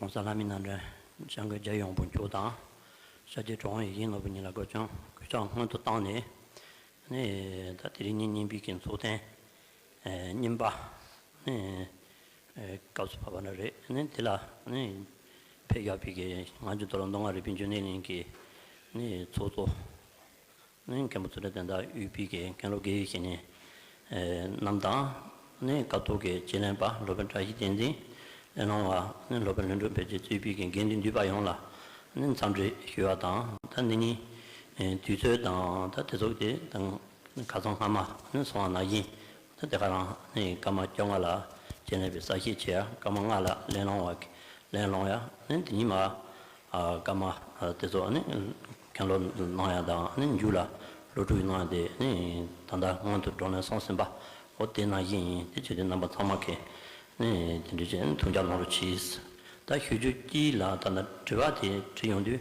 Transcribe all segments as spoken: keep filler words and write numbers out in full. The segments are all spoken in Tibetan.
༸གོང་ས་ལྷ་མིའི་རྣམ་གྲངས་༸སྐྱབས་མགོན་རྒྱལ་བའི་དབང་པོ་མཆོག་དང་། ཤར་རྒྱས་གྲུབ་དབང་ཡིད་བཞིན་ནོར་བུ་ཉིད་ལ་གོ་ཆུང་གུས་ཕྱག་སྔོན་དུ་བཏང་ནས། ནས་ད་དེ་རིང་ཉིན་གཉིས་པའི་གི་ཚོགས་ཐེངས་ཨེ་གཉིས་པ་ནས་ཨེ་སྐབས་སུ་བབས་པ་འདྲ་རེད། ནས་དེ་ལ་ནས་ཕེབས་བཞག་པའི་གི་ང་ཚོ་མདོ་ལ་མདོ་སྔགས་རིག་པའི་འབྱུང་གནས་གླིང་གི་ནས་ཚོགས་གཙོ། ནས་མཁན་པོ་ཚུལ་ཁྲིམས་བསྟན་དར་དབུས་པའི་གི་མཁན་སློབ་དགེ་བའི་བཤེས་གཉེན་ཨེ་རྣམས་དང་། ནས་ཀ་ཐོག་གི་སྤྱི་ལྷན་པ་སློབ་དཔོན་བཀྲ་ཤིས་བསྟན་འཛིན། ལས་སློང་བ་ནས་སློབ་དཔོན་ལྷུན་གྲུབ་བོད་ཀྱི་གཙོས་པའི་གི་དགེ་འདུན་འདུས་པ་ཡོངས་ལ་ནས་འཚམས་འདྲི་ཞུ་བ་དང་། ད་འདི་ཉིན་ཨེ་དུས་ཚོད་དང་ད་དེ་ཚོ་དེ་དང་ཁ་སང་སྔ་མ་ནས་སོང་བ་ནང་བཞིན། ད་དེ་ག་རང་ནས་སྐར་མ་བཅོ་ལྔ་ལ་སྤྱི་ལྷན་པའི་གསལ་བཤད་བྱེད་ཡ། སྐར་མ་ལྔ་ལ་ལས་སློང་བ་ལས་སློང་ཡ། ནས་དེ་ཉིན་མ་ཨ་སྐར་མ་ཨ་དེ་ཚོ་ནས་མཁན་སློབ་གནང་ཡ་དང་ནས་མཇུག་ལ་སློབ་ཕྲུག་གནང་ཡ་དེ་ནས་ད་ལྟ་སྔོན་དུ་བགྲོ་གླེང་སོང་ཟིན་པ། འོ་དེ་ནང་བཞིན་ཡིན། དེ་བྱས་ཏེ་རྣམ་པ་ཚང་མ་གིས་ནས་དེ་འདྲ་བྱས་ནས་ཐུགས་འཇགས་གནང་རོགས་གྱིས། ད་ཞུ་རྒྱུ་གཅིག་ལ་ད་ལྟ་དྲི་བ་དེ་དྲིས་ཡོང་དུས།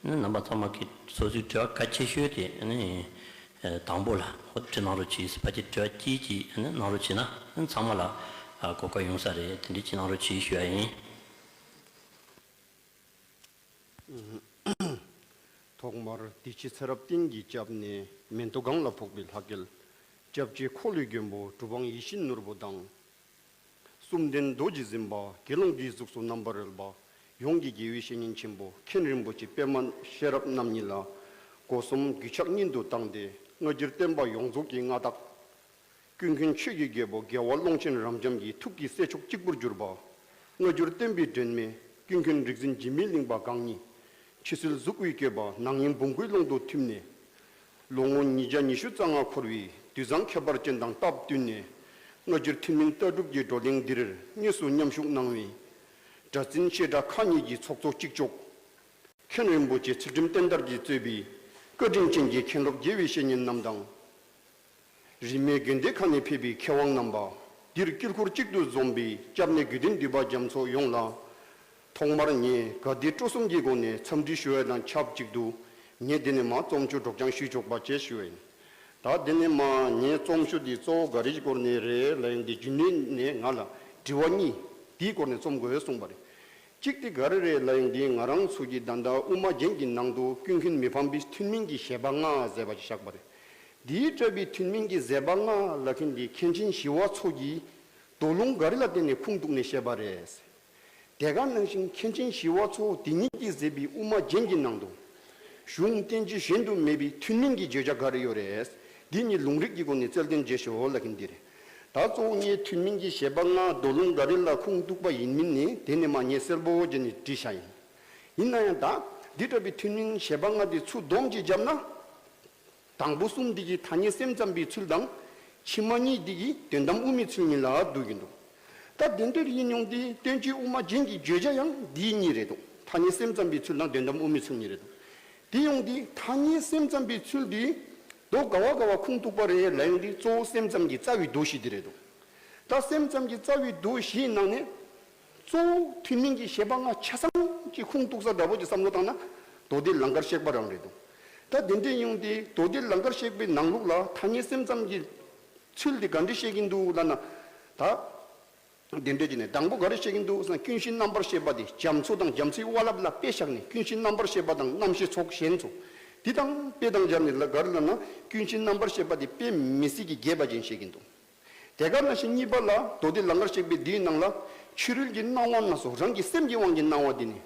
ནི་རྣམ་པ་ཚང་མ་གི་སོ་སོའི་དྲི་བ་གལ་ཆེ་ཤོས་དེ་ནི་ཨེ་དང་པོ་ལ་འོ་དྲི་གནང་རོགས་གྱིས། ཕལ་ཆེར་དྲི་བ་གཅིག་གཅིག་ནི་གནང་རོགས་བྱས་ན་ནི་ཚང་མ་ལ་ཨ་གོ་སྐབས་ཡོང་ས་རེད། དེ་འདྲ་གཅིག་གནང་རོགས་གྱིས་ཞུ་ཡ་ཡིན། ཐོག་མར་བདེ་སྐྱིད་ཚེ་རབས་གཏན་གྱི་སྐྱབས་གནས། མེ་ཏོག་གང་ལ་ཕོག་པའི་ལྷ་སྐལ། སྐྱབས་རྗེ་འཁོར་ལོའི་མགོན་པོ་གྲུབ་དབང་ཡིད་བཞིན་ནོར་བུ་དང་། གསུམ་ལྡན་རྡོ་རྗེ་འཛིན་པ་དགེ་སློང་གི་གཟུགས་སུ་རྣམ་པར་རོལ་པ། ཡོངས་ཀྱི་དགེ་བའི་བཤེས་གཉེན་ཆེན་པོ་མཁན་རིན་པོ་ཆེ་པདྨ་ཤེས་རབ་རྣམ་གཉིས་ལ་སྒོ་གསུམ་གུས་ཕྱག་སྙིང་དུ་བཏང་སྟེ། སྔ་འགྱུར་བསྟན་པ་ཡོངས་རྫོགས་ཀྱི་མངའ་བདག་ཀུན་མཁྱེན་ཆོས་ཀྱི་རྒྱལ་པོ་རྒྱལ་བ་ཀློང་ཆེན་རབ་འབྱམས་ཀྱི་ཐུགས་ཀྱི་སྲས་མཆོག་གཅིག་པུར་གྱུར་པ། སྔ་འགྱུར་བསྟན་པའི་སྒྲོན་མེ་ཀུན་མཁྱེན་རིག་འཛིན་འཇིགས་མེད་གླིང་པ་གང་ཉིད། ཕྱི་ཚུལ་གཟུགས་དབུས་བཀོད་པ་ནང་དབྱིངས་བོང་བུའི་ཀློང་དུ་ཐིམ་ནས། ལོ་ངོ་ཉིས་བརྒྱ་ཉི་ཤུ་རྩ་ལྔ་འཁོར་བའི་དུས་བཟང་ཁྱད་པར་ཅན་དང་སྟབས་བསྟུན་ནས། སྔ་འགྱུར་ཐུན་མིན་ལྟ་གྲུབ་ཀྱི་བགྲོ་གླེང་འདིར་དངོས་སུ་མཉམ་ཞུགས་གནང་བའི་གྲྭ་བཙུན་བཤད་གྲྭ་ཁག་གཉིས་ཀྱི་ཚོགས་གཙོ་གཅིག་ལྕོགས། མཁན་རིན་པོ་ཆེ་ཚུལ་ཁྲིམས་བསྟན་དར་གྱིས་གཙོས་པའི་བཀའ་དྲིན་ཅན་གྱི་མཁན་སློབ་དགེ་བའི་བཤེས་གཉེན་རྣམས་དང་། རིས་མེད་དགོན་སྡེ་ཁག་ནས་ཕེབས་པའི་མཁས་དབང་རྣམ་པ། འདིར་དཀྱིལ་འཁོར་གཅིག་ཏུ་འཛོམས་པའི་སྐྱབས་གནས་དགེ་འདུན་འདུས་པ་རྒྱ་མཚོ་ཡོངས་ལ། ཐོག་མར་ངས་དགའ་བདེ་སྤྲོ་གསུམ་གྱི་སྒོ་ནས་འཚམས་འདྲི་ཞུ་བ་དང་ཆབས་ཅིག་ཏུ། ངས་འདི་ནས་མར་རྩོམ་ཆོས་སྒྲོག་སྦྱང་ཞུས་ཆོག་པ་བཅས་ཞུ་བ་ཡིན། ད་འདི་ནས་མར་ངས་རྩོམ་ཞུ་འདི་གཙོ་བོ་ག་རེའི་སྐོར་ནས་རེད་ལབ་ཡོང་དུས། རྒྱུན་ལས་ནས་ང་ལ་དྲི་བ་གཉིས་འདིའི་སྐོར་ནས་རྩོམ་དགོས་གསུངས་པ་རེད། གཅིག་དེ་ག་རེ་རེད་ལབ་ཡོང་དུས། ང་རང་ཚོ་གི་ད་ལྟ་དབུ་མ་རྒྱན་གྱི་ནང་དུ་ཀུན་མཁྱེན་མི་ཕམ་པའི་ཐུན་མིན་གྱི་བཞེད་པ་ལྔ་ཟེར་བ་ཞིག་བཞག་པ་རེད། འདིའི་གྲྭ་པའི་ཐུན་མིན་གྱི་བཞེད་པ་ལྔ་ལབ་མཁན་འདི་མཁན་ཆེན་ཞི་བ་འཚོ་གིས་མདོ་ལུང་ག་རེ་ལ་བརྟེན་ནས་ཁུངས་གཏུགས་ནས་བཤད་པ་རེད། དེ་ག་ནང་བཞིན་མཁན་ཆེན་ཞི་བ་འཚོ་དེ་ཉིད་ཀྱིས་མཛད་པའི་དབུ་མ་རྒྱན་གྱི་ནང་དུ། གཞུང་བསྟན་བཅོས་གཞན་དུ་མེད་པའི་ཐུན་མིན་གྱི་བརྗོད་བྱ་ག་རེ་ཡོད་རེད། འདི་ཉིད་ལུང་རིགས་ཀྱི་སྒོ་ནས་རྩལ་འདོན་བྱེད་ཤོག་ལབ་མཁན་འདི་རེད། ད་གཙོ་བོ་ངས་ཐུན་མིན་གྱི་བཞེད་པ་ལྔ་མདོ་ལུང་ག་རེ་ལ་ཁུངས་གཏུགས་པ་ཡིན་མིན་ནི་དེ་ནས་མར་ངས་གསལ་པོ་བྱས་ནས་བྲིས་བཞག་ཡིན། ཡིན་ན་ཡང་ད་འདི་འདྲ་བའི་ཐུན་མིན་བཞེད་པ་ལྔ་འདི་ཚུར་བསྡོམས་ཀྱིས་བརྒྱབ་ན། དང་པོ་གསུམ་འདི་གིས་ཐ་སྙད་སེམས་ཙམ་པའི་ཚུལ་དང་། ཕྱི་མ་གཉིས་འདི་གིས་དོན་དམ་དབུ་མའི་ཚུལ་གཉིས་ལ་འདུ་གི་འདུག་ད་དེ་འདྲ་ཡིན་ཡོང་དུས་བསྟན་བཅོས་དབུ་མ་རྒྱན་གྱི་བརྗོད་བྱ་ཡང་འདི་གཉིས་རེད་འདུག་ཐ་སྙད་སེམས་ཙམ་པའི་ཚུལ་དང་དོན་དམ་དབུ་མའི་ཚུལ་གཉིས་རེད་འདུག་དེ་ཡོང་དུས་ཐ་སྙད་སེམས་ཙམ་པའི་ཚུལ་འདི་མདོ་ག་བ་ག་བ་ཁུངས་གཏུགས་པ་རེད་ལབ་ཡོང་དུས། གཙོ་བོ་སེམས་ཙམ་གྱི་རྩ་བའི་མདོ་བཞི་འདི་རེད་འདུག་ད་སེམས་ཙམ་གྱི་རྩ་བའི་མདོ་བཞིའི་ནང་ནས་གཙོ་བོ་ཐུན་མིན་གྱི་བཞེད་པ་ལྔ་ཆ་ཚང་གི་ཁུངས་གཏུགས་ས་འདྲ་པོ་ཅིག་བསམ་བློ་བཏང་ན་མདོ་སྡེ་ལང་ཀར་གཤེགས་པ་རང་རེད་འདུག་ད་དེ་འདྲ་ཡིན་དུས་མདོ་སྡེ་ལང་ཀར་གཤེགས་པའི་ནང་ལོགས་ལ་ཐ་སྙད་སེམས་ཙམ་གྱི་ཚུལ་དེ་ག་འདྲ་བཤད་ཀྱིན་འདུག་ལབ་ན། ད་དེ་འདྲ་ཅིག་ནས་དང་པོ་ག་རེ་བཤད་ཀྱིན་འདུག་ཟེར་ན། ཀུན་གཞི་རྣམ་པར་ཤེས་པ་དེ་རྒྱ་མཚོ་དང་རྒྱ་མཚོའི་དབའ་རླབས་ལ་དཔེ་བཞག་ནས། ཀུན་གཞི་རྣམ་པར་ཤེས་པ་དང་རྣམ་ཤེས་ཚོགས་གཞན་ཚོ་འདི་དང་དཔེ་དང་སྦྱར་ནས་ལ་ག་རེ་ལབ་ན། ཀུན་གཞི་རྣམ་པར་ཤེས་པ་དེ་དཔེ་མི་སྲིད་ཀྱི་རྒྱས་པ་ཅན་བཤད་ཀྱིན་འདུག་དེ་ག་ནང་བཞིན་གཉིས་པ་ལ་མདོ་སྡེ་ལང་ཀར་གཤེགས་པའི་འདིའི་ནང་ལ། ཕྱི་རོལ་གྱི་སྣང་བ་སྣ་ཚོགས་རང་གི་སེམས་ཀྱི་དབང་གིས་སྣང་བ་འདི་ནི་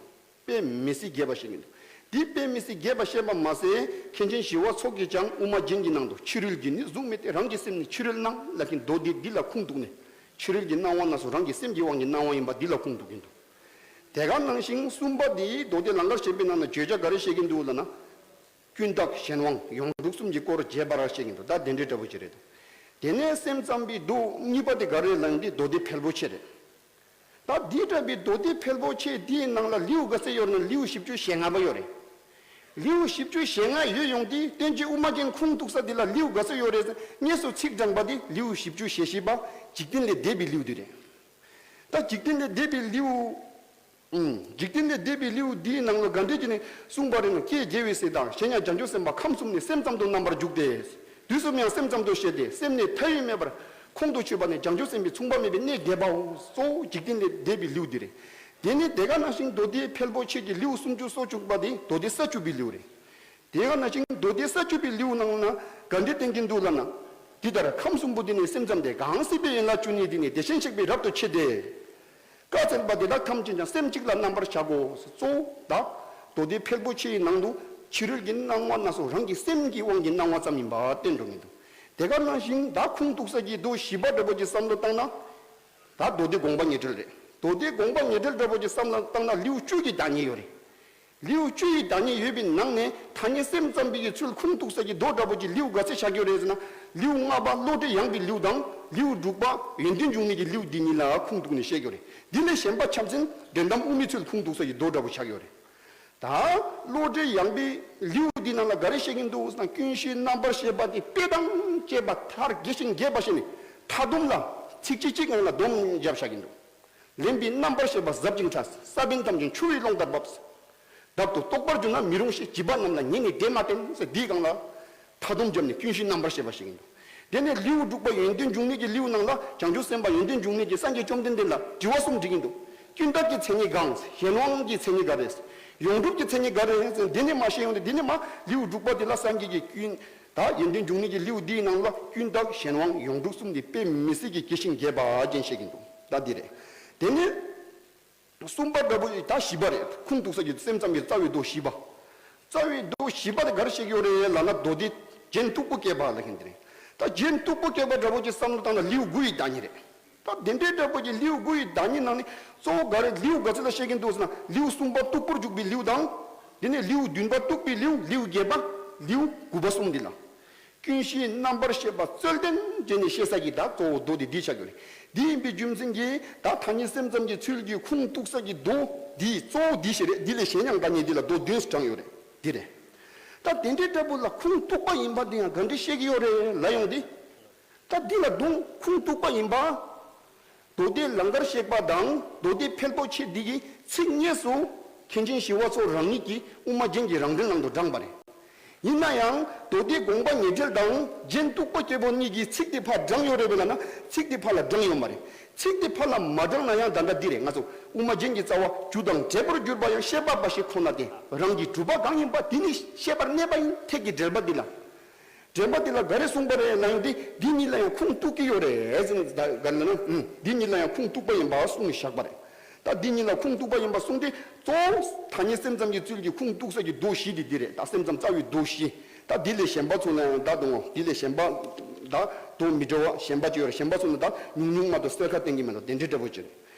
དཔེ་མི་སྲིད་རྒྱས་པ་བཤད་ཀྱིན་འདུག་འདི་དཔེ་མི་སྲིད་རྒྱས་པ་བཤད་པ་མ་ཟད། མཁན་ཆེན་ཞི་བ་འཚོ་གིས་ཀྱང་དབུ་མ་རྒྱན་གྱི་ནང་དུ། ཕྱི་རོལ་གྱི་ནི་གཟུགས་མེད་དེ། རང་གི་སེམས་ནི་ཕྱི་རོལ་སྣང་ལབ་མཁན་མདོ་སྡེ་འདི་ལ་ཁུངས་གཏུགས་ནས། ཕྱི་རོལ་གྱི་སྣང་བ་སྣ་ཚོགས་རང་གི་སེམས་ཀྱི་དབང་གིས་སྣང་བ་ཡིན་པ་འདི་ལ་ཁུངས་གཏུགས་ཀྱིན་འདུག་དེ་ག་ནང་བཞིན་གསུམ་པ་འདི་མདོ་སྡེ་ལང་ཀར་གཤེགས་པའི་ནང་ན་བརྗོད་བྱ་ག་རེ་བཤད་ཀྱིན་འདུག་ལབ་ན། ཀུན་བརྟགས་གཞན་དབང་ཡོངས་གྲུབ་གསུམ་གྱི་སྐོར་རྒྱས་པར་བཤད་ཀྱིན་འདུག་ད་དེ་འདྲའི་འདྲ་པོ་ཅིག་རེད་འདུག་དེ་ནས་སེམས་ཙམ་པའི་མདོ་གཉིས་པ་དེ་ག་རེ་ལབ་ན། འདི་མདོ་སྡེ་ཕལ་པོ་ཆེ་རེད། ད་འདི་འདྲ་བའི་མདོ་སྡེ་ཕལ་པོ་ཆེ་འདིའི་ནང་ལ་ལེའུ་ག་ཚོད་ཡོད་ན། ལེའུ་བཞི་བཅུ་ཞེ་ལྔ་པ་ཡོད་རེད། ལེའུ་བཞི་བཅུ་ཞེ་ལྔ་ཡོད་ཡོང་དུས་བསྟན་བཅོས་དབུ་མ་རྒྱན་ཁུངས་གཏུགས་ས་འདི་ལ་ལེའུ་ག་ཚོད་ཡོད་རེད་ཟེར། དངོས་སུ་ཚིག་དྲངས་པ་འདི་ལེའུ་བཞི་བཅུ་ཞེ་བཞི་པ་འཇིག་རྟེན་ལས་འདས་པའི་ལེའུ་འདི་རེད། ད་འཇིག་རྟེན་ལས་འདས་པའི་ལེའུ། ཨང་། འཇིག་རྟེན་ལས་འདས་པའི་ལེའུ་འདིའི་ནང་ལ་ག་འདྲས་ཀྱི་ནས་གསུངས་པ་རེད་ན། ཀྱེ་རྒྱལ་བའི་སྲས་དག་གཞན་ཡང་བྱང་ཆུབ་སེམས་དཔའ་ཁམས་གསུམ་ནི། སེམས་ཙམ་དུ་རྣམ་པར་འཇུག་སྟེ། དུས་གསུམ་ཡང་སེམས་ཙམ་དུ་བཤད་དེ། སེམས་ནི་མཐའ་ཡས་མེད་པར་ཁོང་དུ་ཆུད་པ་ནི། བྱང་ཆུབ་སེམས་དཔའི་མཚུངས་པ་མེད་པའི་གནས་རྒྱས་པའོ། གཙོ་བོ་འཇིག་རྟེན་ལས་འདས་པའི་ལེའུ་འདི་རེད། དེ་ནས་དེ་ག་ནང་བཞིན་མདོ་སྡེ་ཕལ་པོ་ཆེ་གི་ལེའུ་སུམ་ཅུ་སོ་བཅུ་པ་དེ་མདོ་སྡེ་ས་བཅུ་པའི་ལེའུ་རེད། དེ་ག་ནང་བཞིན་མདོ་སྡེ་ས་བཅུ་པའི་ལེའུ་ནང་ན་ག་འདྲ་བསྟན་གྱི་འདུག་ལབ་ན། འདི་ལྟར་ཁམས་གསུམ་པོ་འདི་ནི་སེམས་ཙམ་སྟེ། གང་སྲིད་པའི་ཡན་ལག་བཅུ་གཉིས་འདི་ནི་བདེ་ཆེན་གཤེགས་པའི་རབ་ཏུ་ཕྱེ་སྟེ། བཀའ་སྩལ་པ་དེ་དག་ཐམས་ཅད་ཀྱང་སེམས་གཅིག་ལ་རྣམ་པར་བཞག་གོ། གཙོ་བོ་ད་མདོ་སྡེ་ཕལ་པོ་ཆེའི་ནང་དུ་ཕྱི་རོལ་གྱི་སྣང་བ་སྣ་ཚོགས་རང་གི་སེམས་ཀྱི་དབང་གིས་སྣང་བ་ཙམ་ཡིན་པ་བསྟན་འགྲོ་གི་འདུག་དེ་ག་ནང་བཞིན་ད་ཁུངས་གཏུགས་ས་ཀྱི་མདོ་བཞི་པ་འདྲ་པོ་ཅིག་བསམ་བློ་བཏང་ན། ད་མདོ་སྡེ་དགོངས་པ་ཉེ་འབྲེལ་རེད། མདོ་སྡེ་དགོངས་པ་ཉེ་འབྲེལ་འདྲ་པོ་ཅིག་བསམ་བློ་བཏང་ན་ལེའུ་བཅུ་ཡི་བདག་ཉིད་ཡོད་རེད། ལེའུ་བཅུ་ཡི་བདག་ཉིད་ཡོད་པའི་ནང་ནས་ཐ་སྙད་སེམས་ཙམ་པའི་གི་ཚུལ་ཁུངས་གཏུགས་ས་ཀྱི་མདོ་འདྲ་པོ་ཅིག་ལེའུ་ག་ཚད་བཞག་ཡོད་རེད་ཟེར་ན། ལེའུ་ལྔ་པ་བློ་འདྲི་ཡངས་པའི་ལེའུ་དང་ལེའུ་དྲུག་པ་ཡོན་ཏན་འབྱུང་གནས་ཀྱི་ལེའུ་འདི་གཉིས་ལ་ཁུངས་གཏུགས་ནས་བཤད་ཡོད་རེད། འདི་ལས་གཞན་པ་ཆ་མཚོན་དོན་དམ་དབུ་མའི་ཚུལ་ཁུངས་གཏུགས་ས་ཀྱི་མདོ་འདྲ་པོ་ཆགས་ཡོད་རེད། ད་བློ་འདྲི་ཡངས་པའི་ལེའུ་འདི་ནང་ལ་ག་རེ་བཤད་ཀྱིན་འདུག་ཟེར་ན། ཀུན་གཞིའི་རྣམ་པར་ཤེས་པ་དེ་དཔེ་དང་བཅས་པ་མཐར་དགེ་ཞིང་རྒྱས་པ་བཤད་ནས། མཐའ་སྡོམ་ལ་ཚིགས་བཅད་གཅིག་ནང་ལ་སྡོམ་བརྒྱབ་བཞག་གིན་འདུག་ལེན་པའི་རྣམ་པར་ཤེས་པ་ཟབ་ཅིང་ཕྲ། ས་བོན་ཐམས་ཅད་འཕྱུར་བའི་རླུང་ལྟར་འབབ། རབ་ཏུ་རྟོགས་པར་འགྱུར་ན་མི་རུང་ཞེས། བྱིས་པ་རྣམས་ལ་ཉེ་ནས་དེ་མ་བསྟན་ཟེར། འདིའི་སྒང་ལ་མཐའ་སྡོམ་བརྒྱབ་ནས་ཀུན་གཞིའི་རྣམ་པར་ཤེས་པ་བཤད་ཀྱིན་འདུག་དེ་ནས་ལེའུ་དྲུག་པ་ཡོན་ཏན་འབྱུང་གནས་ཀྱི་ལེའུ་ནང་ལ་བྱང་ཆུབ་སེམས་དཔའ་ཡོན་ཏན་འབྱུང་གནས་ཀྱིས་སངས་རྒྱས་བཅོམ་ལྡན་འདས་ལ་དྲི་བ་གསུམ་དྲིས་ཀྱིན་འདུག་ཀུན་བཏགས་ཀྱི་མཚན་ཉིད་གང་། གཞན་དབང་གི་མཚན་ཉིད་ག་རེ། ཡོངས་གྲུབ་ཀྱི་མཚན་ཉིད་ག་རེ་ཟེར། འདི་ནས་མར་བཤད་ཡོང་དུས་འདི་ནས་མར་ལེའུ་དྲུག་པ་དེ་ལ་སངས་རྒྱས་ཀྱིས་ཀུན་ད་ཡོན་ཏན་འབྱུང་གནས་ཀྱི་ལེའུ་འདིའི་ནང་ལ་ཀུན་བཏགས་གཞན་དབང་ཡོངས་གྲུབ་གསུམ་དེ་དཔེ་མི་སྲིད་ཀྱི་དགེ་ཞིང་རྒྱས་པ་ཅན་བཤད་ཀྱིན་འདུག་ད་འདི་རེད། དེ་ནས་གསུམ་པ་འདྲ་པོ་ད་བཞི་པ་རེད། ཁུངས་གཏུགས་ས་ཀྱི་སེམས་ཙམ་གྱི་རྩ་བའི་མདོ་བཞི་པ། རྩ་བའི་མདོ་བཞི་པ་དེ་ག་རེ་བཤད་ཀྱི་ཡོད་རེད་ལབ་ན། མདོ་སྡེ་རྒྱན་སྟུག་པོ་བསྐྱེད་པ་ལབ་མཁན་དེ་རེད། ད་རྒྱན་སྟུག་པོ་བསྐྱེད་པ་འདྲ་པོ་ཅིག་བསམ་བློ་བཏང་ན་ལེའུ་དགུ་ཡི་བདག་ཉིད་རེད། ད་དེ་འདྲའི་འདྲ་པོ་ཅིག་ལེའུ་དགུ་ཡི་བདག་ཉིད་ནང་ནས་གཙོ་བོ་ག་རེ། ལེའུ་ག་ཚོད་ལ་བཤད་ཀྱིན་འདུག་ཟེར་ན། ལེའུ་གསུམ་པ་སྟུག་པོར་འཇུག་པའི་ལེའུ་དང་། དེ་ནས་ལེའུ་བདུན་པ་སྟུག་པའི་ལེའུ། ལེའུ་བརྒྱད་པ། ལེའུ་དགུ་པ་གསུམ་འདི་ལ། ཀུན་གཞིའི་རྣམ་པར་ཤེས་པ་རྩོད་ལྡན་བྱས་ནས་བཤད་ས་ཀྱི་ད་གཙོ་བོ་མདོ་དེ་འདི་ཆགས་ཀྱི་རེད། འདི་ཡིན་པའི་རྒྱུ་མཚན་གྱིས་ད་ཐ་སྙད་སེམས་ཙམ་གྱི་ཚུལ་གྱིས་ཁུངས་གཏུགས་ས་ཀྱི་མདོ་འདི་གཙོ་བོ་འདི་ཞིག་རེད། འདི་ལས་གཞན་ཡང་འགའ་ཉེ་འདི་ལ་མདོ་བདུན་དྲངས་ཡོད་རེད། འདི་རེད། ད་དེ་འདྲའི་འདྲ་པོ་ལ་ཁུངས་གཏུགས་པ་ཡིན་པ་འདི་ཡང་ག་འདྲ་བཤད་ཀྱི་ཡོད་རེད་ལབ་ཡོང་དུས། ད་འདི་ལ་གདོང་ཁུངས་གཏུགས་པ་ཡིན་པ། མདོ་སྡེ་ལང་ཀར་གཤེགས་པ་དང་མདོ་སྡེ་ཕལ་པོ་ཆེ་འདི་གི་ཚིག་དངོས་སུ་མཁན་ཆེན་ཞི་བ་འཚོ་རང་ཉིད་ཀྱིས་དབུ་མ་རྒྱན་གྱི་རང་འགྲེལ་ནང་དུ་དྲངས་པ་རེད། ཡིན་ན་ཡང་མདོ་སྡེ་དགོངས་པ་ཉེ་འབྲེལ་དང་རྒྱན་སྟུག་པོ་བསྐྱེད་པ་གཉིས་ཀྱི་ཚིག་དེ་ཕར་དྲངས་ཡོད་རེད་པས་ལབ་ན། ཚིག་དེ་ཕར་ལ་དྲངས་ཡོད་མ་རེད། ཚིག་དེ་ཕར་ལ་མ་དྲངས་ན་ཡང་ད་ལྟ་འདི་རེད། ང་ཚོ་དབུ་མ་རྒྱན་གྱི་རྩ་བ་རྒྱུ་དང་འབྲས་བུར་གྱུར་པ་ཡང་ཤེས་པ་འབའ་ཞིག་ཁོ་ན་སྟེ། རང་གི་གྲུབ་པ་གང་ཡིན་པ་དེ་ནི་ཤེས་པར་གནས་པ་ཡིན། ཐེག་གི་འགྲེལ་པ་འདི་ལ། འགྲེལ་པ་འདི་ལ་ག་རེ་གསུངས་པ་རེད་ལབ་ཡོང་དུས། འདི་གཉིས་ལ་ཡང་ཁུངས་གཏུགས་ཀྱི་ཡོད་རེད་ཟེར། ད་ག་ལ་ན། ཨུམ། འདི་གཉིས་ལ་ཡང་ཁུངས་གཏུགས་པ་ཡིན་པ་གསུངས་ནས་བཞག་པ་རེད། ད་འདི་གཉིས་ལ་ཁུངས་གཏུགས་པ་ཡིན་པ་གསུངས་ཏེ། གཙོ་བོ་ཐ་སྙད་སེམས་ཙམ་གྱི་ཚུལ་གྱིས་ཁུངས་གཏུགས་ས་ཀྱི་མདོ་བཞི་འདི་འདི་རེད། ད་སེམས་ཙམ་རྩ་བའི་མདོ་བཞི། ད་འདི་ལས་གཞན་པ་ཚོ་ལ་ཡང་ད་དུང་འདི་ལས་གཞན་པ་ད་དུང་མི་འདྲ་བ་གཞན་པ་ཅིག་ཡོད་རེད། གཞན་པ་ཚོ་ལ་ད་ཉུང་ཉུང་མ་གཏོགས་གསལ་ཁ་བསྟན་གྱི་མེད་ལ། དེ་འདྲའི་འདྲ་པོ་ཅིག་རེད།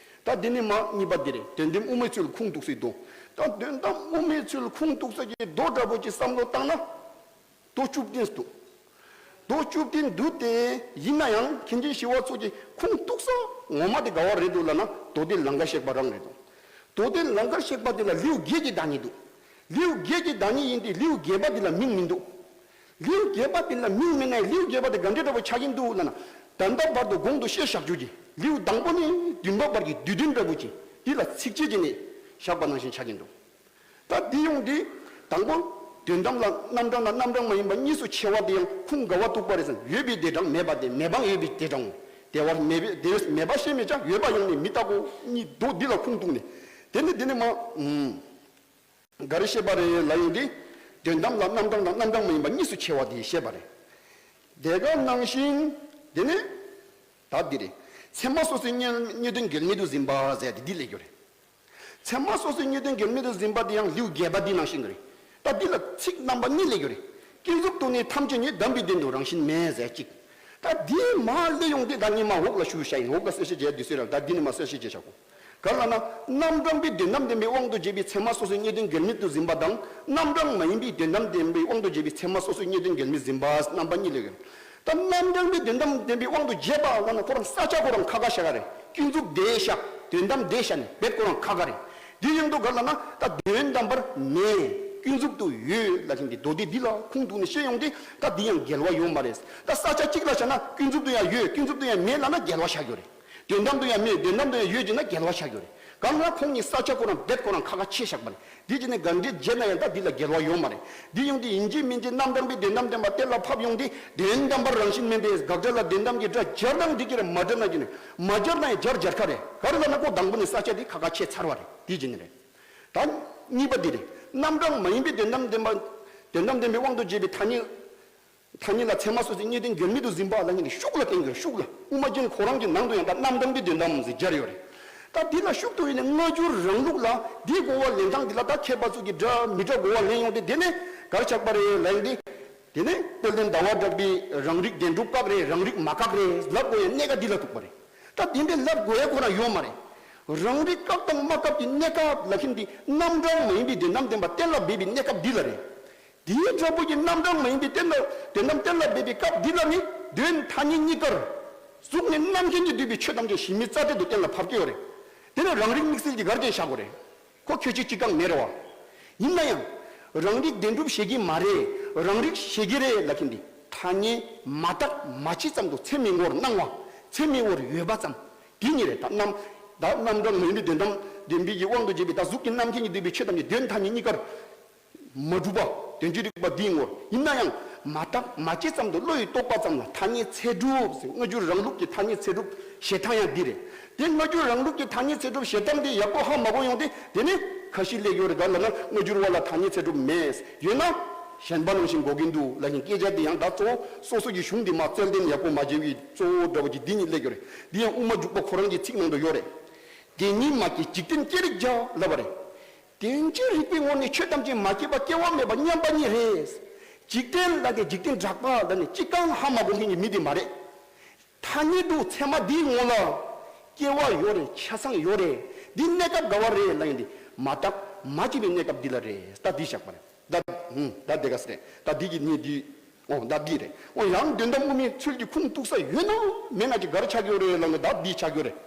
ད་འདི་ནས་མར་གཉིས་པ་འདི་རེད། དོན་དམ་དབུ་མའི་ཚུལ་ཁུངས་གཏུགས་སའི་མདོ། ད་དོན་དམ་དབུ་མའི་ཚུལ་ཁུངས་གཏུགས་ས་ཀྱི་མདོ་འདྲ་པོ་ཅིག་བསམ་བློ་བཏང་ན། མདོ་བཅུ་བདུན་འདུག་མདོ་བཅུ་བདུན་འདུག་སྟེ། ཡིན་ན་ཡང་མཁན་ཆེན་ཞི་བ་འཚོ་གི་ཁུངས་གཏུགས་ས་ངོ་མ་དེ་ག་བ་རེད་འདུག་ལབ་ན། མདོ་སྡེ་ལང་ཀར་གཤེགས་པ་རང་རེད་འདུག་མདོ་སྡེ་ལང་ཀར་གཤེགས་པ་དེ་ལ་ལེའུ་བརྒྱད་ཀྱི་བདག་ཉིད་འདུག་ལེའུ་བརྒྱད་ཀྱི་བདག་ཉིད་ཡིན་ཏེ། ལེའུ་བརྒྱད་པ་དེ་ལ་མིང་མི་འདུག་ལེའུ་བརྒྱད་པ་དེ་ལ་མིང་མེད་ན་ཡང་། ལེའུ་བརྒྱད་པ་དེ་ག་འདྲའི་འདྲ་པོ་ཆགས་ཀྱིན་འདུག་ལབ་ན། ད་ལྟ་བར་དུ་གོང་དུ་བཤད་བཞག་རྒྱུ་གྱི་ལེའུ་དང་པོ་ནས་བདུན་པ་བར་གྱི་བསྡུས་དོན་འདྲ་པོ་ཅིག་འདི་ལ་ཚིགས་བཅད་བྱས་ནས་བཞག་པ་ནང་བཞིན་ཆགས་ཀྱིན་འདུག་ད་འདི་ཡོང་དུས། དང་པོ། དོན་དམ་ལ་རྣམ་གྲངས་དང་རྣམ་གྲངས་མ་ཡིན་པ་གཉིས་སུ་ཕྱེ་བ་དེ་ཡང་ཁུངས་ག་བ་གཏུགས་པ་རེད་ཟེར་ན། ཡོད་པའི་དེ་དྲངས། མེད་པ་དེ། མེད་པའང་ཡོད་པའི་དེ་དྲངས། དེ་བར་མེད་པའི་དེ། མེད་པ་ཤེས་མི་བྱ། ཡོད་པ་ཡང་ནི་མི་རྟག་གོ། གཉིས་མདོ་འདི་ལ་ཁུངས་གཏུགས་ནས། དེ་ནི་འདི་ནི་མ། ཨུམ། ག་རེ་བཤད་པ་རེད་ལབ་ཡོང་དུས། དོན་དམ་ལ་རྣམ་གྲངས་དང་རྣམ་གྲངས་མ་ཡིན་པ་གཉིས་སུ་ཕྱེ་བ་དེ་བཤད་པ་རེད། དེ་ག་ནང་བཞིན། དེ་ནི། ད་འདི་རེད། ཚད་མ་སོ་སོའི་རྙེད་རྙེད་དོན་འགལ་མེད་དུ་འཛིན་པ་ཟེར་ཏེ་འདི་ལས་རྒྱུ་རེད། ཚད་མ་སོ་སོའི་རྙེད་དོན་འགལ་མེད་དུ་འཛིན་པ་དེ་ཡང་ལེའུ་བརྒྱད་པ་འདི་ནང་བཞིན་གྱི་རེད། ད་འདི་ལ་ཚིག་རྣམ་པ་གཉིས་སླེབས་ཡོད་རེད། ཀུན་རྫོབ་ཏུ་ནི་ཐམས་ཅད་ཉིད། གདམས་པའི་དོན་དུ་རང་བཞིན་མེད་ཟེར་གཅིག་ད་འདི་མར་སླེབས་ཡོང་དུས། ད་ངས་མར་འོག་ལ་ཞུ་བྱ་ཡིན། འོག་ལ་གསལ་བཤད་བྱས་དུས་ཚོད་རག་ད་འདི་ནས་མར་གསལ་བཤད་བྱས་བཞག་གོ། ག་ལ་ན། རྣམ་གྲངས་པའི་དོན་དམ་བདེན་པའི་དབང་དུ་བྱས་པའི་ཚད་མ་སོ་སོའི་རྙེད་དོན་འགལ་མེད་དུ་འཛིན་པ་དང་། རྣམ་གྲངས་མ་ཡིན་པའི་དོན་དམ་བདེན་པའི་དབང་དུ་བྱས་པའི་ཚད་མ་སོ་སོའི་རྙེད་དོན་འགལ་མེད་འཛིན་པ་རྣམ་པ་གཉིས་སླེབས་ཡོད་རེད། ད་རྣམ་གྲངས་པའི་དོན་དམ་བདེན་པའི་དབང་དུ་བྱས་པ་ལབ་ན། ཁོ་རང་ས་ཆ་ཁོ་རང་ཁ་ཁ་བཞག་ག་རེད། ཀུན་རྫོབ་དེ་བཞག་དོན་དམ་དེ་བཞག་ནས་རྦད་ཁོ་རང་ཁ་ཁ་རེད། དེ་ཡིན་དུས་ག་ལ་ན། ད་དོན་དམ་པར་མེད། ཀུན་རྫོབ་ཏུ་ཡོད་ལབ་བཞིན་དེ་མདོ་སྡེ་འདི་ལ་ཁུངས་གཏུགས་ནས་བཤད་ཡོང་དུས། ད་འདི་ཡང་འགལ་བ་ཡོད་མ་རེད། ད་ས་ཆ་གཅིག་ལ་བཞག་ན་ཀུན་རྫོབ་ཏུ་ཡང་ཡོད། ཀུན་རྫོབ་ཏུ་ཡང་མེད་ལབ་ན་འགལ་བ་ཆགས་ཡོད་རེད། དོན་དམ་དུ་ཡང་མེད། དོན་དམ་དུ་ཡང་ཡོད་ཅེ་ན་འགལ་བ་ཆགས་ཡོད་རེད། གང་ལ་ཁོང་གཉིས་ས་ཆ་ཁོ་རང་རྦད་ཁོ་རང་ཁ་ཁ་ཕྱེ་བཞག་པ་རེད། འདི་བྱས་ནས་ག་འདྲས་བྱས་ན་ཡང་ད་འདི་ལ་འགལ་བ་ཡོད་མ་རེད། འདི་ཡོང་དུས་ཡིན་གཅིག་མིན་གཅིག་རྣམ་གྲངས་པའི་དོན་དམ་བདེན་པ་གཏན་ལ་ཕབ་ཡོང་དུས་དོན་དམ་པར་རང་བཞིན་མིན་པའི་དགག་སྒྲ་ལ་དོན་དམ་གྱི་སྒྲ་སྦྱར་ན་འགྲིག་གི་རེད། མ་སྦྱར་ན་གྱི་ནི་མ་སྦྱར་ན་ཡང་སྦྱར་སྦྱར་ཁ་རེད། ག་རེ་ལབ་ན་ཁོ་དང་པོ་ནས་ས་ཆ་འདི་ཁ་ཁ་ཕྱེ་ཚར་བ་རེད། འདི་བྱས་ནས་རེད། ད་གཉིས་པ་འདི་རེད། རྣམ་གྲངས་མ་ཡིན་པའི་དོན་དམ་བདེན་པ་དོན་དམ་བདེན་པའི་དབང་དུ་བྱས་པའི་ཐ་སྙད། ཐ་སྙད་ལ་ཚད་མ་སོ་སོའི་གནས་དོན་འགལ་མེད་དུ་འཛིན་པ་ལ་ཉིད་ནས་ཤུགས་ལ་བརྟེན་དགོས། ཤུགས་ལ་དབུ་མ་རྒྱན་ཁོ་རང་གི་ནང་དུ་ཡང་ད་རྣམ་གྲངས་པའི་དོན་དམ་ཟེར་སྦྱར་ཡོད་རེད། ད་འདི་ལ་ཤུགས་ཐུབ་ཡིན་ནས་སྔ་འགྱུར་རང་ལུགས་ལ་འདིའི་གོ་བ་ལེན་སྟངས་འདི་ལ་ད་མཁས་པ་ཚོ་གི་འདྲ་མི་འདྲ་གོ་བ་ལེན་ཡོང་སྟེ། དེ་ནས་ག་རེ་ཆགས་པ་རེད་ལབ་ཡིན་ཏེ། དེ་ནས་དཔལ་ལྡན་ཟླ་བ་གྲགས་པའི་རང་རིག་བདེན་གྲུབ་བཀག་རེད། རང་རིག་མ་བཀག་རེད་ལབ་དགོས་ཡ་གནད་འགག་འདི་ལ་ཐུག་པ་རེད། ད་འདི་འདྲའི་ལབ་དགོས་ཡ་ཁོ་རང་ཡོད་མ་རེད། རང་རིག་བཀག་དང་མ་བཀག་གི་གནས་སྐབས་ལ་ཁྱིམ་འདི་རྣམ་གྲངས་མ་ཡིན་པའི་དོན་དམ་བདེན་པ་གཏན་ལ་འབེབས་པའི་གནས་སྐབས་འདི་ལ་རེད། དེའི་འདྲ་པོ་གྱི་རྣམ་གྲངས་མ་ཡིན་པའི་གཏན་ལ་དོན་དམ་གཏན་ལ་འབེབས་པའི་སྐབས་འདི་ལ་ནི་དོན་ཐ་སྙད་གཉིས་ཀར་གཟུགས་ནས་རྣམ་མཁྱེན་གྱིས་བསྡུས་པའི་ཆོས་ཐམས་ཅད་གཞི་མེད་རྩ་བྲལ་དུ་གཏན་ལ་ཕབ་ཀྱི་ཡོད་རེད། དེ་ནི་རང་རིག་དམིགས་བསལ་གྱི་གར་ཅན་བཞག་དགོས་རེད། ཁོ་ཁྱོད་ཀྱི་ཅི་གང་མེད་རེད་བ། ཡིན་ན་ཡང་། རང་རིག་བདེན་གྲུབ་བཞེད་ཀྱི་མ་རེད། རང་རིག་བཞེད་ཀྱི་རེད་ལབ་མཁན་འདི་ཐ་སྙད་མ་བཏགས་མ་བྱས་ཙམ་དུ་ཚད་མའི་ངོ་བོར་སྣང་བ། ཚད་མའི་ངོ་བོར་ཡོད་པ་ཙམ། དེ་ཉིད་རེད། ད་རྣམ། ད་རྣམ་གྲངས་མ་ཡིན་པའི་དོན་དམ་བདེན་པའི་གི་དབང་དུ་བྱས་པའི་ད་གཟུགས་ཀྱི་རྣམ་མཁྱེན་གྱིས་བསྡུས་པའི་ཆོས་ཐམས་ཅད་དོན་ཐ་སྙད་གཉིས་ཀར་མ་གྲུབ་པ་དོན་སྤྱི་རིག་པ་འདིའི་ངོར། ཡིན་ན་ཡང་མ་བཏགས་མ་བྱས་ཙམ་དུ་བློ་ཡིས་རྟོགས་པ་ཙམ་ལ་ཐ་སྙད་ཚད་གྲུབ་ཟེར། སྔ་འགྱུར་རང་ལུགས་ཀྱི་ཐ་སྙད་ཚད་གྲུབ་བཞེད་སྟངས་ཡང་འདི་རེད། དེ་སྔ་འགྱུར་རང་ལུགས་ཀྱི་ཐ་སྙད་ཚད་གྲུབ་བཞེད་སྟངས་དེ་ཡག་པོ་ཧ་མ་གོ་ཡོང་དུས། དེ་ནི་ཁ་ཤས་སླེབས་ཡོད་རེད། ག་ལབ་ན་སྔ་འགྱུར་བ་ལ་ཐ་སྙད་ཚད་གྲུབ་མེད། ཡོད་ན་གཞན་པ་ནང་བཞིན་གོ་གི་འདུག་ལབ་མཁན་སྐད་ཆ་དེ་ཡང་ད་གཙོ་བོ་སོ་སོ་གི་གཞུང་དེ་མར་རྩལ་ལྡན་ཡག་པོ་མ་བྱས་པའི་གཙོ་བོ་འདྲ་བོ་ཅིག་འདི་ཉིད་སླེབས་ཡོད་རེད། འདི་ཡང་དབུ་མ་འཇུག་པ་ཁོ་རང་གི་ཚིག་ནང་དུ་ཡོད་རེད། དེ་ཉིད་མ་སྐྱེས་འཇིག་རྟེན་སྐྱེ་རིགས་བརྒྱ་ལབ་པ་རེད། དོན་སྤྱིར་རིགས་པའི་ངོ་ནས་ཆོས་ཐམས་ཅད་མ་སྐྱེས་པ་སྐྱེ་བ་མེད་པ་མཉམ་པ་ཉིད་རེད། འཇིག་རྟེན་ལ་དེ་འཇིག་རྟེན་གྲགས་པ་ལ་ནི་ཅི་གང་ཧ་མ་གོ་མཁན་གྱི་མི་དེ་མ་རེད། ཐ་སྙད་དུ་ཚད་མ་འདིའི་ངོ་ལ་སྐྱེ་བ་ཡོད་རེད། ཆ་ཚང་ཡོད་རེད། འདི་གནས་སྐབས་ག་བ་རེད་ལབ་ཡིན་ཏེ། མ་བརྟགས་མ་དཔྱད་པའི་གནས་སྐབས་འདི་ལ་རེད། ད་འདི་བཞག་པ་རེད། ད་ཧུམ་ད་དེ་ག་ཟེར་རེད། ད་འདི་གི་གནས་འདི། འོ་ད་འདི་རེད། འོ་ཡང་དོན་དམ་དབུ་མའི་ཚུལ་གྱི་ཁུངས་གཏུགས་ས་ཡོད་ན་མེད་ན་ཅིག་ག་རེ་ཆགས་ཀྱི་ཡོད་རེད་ལབ་ན། ད་འདི་ཆགས་ཀྱི་ཡོད་རེད།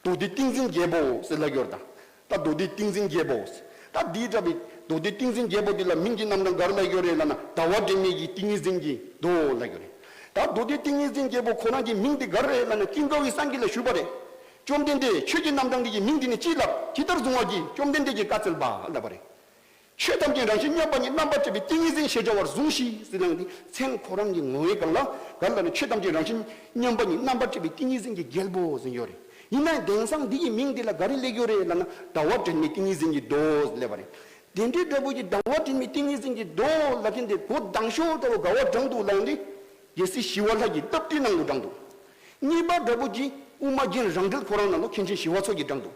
མདོ་སྡེ་ཏིང་འཛིན་རྒྱལ་པོ་ཟེར་ལབ་ཀྱི་ཡོད་རེད་ད། ད་མདོ་སྡེ་ཏིང་འཛིན་རྒྱལ་པོ། ད་འདིའི་འདྲ་བའི་མདོ་སྡེ་ཏིང་འཛིན་རྒྱལ་པོ་འདི་ལ་མིང་གི་རྣམ་གྲངས་ག་རེ་ལབ་ཀྱི་ཡོད་རེད་ལབ་ན། ཟླ་བ་སྒྲོན་མེ་ཡི་ཏིང་ངེ་འཛིན་གྱི་མདོ་ལབ་ཀྱི་ཡོད་རེད། ད་མདོ་སྡེ་ཏིང་ངེ་འཛིན་རྒྱལ་པོ་ཁོ་རང་གི་མིང་འདི་ག་རེ་རེད་ལབ་ན། ཀུན་དགའ་བོའི་སངས་རྒྱས་ལ་ཞུས་པ་རེད། བཅོམ་ལྡན་འདས། ཆོས་ཀྱི་རྣམ་གྲངས་འདི་གི་མིང་འདི་ནི་ཅི་ལབ། ཇི་ལྟར་བཟུང་བ་ཅི། བཅོམ་ལྡན་འདས་ཀྱིས་བཀའ་སྩལ་པ་ལབ་པ་རེད། ཆོས་ཐམས་ཅད་རང་བཞིན་མཉམ་པ་ཉིད། རྣམ་པར་དཔྱད་པའི་ཏིང་ངེ་འཛིན་ཞེས་བྱ་བར་བཟུང་ཞིག་ཟེར་ནས་འདི་མཚན་ཁོ་རང་གི་ངོ་བོའི་སྒང་ལ་ག་རེ་ལབ་ན། ཆོས་ཐམས་ཅད་རང་བཞིན་མཉམ་པ་ཉིད། རྣམ་པར་དཔྱད་པའི་ཏིང་ངེ་འཛིན་གྱི་རྒྱལ་པོ་ཟེར་ཡོད་རེད། ཡིན་ནའང་དེང་སང་འདི་ཡི་མིང་འདི་ལ་ག་རེ་སླེབས་ཡོད་རེད་ལབ་ན། ཟླ་བ་སྒྲོན་མེ་ཏིང་ངེ་འཛིན་གྱི་མདོ་ཟེར་སླེབས་པ་རེད། དེ་འདྲའི་འདྲ་པོ་ཅིག་ཟླ་བ་སྒྲོན་མེ་ཏིང་ངེ་འཛིན་གྱི་མདོ་ལབ་མཁན་དེ་གོ་དང་ཤོས་འདྲ་པོ་ག་བ་དྲངས་འདུག་ལབ་ཡོང་དུས། རྒྱལ་སྲས་ཞི་བ་ལྷ་གི་སྟབས་བདེའི་ནང་དུ་དྲངས་འདུག་གཉིས་པ་འདྲ་པོ་ཅིག་དབུ་མ་རྒྱན་རང་འགྲེལ་ཁོ་རང་ནང་ལ་མཁན་ཆེན་ཞི་བ་འཚོ་གིས་དྲངས་འདུག་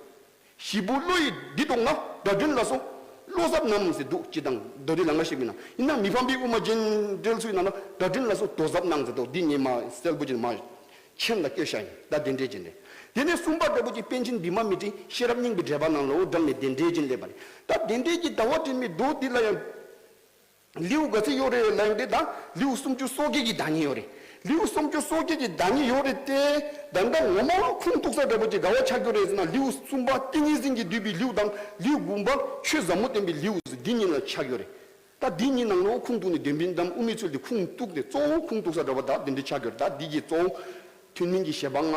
ཞིབ་པོ་བློ་ཡིས་འདི་རྟོགས་ན། སྒྲ་སྒྲོན་ལ་སོགས་བློ་ཟབ་རྣམས་ཟེར་འདུག་སྤྱིར་བཏང་མདོ་སྡེ་ལ་ང་ཞིག་མིན་ན། ཡིན་ན་མི་ཕམ་པའི་དབུ་མ་རྒྱན་འགྲེལ་ཚུལ་ནང་ལ་སྒྲ་སྒྲོན་ལ་སོགས་དོ་ཟབ་རྣམས་ཟེར་འདུག་འདི་ངས་མ་གསལ་པོ་ཅིག་མ་མཁྱེན་ལ་སྐྱོ་ཤ་ཡིན། ད་དེ་འདྲའི་རྒྱན་རེད། དེ་ནས་གསུམ་པ་འདྲ་པོ་ཅིག་པཎ་ཆེན་བི་མ་མི་ཏྲའི་ཤེས་རབ་སྙིང་པོའི་འགྲེལ་པ་ནང་ལ་འོ་དྲངས་ནས་དེ་འདྲའི་རྒྱན་སླེབས་པ་རེད། ད་དེ་འདྲའི་གི་ཟླ་བ་སྒྲོན་མེའི་མདོ་འདི་ལ་ཡང་ལེའུ་ག་ཚོད་ཡོད་རེད་ལབ་ཡོང་དུས། ད་ལེའུ་སུམ་ཅུ་སོ་བརྒྱད་ཀྱི་བདག་ཉིད་ཡོད་རེད། ལེའུ་སུམ་ཅུ་སོ་བརྒྱད་ཀྱི་བདག་ཉིད་ཡོད་རེད་དེ། ད་ལྟ་ངོ་མ་ཁུངས་གཏུགས་ས་འདྲ་པོ་ཅིག་ག་བ་ཆགས་ཀྱི་རེད་ཟེར་ན། ལེའུ་གསུམ་པ་ཏིང་ངེ་འཛིན་གྱིས་བསྡུས་པའི་ལེའུ་དང་། ལེའུ་དགུ་པ་ཆོས་ཟབ་མོ་བསྟན་པའི་ལེའུ་ཟེར་འདི་གཉིས་ལ་ཆགས་ཀྱི་ཡོད་རེད། ད་འདི་གཉིས་ནང་ལོགས་ཁུངས་གཏུགས་ནས་དོན་དམ་དབུ་མའི་ཚུལ་དེ་ཁུངས་གཏུགས་ནས་གཙོ་བོ་ཁུངས་གཏུགས་ས་འདྲ་པོ་ད་འདི་འདྲ་ཆགས་ཀྱི་ཡོད་རེད། ད་འདི་གི་གཙོ་བོ་ཐུན་མིན་གྱི་བཞེད་པ་ལྔ་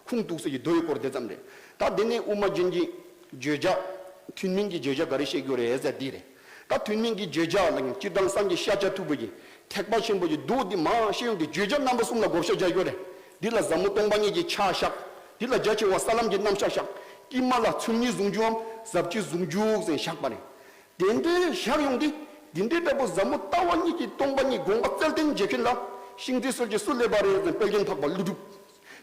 ཁུངས་གཏུགས་ས་ཀྱི་མདོ་ཡི་སྐོར་དེ་ཙམ་རེད། ད་དེ་ནས་དབུ་མ་རྒྱན་གྱི་བརྗོད་བྱ། ཐུན་མིན་གྱི་བརྗོད་བྱ་ག་རེ་བཤད་ཀྱི་ཡོད་རེད་ཟེར་འདི་རེད། ད་ཐུན་མིན་གྱི་བརྗོད་བྱ་ལབ་མཁན་སྤྱིར་བཏང་སངས་རྒྱས་ཤཱཀྱ་ཐུབ་པ་གིས་ཐེག་པ་ཆེན་པོ་གི་མདོ་འདི་མར་བཤད་ཡོང་དུས་བརྗོད་བྱ་རྣམ་པ་གསུམ་ལ་བགོ་བཤའ་རྒྱག་ཡོད་རེད། འདི་ལ་ཟབ་མོ་སྟོང་པ་ཉིད་ཀྱི་ཕྱག་བཞག་འདི་ལ་རྒྱ་ཆེ་བ་ས་ལམ་གྱི་རྣམ་གཞག་བཞག་དཀྱིལ་མ་ལ་ཚུལ་གཉིས་ཟུང་འཇུག་གམ་ཟབ་ཆོས་ཟུང་འཇུག་ཟེར་བཞག་པ་རེད། དེ་འདྲའི་བཞག་ཡོང་དུས། འདི་འདྲའི་འདྲ་པོ་ཟབ་མོ་ལྟ་བ་གཉིས་ཀྱི་སྟོང་པ་ཉིད་དགོངས་པ་རྩལ་བསྟན་བྱེད་མཁན་ལ་ཤིང་རྟའི་སྲོལ་གྱི་སུ་སླེབས་པ་རེད་ཟེར་ན། དཔལ་ལྡན་འཕགས་པ་ཀླུ་སྒྲུབ།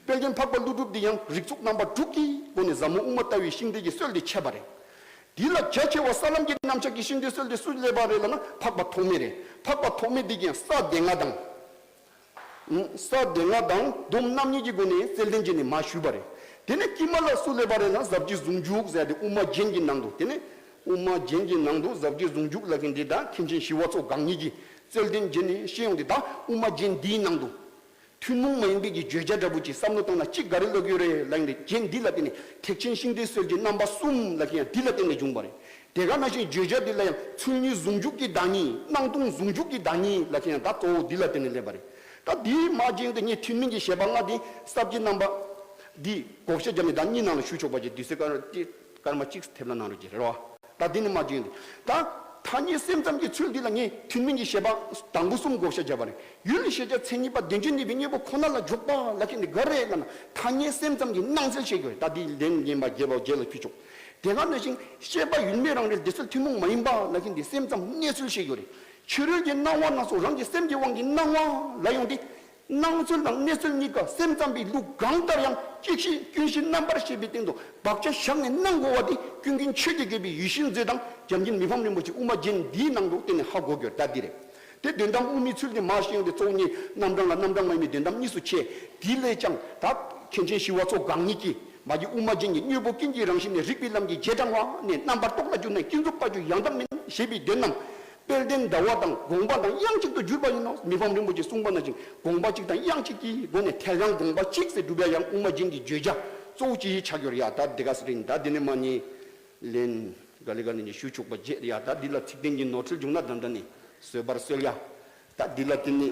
དཔལ་ལྡན་འཕགས་པ་ཀླུ་སྒྲུབ་འདི་ཡང་རིགས་ཚོགས་རྣམ་པ་དྲུག་གི་སྒོ་ནས་ཟབ་མོ་དབུ་མ་ལྟ་བའི་ཤིང་རྟའི་གི་སྲོལ་དེ་ཕྱེས་པ་རེད། འདི་ལ་རྒྱ་ཆེ་བ་ས་ལམ་གྱི་རྣམ་གཞག་གི་ཤིང་རྟའི་སྲོལ་དེ་སུ་སླེབས་པ་རེད་ལབ་ན། འཕགས་པ་ཐོགས་མེད་རེད། འཕགས་པ་ཐོགས་མེད་འདི་གིས་ས་སྡེ་ལྔ་དང་། ས་སྡེ་ལྔ་དང་སྡོམ་རྣམ་གཉིས་ཀྱི་སྒོ་ནས་རྩལ་བསྟན་བྱས་ནས་མར་ཞུས་པ་རེད། དེ་ནས་དཀྱིལ་མ་ལ་སུ་སླེབས་པ་རེད་ན། ཟབ་ཆོས་ཟུང་འཇུག་ཟེར་ཏེ་དབུ་མ་རྒྱན་གྱི་ནང་དུ། དེ་ནས་དབུ་མ་རྒྱན་གྱི་ནང་དུ་ཟབ་ཆོས་ཟུང་འཇུག་ལབ་མཁན་འདི་དང་མཁན་ཆེན་ཞི་བ་འཚོ་གང་ཉིད་ཀྱིས་རྩལ་བསྟན་བྱས་ནས་བཤད་ཡོང་དུས། ད་དབུ་མ་རྒྱན་འདིའི་ནང་དུ་ཐུན་མོང་མ་ཡིན་པའི་གི་བརྗོད་བྱ་འདྲ་པོ་ཅིག་བསམ་བློ་བཏང་ན་གཅིག་ག་རེ་ལབ་ཀྱི་ཡོད་རེད་ལབ་ཡོང་དུས། རྒྱན་འདི་ལ་བརྟེན་ནས་ཐེག་ཆེན་ཤིང་རྟའི་སྲོལ་གྱི་རྣམ་པ་གསུམ་ལབ་མཁན་ཡང་འདི་ལ་བརྟེན་ནས་བྱུང་བ་རེད། དེ་ག་ནང་བཞིན་བརྗོད་བྱ་འདི་ལ་ཡང་ཚུལ་གཉིས་ཟུང་འཇུག་གི་བདག་ཉིད། སྣང་སྟོང་ཟུང་འཇུག་གི་བདག་ཉིད་ལབ་མཁན་ཡང་ད་གཙོ་བོ་འདི་ལ་བརྟེན་ནས་སླེབས་པ་རེད། ད་འདིའི་མ་རྒྱན་དུ་ངས་ཐུན་མིན་གྱི་བཞེད་པ་ལྔ་འདི་ས་བཅད་རྣམ་པ་འདི་བགོ་བཤའ་བརྒྱབ་ནས་ད་གཉིས་ནང་ལ་ཞུ་ཆོག་པ་ཅིག་དུས་ཚོད་ག་རེ་ཏི་ སྐར་མ་གཅིག་ཐེབས་ལ་གནང་རོགས་གྱིས་རེད་བ། ད་འདི་ནི་མ་བྱུང་འདི། ད་ཐ་སྙད་སེམས་ཙམ་གྱི་ཚུལ་འདི་ལ་ངས་ཐུན་མིན་གྱི་བཤད་པ་དང་པོ་གསུམ་བགོ་བཤའ་བརྒྱབ་པ་རེད། ཡུལ་ཤེས་བྱ་མཚན་ཉིད་པ་བདེན་བརྗོད་གནས་པའི་དངོས་པོ་ཁོ་ན་ལ་འཇོག་པ་ལ་ཁྱེད་འདི་ག་རེ་ལབ་ན། ཐ་སྙད་སེམས་ཙམ་གྱི་སྣང་ཚུལ་བཤད་དགོས་རེད། ད་འདི་ལན་ངན་པ་རྒྱལ་བ་རྒྱལ་ལ་ཕུལ་ཆོག་དེ་ག་ནང་བཞིན་ཤེས་པ་ཡུལ་མེད་རང་རེད་དེ་ཚུལ་ཐུན་མོང་མ་ཡིན་པ་ལ་ཁྱེད་འདི་སེམས་ཙམ་གནས་ཚུལ་བཤད་དགོས་རེད། ཕྱི་རོལ་གྱི་སྣང་བ་སྣ་ཚོགས་རང་གི་སེམས་ཀྱི་དབང་གིས་སྣང་བ་ལ་ཡོང་སྟེ། སྣང་ཚུལ་དང་གནས་ཚུལ་གཉིས་ཀ་སེམས་ཙམ་པའི་ལུགས་གང་ལྟར་ཡང་གཅིག་ཤེས་ཀུན་ཤེས་རྣམ་པར་ཤེས་པའི་སྟེང་དུ་བག་ཆགས་བཞག་ནས་སྣང་དགོས་པ་འདི་ཀུན་མཁྱེན་ཆོས་ཀྱིས་བཀོད་པའི་ཡེ་ཤེས་མཛོད་དང་འཇམ་མགོན་མི་ཕམ་རིན་པོ་ཆེ་དབུ་མ་རྒྱན་འདིའི་ནང་དུ་བརྟེན་ནས་ཧ་གོ་དགོས་ད་འདི་རེད། དེ་དོན་དམ་དབུ་མའི་ཚུལ་དེ་མ་ཤེས་ཡོང་དེ་གཙོ་བོ་གཉིས་རྣམ་གྲངས་ལ་རྣམ་གྲངས་མ་ཡིན་པའི་དོན་དམ་གཉིས་སུ་ཕྱེ། དེ་ལས་ཀྱང་ད་མཁན་ཆེན་ཞི་བ་འཚོ་གང་ཉིད་ཀྱིས་མ་གི་དབུ་མ་རྒྱན་གྱི་དངོས་པོ་ཀུན་གྱི་རང་བཞིན་ནས་རིག་པའི་ལམ་གྱི་རྗེས་འབྲང་བ་ནས་རྣམ་པར་རྟོག་ལ་གྱུར་ནས་ཀུན་རྫོབ་པ་རྒྱུ་ཡང་དག་མིན་ཞེས་པའི་དོན་རྣམས། དཔལ་ལྡན་ཟླ་བ་དང་དགོངས་པ་དང་དབྱངས་གཅིག་ཏུ་གྱུར་པ་ཡིན་ནོ། མི་ཕམ་རིན་པོ་ཆེས་གསུངས་པ་ནང་བཞིན་དགོངས་པ་གཅིག་དང་དབྱངས་གཅིག་གི་སྒོ་ནས་ཐལ་རང་དགོངས་པ་གཅིག་ཟེར་སྒྲུབ་ཡ་ཡང་དབུ་མ་རྒྱན་གྱི་བརྗོད་བྱ་གཙོ་བོ་ཅིག་ཆགས་ཡོད་རེད་ཡ། ད་འདི་ག་ཟེར་རིན་ད་འདི་ནི་མ་ཉེས་ལན་ག་ལེ་ག་ལེ་ནས་ཞུ་ཆོག་པ་བརྗེད་རེད་ཡ། ད་འདི་ལ་ཚིག་བདུན་གྱི་ནོར་འཁྲུལ་བྱུང་ན་ད་འདི་ནི་བཟོད་པར་གསོལ་ཡ། ད་འདི་ལ་དེ་ནི་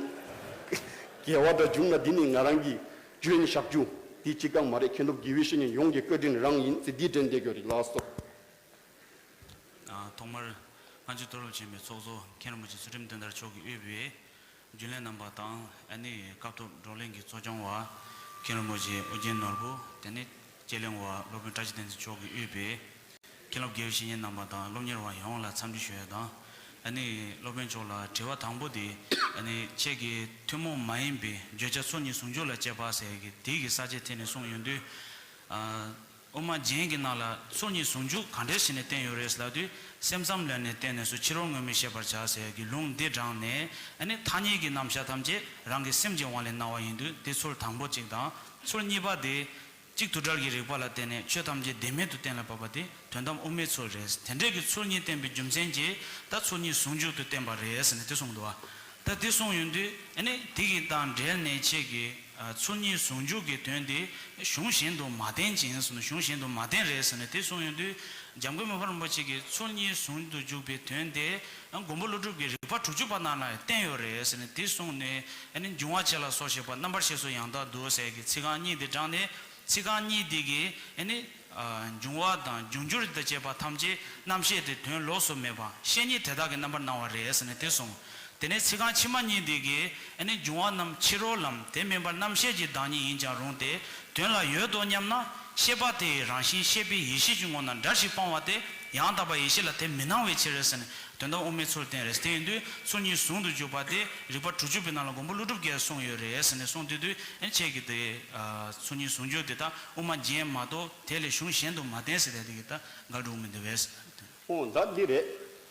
དགེ་བ་འདྲ་བྱུང་ན་འདི་ནི་ང་རང་གི་རྒྱུན་བཞག་རྒྱུ་འདི་གཅིག་རྐང་མ་རེད། མཁན་སློབ་དགེ་བའི་བཤེས་གཉེན་ཡོངས་ཀྱི་བཀའ་དྲིན་རང་ཡིན་ཟེར་འདི་དྲན་བསྡད་ཡོད་རེད། ལགས་སོ། ཐོག་མར་སྔ་ཕྱི་མཐོ་སློབ་ཆེན་མོའི་ཚོགས་གཙོ་མཁན་རིན་པོ་ཆེ་ཚུལ་ཁྲིམས་དོན་དར་མཆོག་གིས་དབུས་པའི་རྒྱུན་ལས་རྣམ་པ་དང་ཨ་ནི་སྐབས་ཐོག་བགྲོ་གླེང་གི་གཙོ་སྐྱོང་བ་མཁན་རིན་པོ་ཆེ་ཨོ་རྒྱན་ནོར་བུ། དེ་ནས་དཔྱད་གླེང་བ་སློབ་དཔོན་བཀྲ་ཤིས་བསྟན་འཛིན་མཆོག་གིས་དབུས་པའི་མཁན་སློབ་དགེ་བའི་བཤེས་གཉེན་རྣམ་པ་དང་སློབ་གཉེར་བ་ཡོངས་ལ་འཚམས་འདྲི་ཞུ་ཡ་དང་། ཨ་ནི་སློབ་དཔོན་མཆོག་ལ་དྲི་བ་དང་པོ་དེ་ཨ་ནི་ཁྱེད་ཀྱིས་ཐུན་མོང་མ་ཡིན་པའི་བརྗོད་བྱ་ཚུལ་གཉིས་ཟུང་འཇུག་ལ་དཔྱད་པ་ཟེར་གྱི་དེ་གི་ས་བཅད་ཐད་ནས་གསུངས་ཡོང་དུས། དབུ་མ་རྒྱན་གྱི་ནང་ལ་ཚུལ་གཉིས་ཟུང་འཇུག་ག་འདྲས་བྱས་ནས་བསྟན་ཡོད་རེད་ལབ་དུས། སེམས་ཙམ་ལ་ནི་བརྟེན་ནས་སུ་ཕྱི་རོལ་དངོས་མེད་ཤེས་པར་བྱ་ཟེར་གྱི་ལུང་འདི་དྲངས་ནས། ཨ་ནི་ཐ་སྙད་ཀྱི་རྣམ་གཞག་ཐམས་ཅད་རང་གི་སེམས་ཀྱི་དབང་ལས་སྣང་བ་ཡིན་དུས་དེ་ཚུལ་དང་པོ་གཅིག་དང་། ཚུལ་གཉིས་པ་དེ་གཅིག་དུ་བྲལ་གྱི་རིགས་པ་ལ་བརྟེན་ནས་ཆོས་ཐམས་ཅད་བདེན་མེད་དུ་གཏན་ལ་ཕབ་པ་དེ་དོན་དམ་དབུ་མའི་ཚུལ་རེད། དེ་འདྲས་ཀྱི་ཚུལ་གཉིས་བསྟན་པའི་རྒྱུ་མཚན་གྱིས་ད་ཚུལ་གཉིས་ཟུང་འཇུག་ཏུ་བསྟན་པ་རེད་ཟེར་ནས་དེ་གསུངས་འདུག་བ། ད་དེ་གསུངས་ཡོང་དུས་ཨ་ནི་དེ་གི་དང་འབྲེལ་ནས་ཁྱེད་ཀྱིས། ཚུལ་གཉིས་ཟུང་འཇུག་གི་དོན་དེ་གཞུང་གཞན་དུ་མ་བསྟན་ཅིང་ཟེར་ན་གཞུང་གཞན་དུ་མ་བསྟན་རེད་ཟེར་ནས་དེ་གསུངས་ཡོང་དུས། འཇམ་མགོན་མི་ཕམ་རིན་པོ་ཆེ་གིས་ཚུལ་གཉིས་ཟུང་དུ་འཇུག་པའི་དོན་དེ་མགོན་པོ་ཀླུ་སྒྲུབ་ཀྱི་རིགས་པ་དྲུག་ཅུ་པ་ནང་ལ་བསྟན་ཡོད་རེད་ཟེར་ནས་དེ་གསུངས་ནས། ཨ་ནི་འབྱུང་བ་ཆེ་ལ་སོགས་ཞེས་པ་རྣམ་པར་ཤེས་སུ་ཡང་དག་འདུ་ཟེར་གྱི་ཚིག་རྐང་གཉིས་དེ་དྲངས་ནས་ཚིག་རྐང་གཉིས་དེ་གིས་ཨ་ནི། འབྱུང་བ་དང་འབྱུང་འགྱུར་དང་བཅས་པ་ཐམས་ཅད་རྣམ་ཤེས་དེ་དོན་ལོགས་སུ་མེད་པ་བཤེས་གཉེན་དེ་དག་གི་རྣམ་པར་སྣང་བ་རེད་ཟེར་ནས་དེ་གསུངས། དེ་ནས་ཚིག་རྐང་ཕྱི་མ་གཉིས་དེ་གིས་ཨ་ནི་འབྱུང་བ་རྣམས་ཕྱི་རོལ་ལམ་དེ་མིན་པར་རྣམ་ཤེས་ཀྱི་བདག་ཉིད་ཡིན་ཀྱང་རུང་སྟེ་དོན་ལ་ཡོད་དོ་སྙམ་ན་ཤེས་པ་དེ་ཡི་རང་བཞིན་ཤེས་པའི་ཡེ་ཤེས་ཀྱི་ངོ་ན་འདྲ་ཞིག་སྤང་བ་སྟེ་ཡང་དག་པ་ཡེ་ཤེས་ལ་དེ་མི་སྣང་བའི་ཕྱིར་ཟེར་ནས་དོན་དམ་དབུ་མའི་ཚུལ་བསྟན་རེད། དེ་ཡིན་དུས་ཚུལ་གཉིས་ཟུང་དུ་འཇུག་པ་དེ་རིགས་པ་དྲུག་ཅུ་པའི་ནང་ལ་མགོན་པོ་ཀླུ་སྒྲུབ་ཀྱིས་གསུངས་ཡོད་རེད་ཟེར་ནས་གསུངས་དུས་དུས་ཨ་ནི་ཁྱེད་ཀྱིས་དེ་ཚུལ་གཉིས་ཟུང་འཇུག་དེ་དག་དབུ་མ་རྒྱན་མ་གཏོགས། དེ་ལས་གཞུང་གཞན་དུ་མ་བསྟན་ཟེར་ཏེ་དེ་གི་ད་འགལ་འགྲོ་མི་འདུག་བས། ཨོ་ད་འདི་རེད།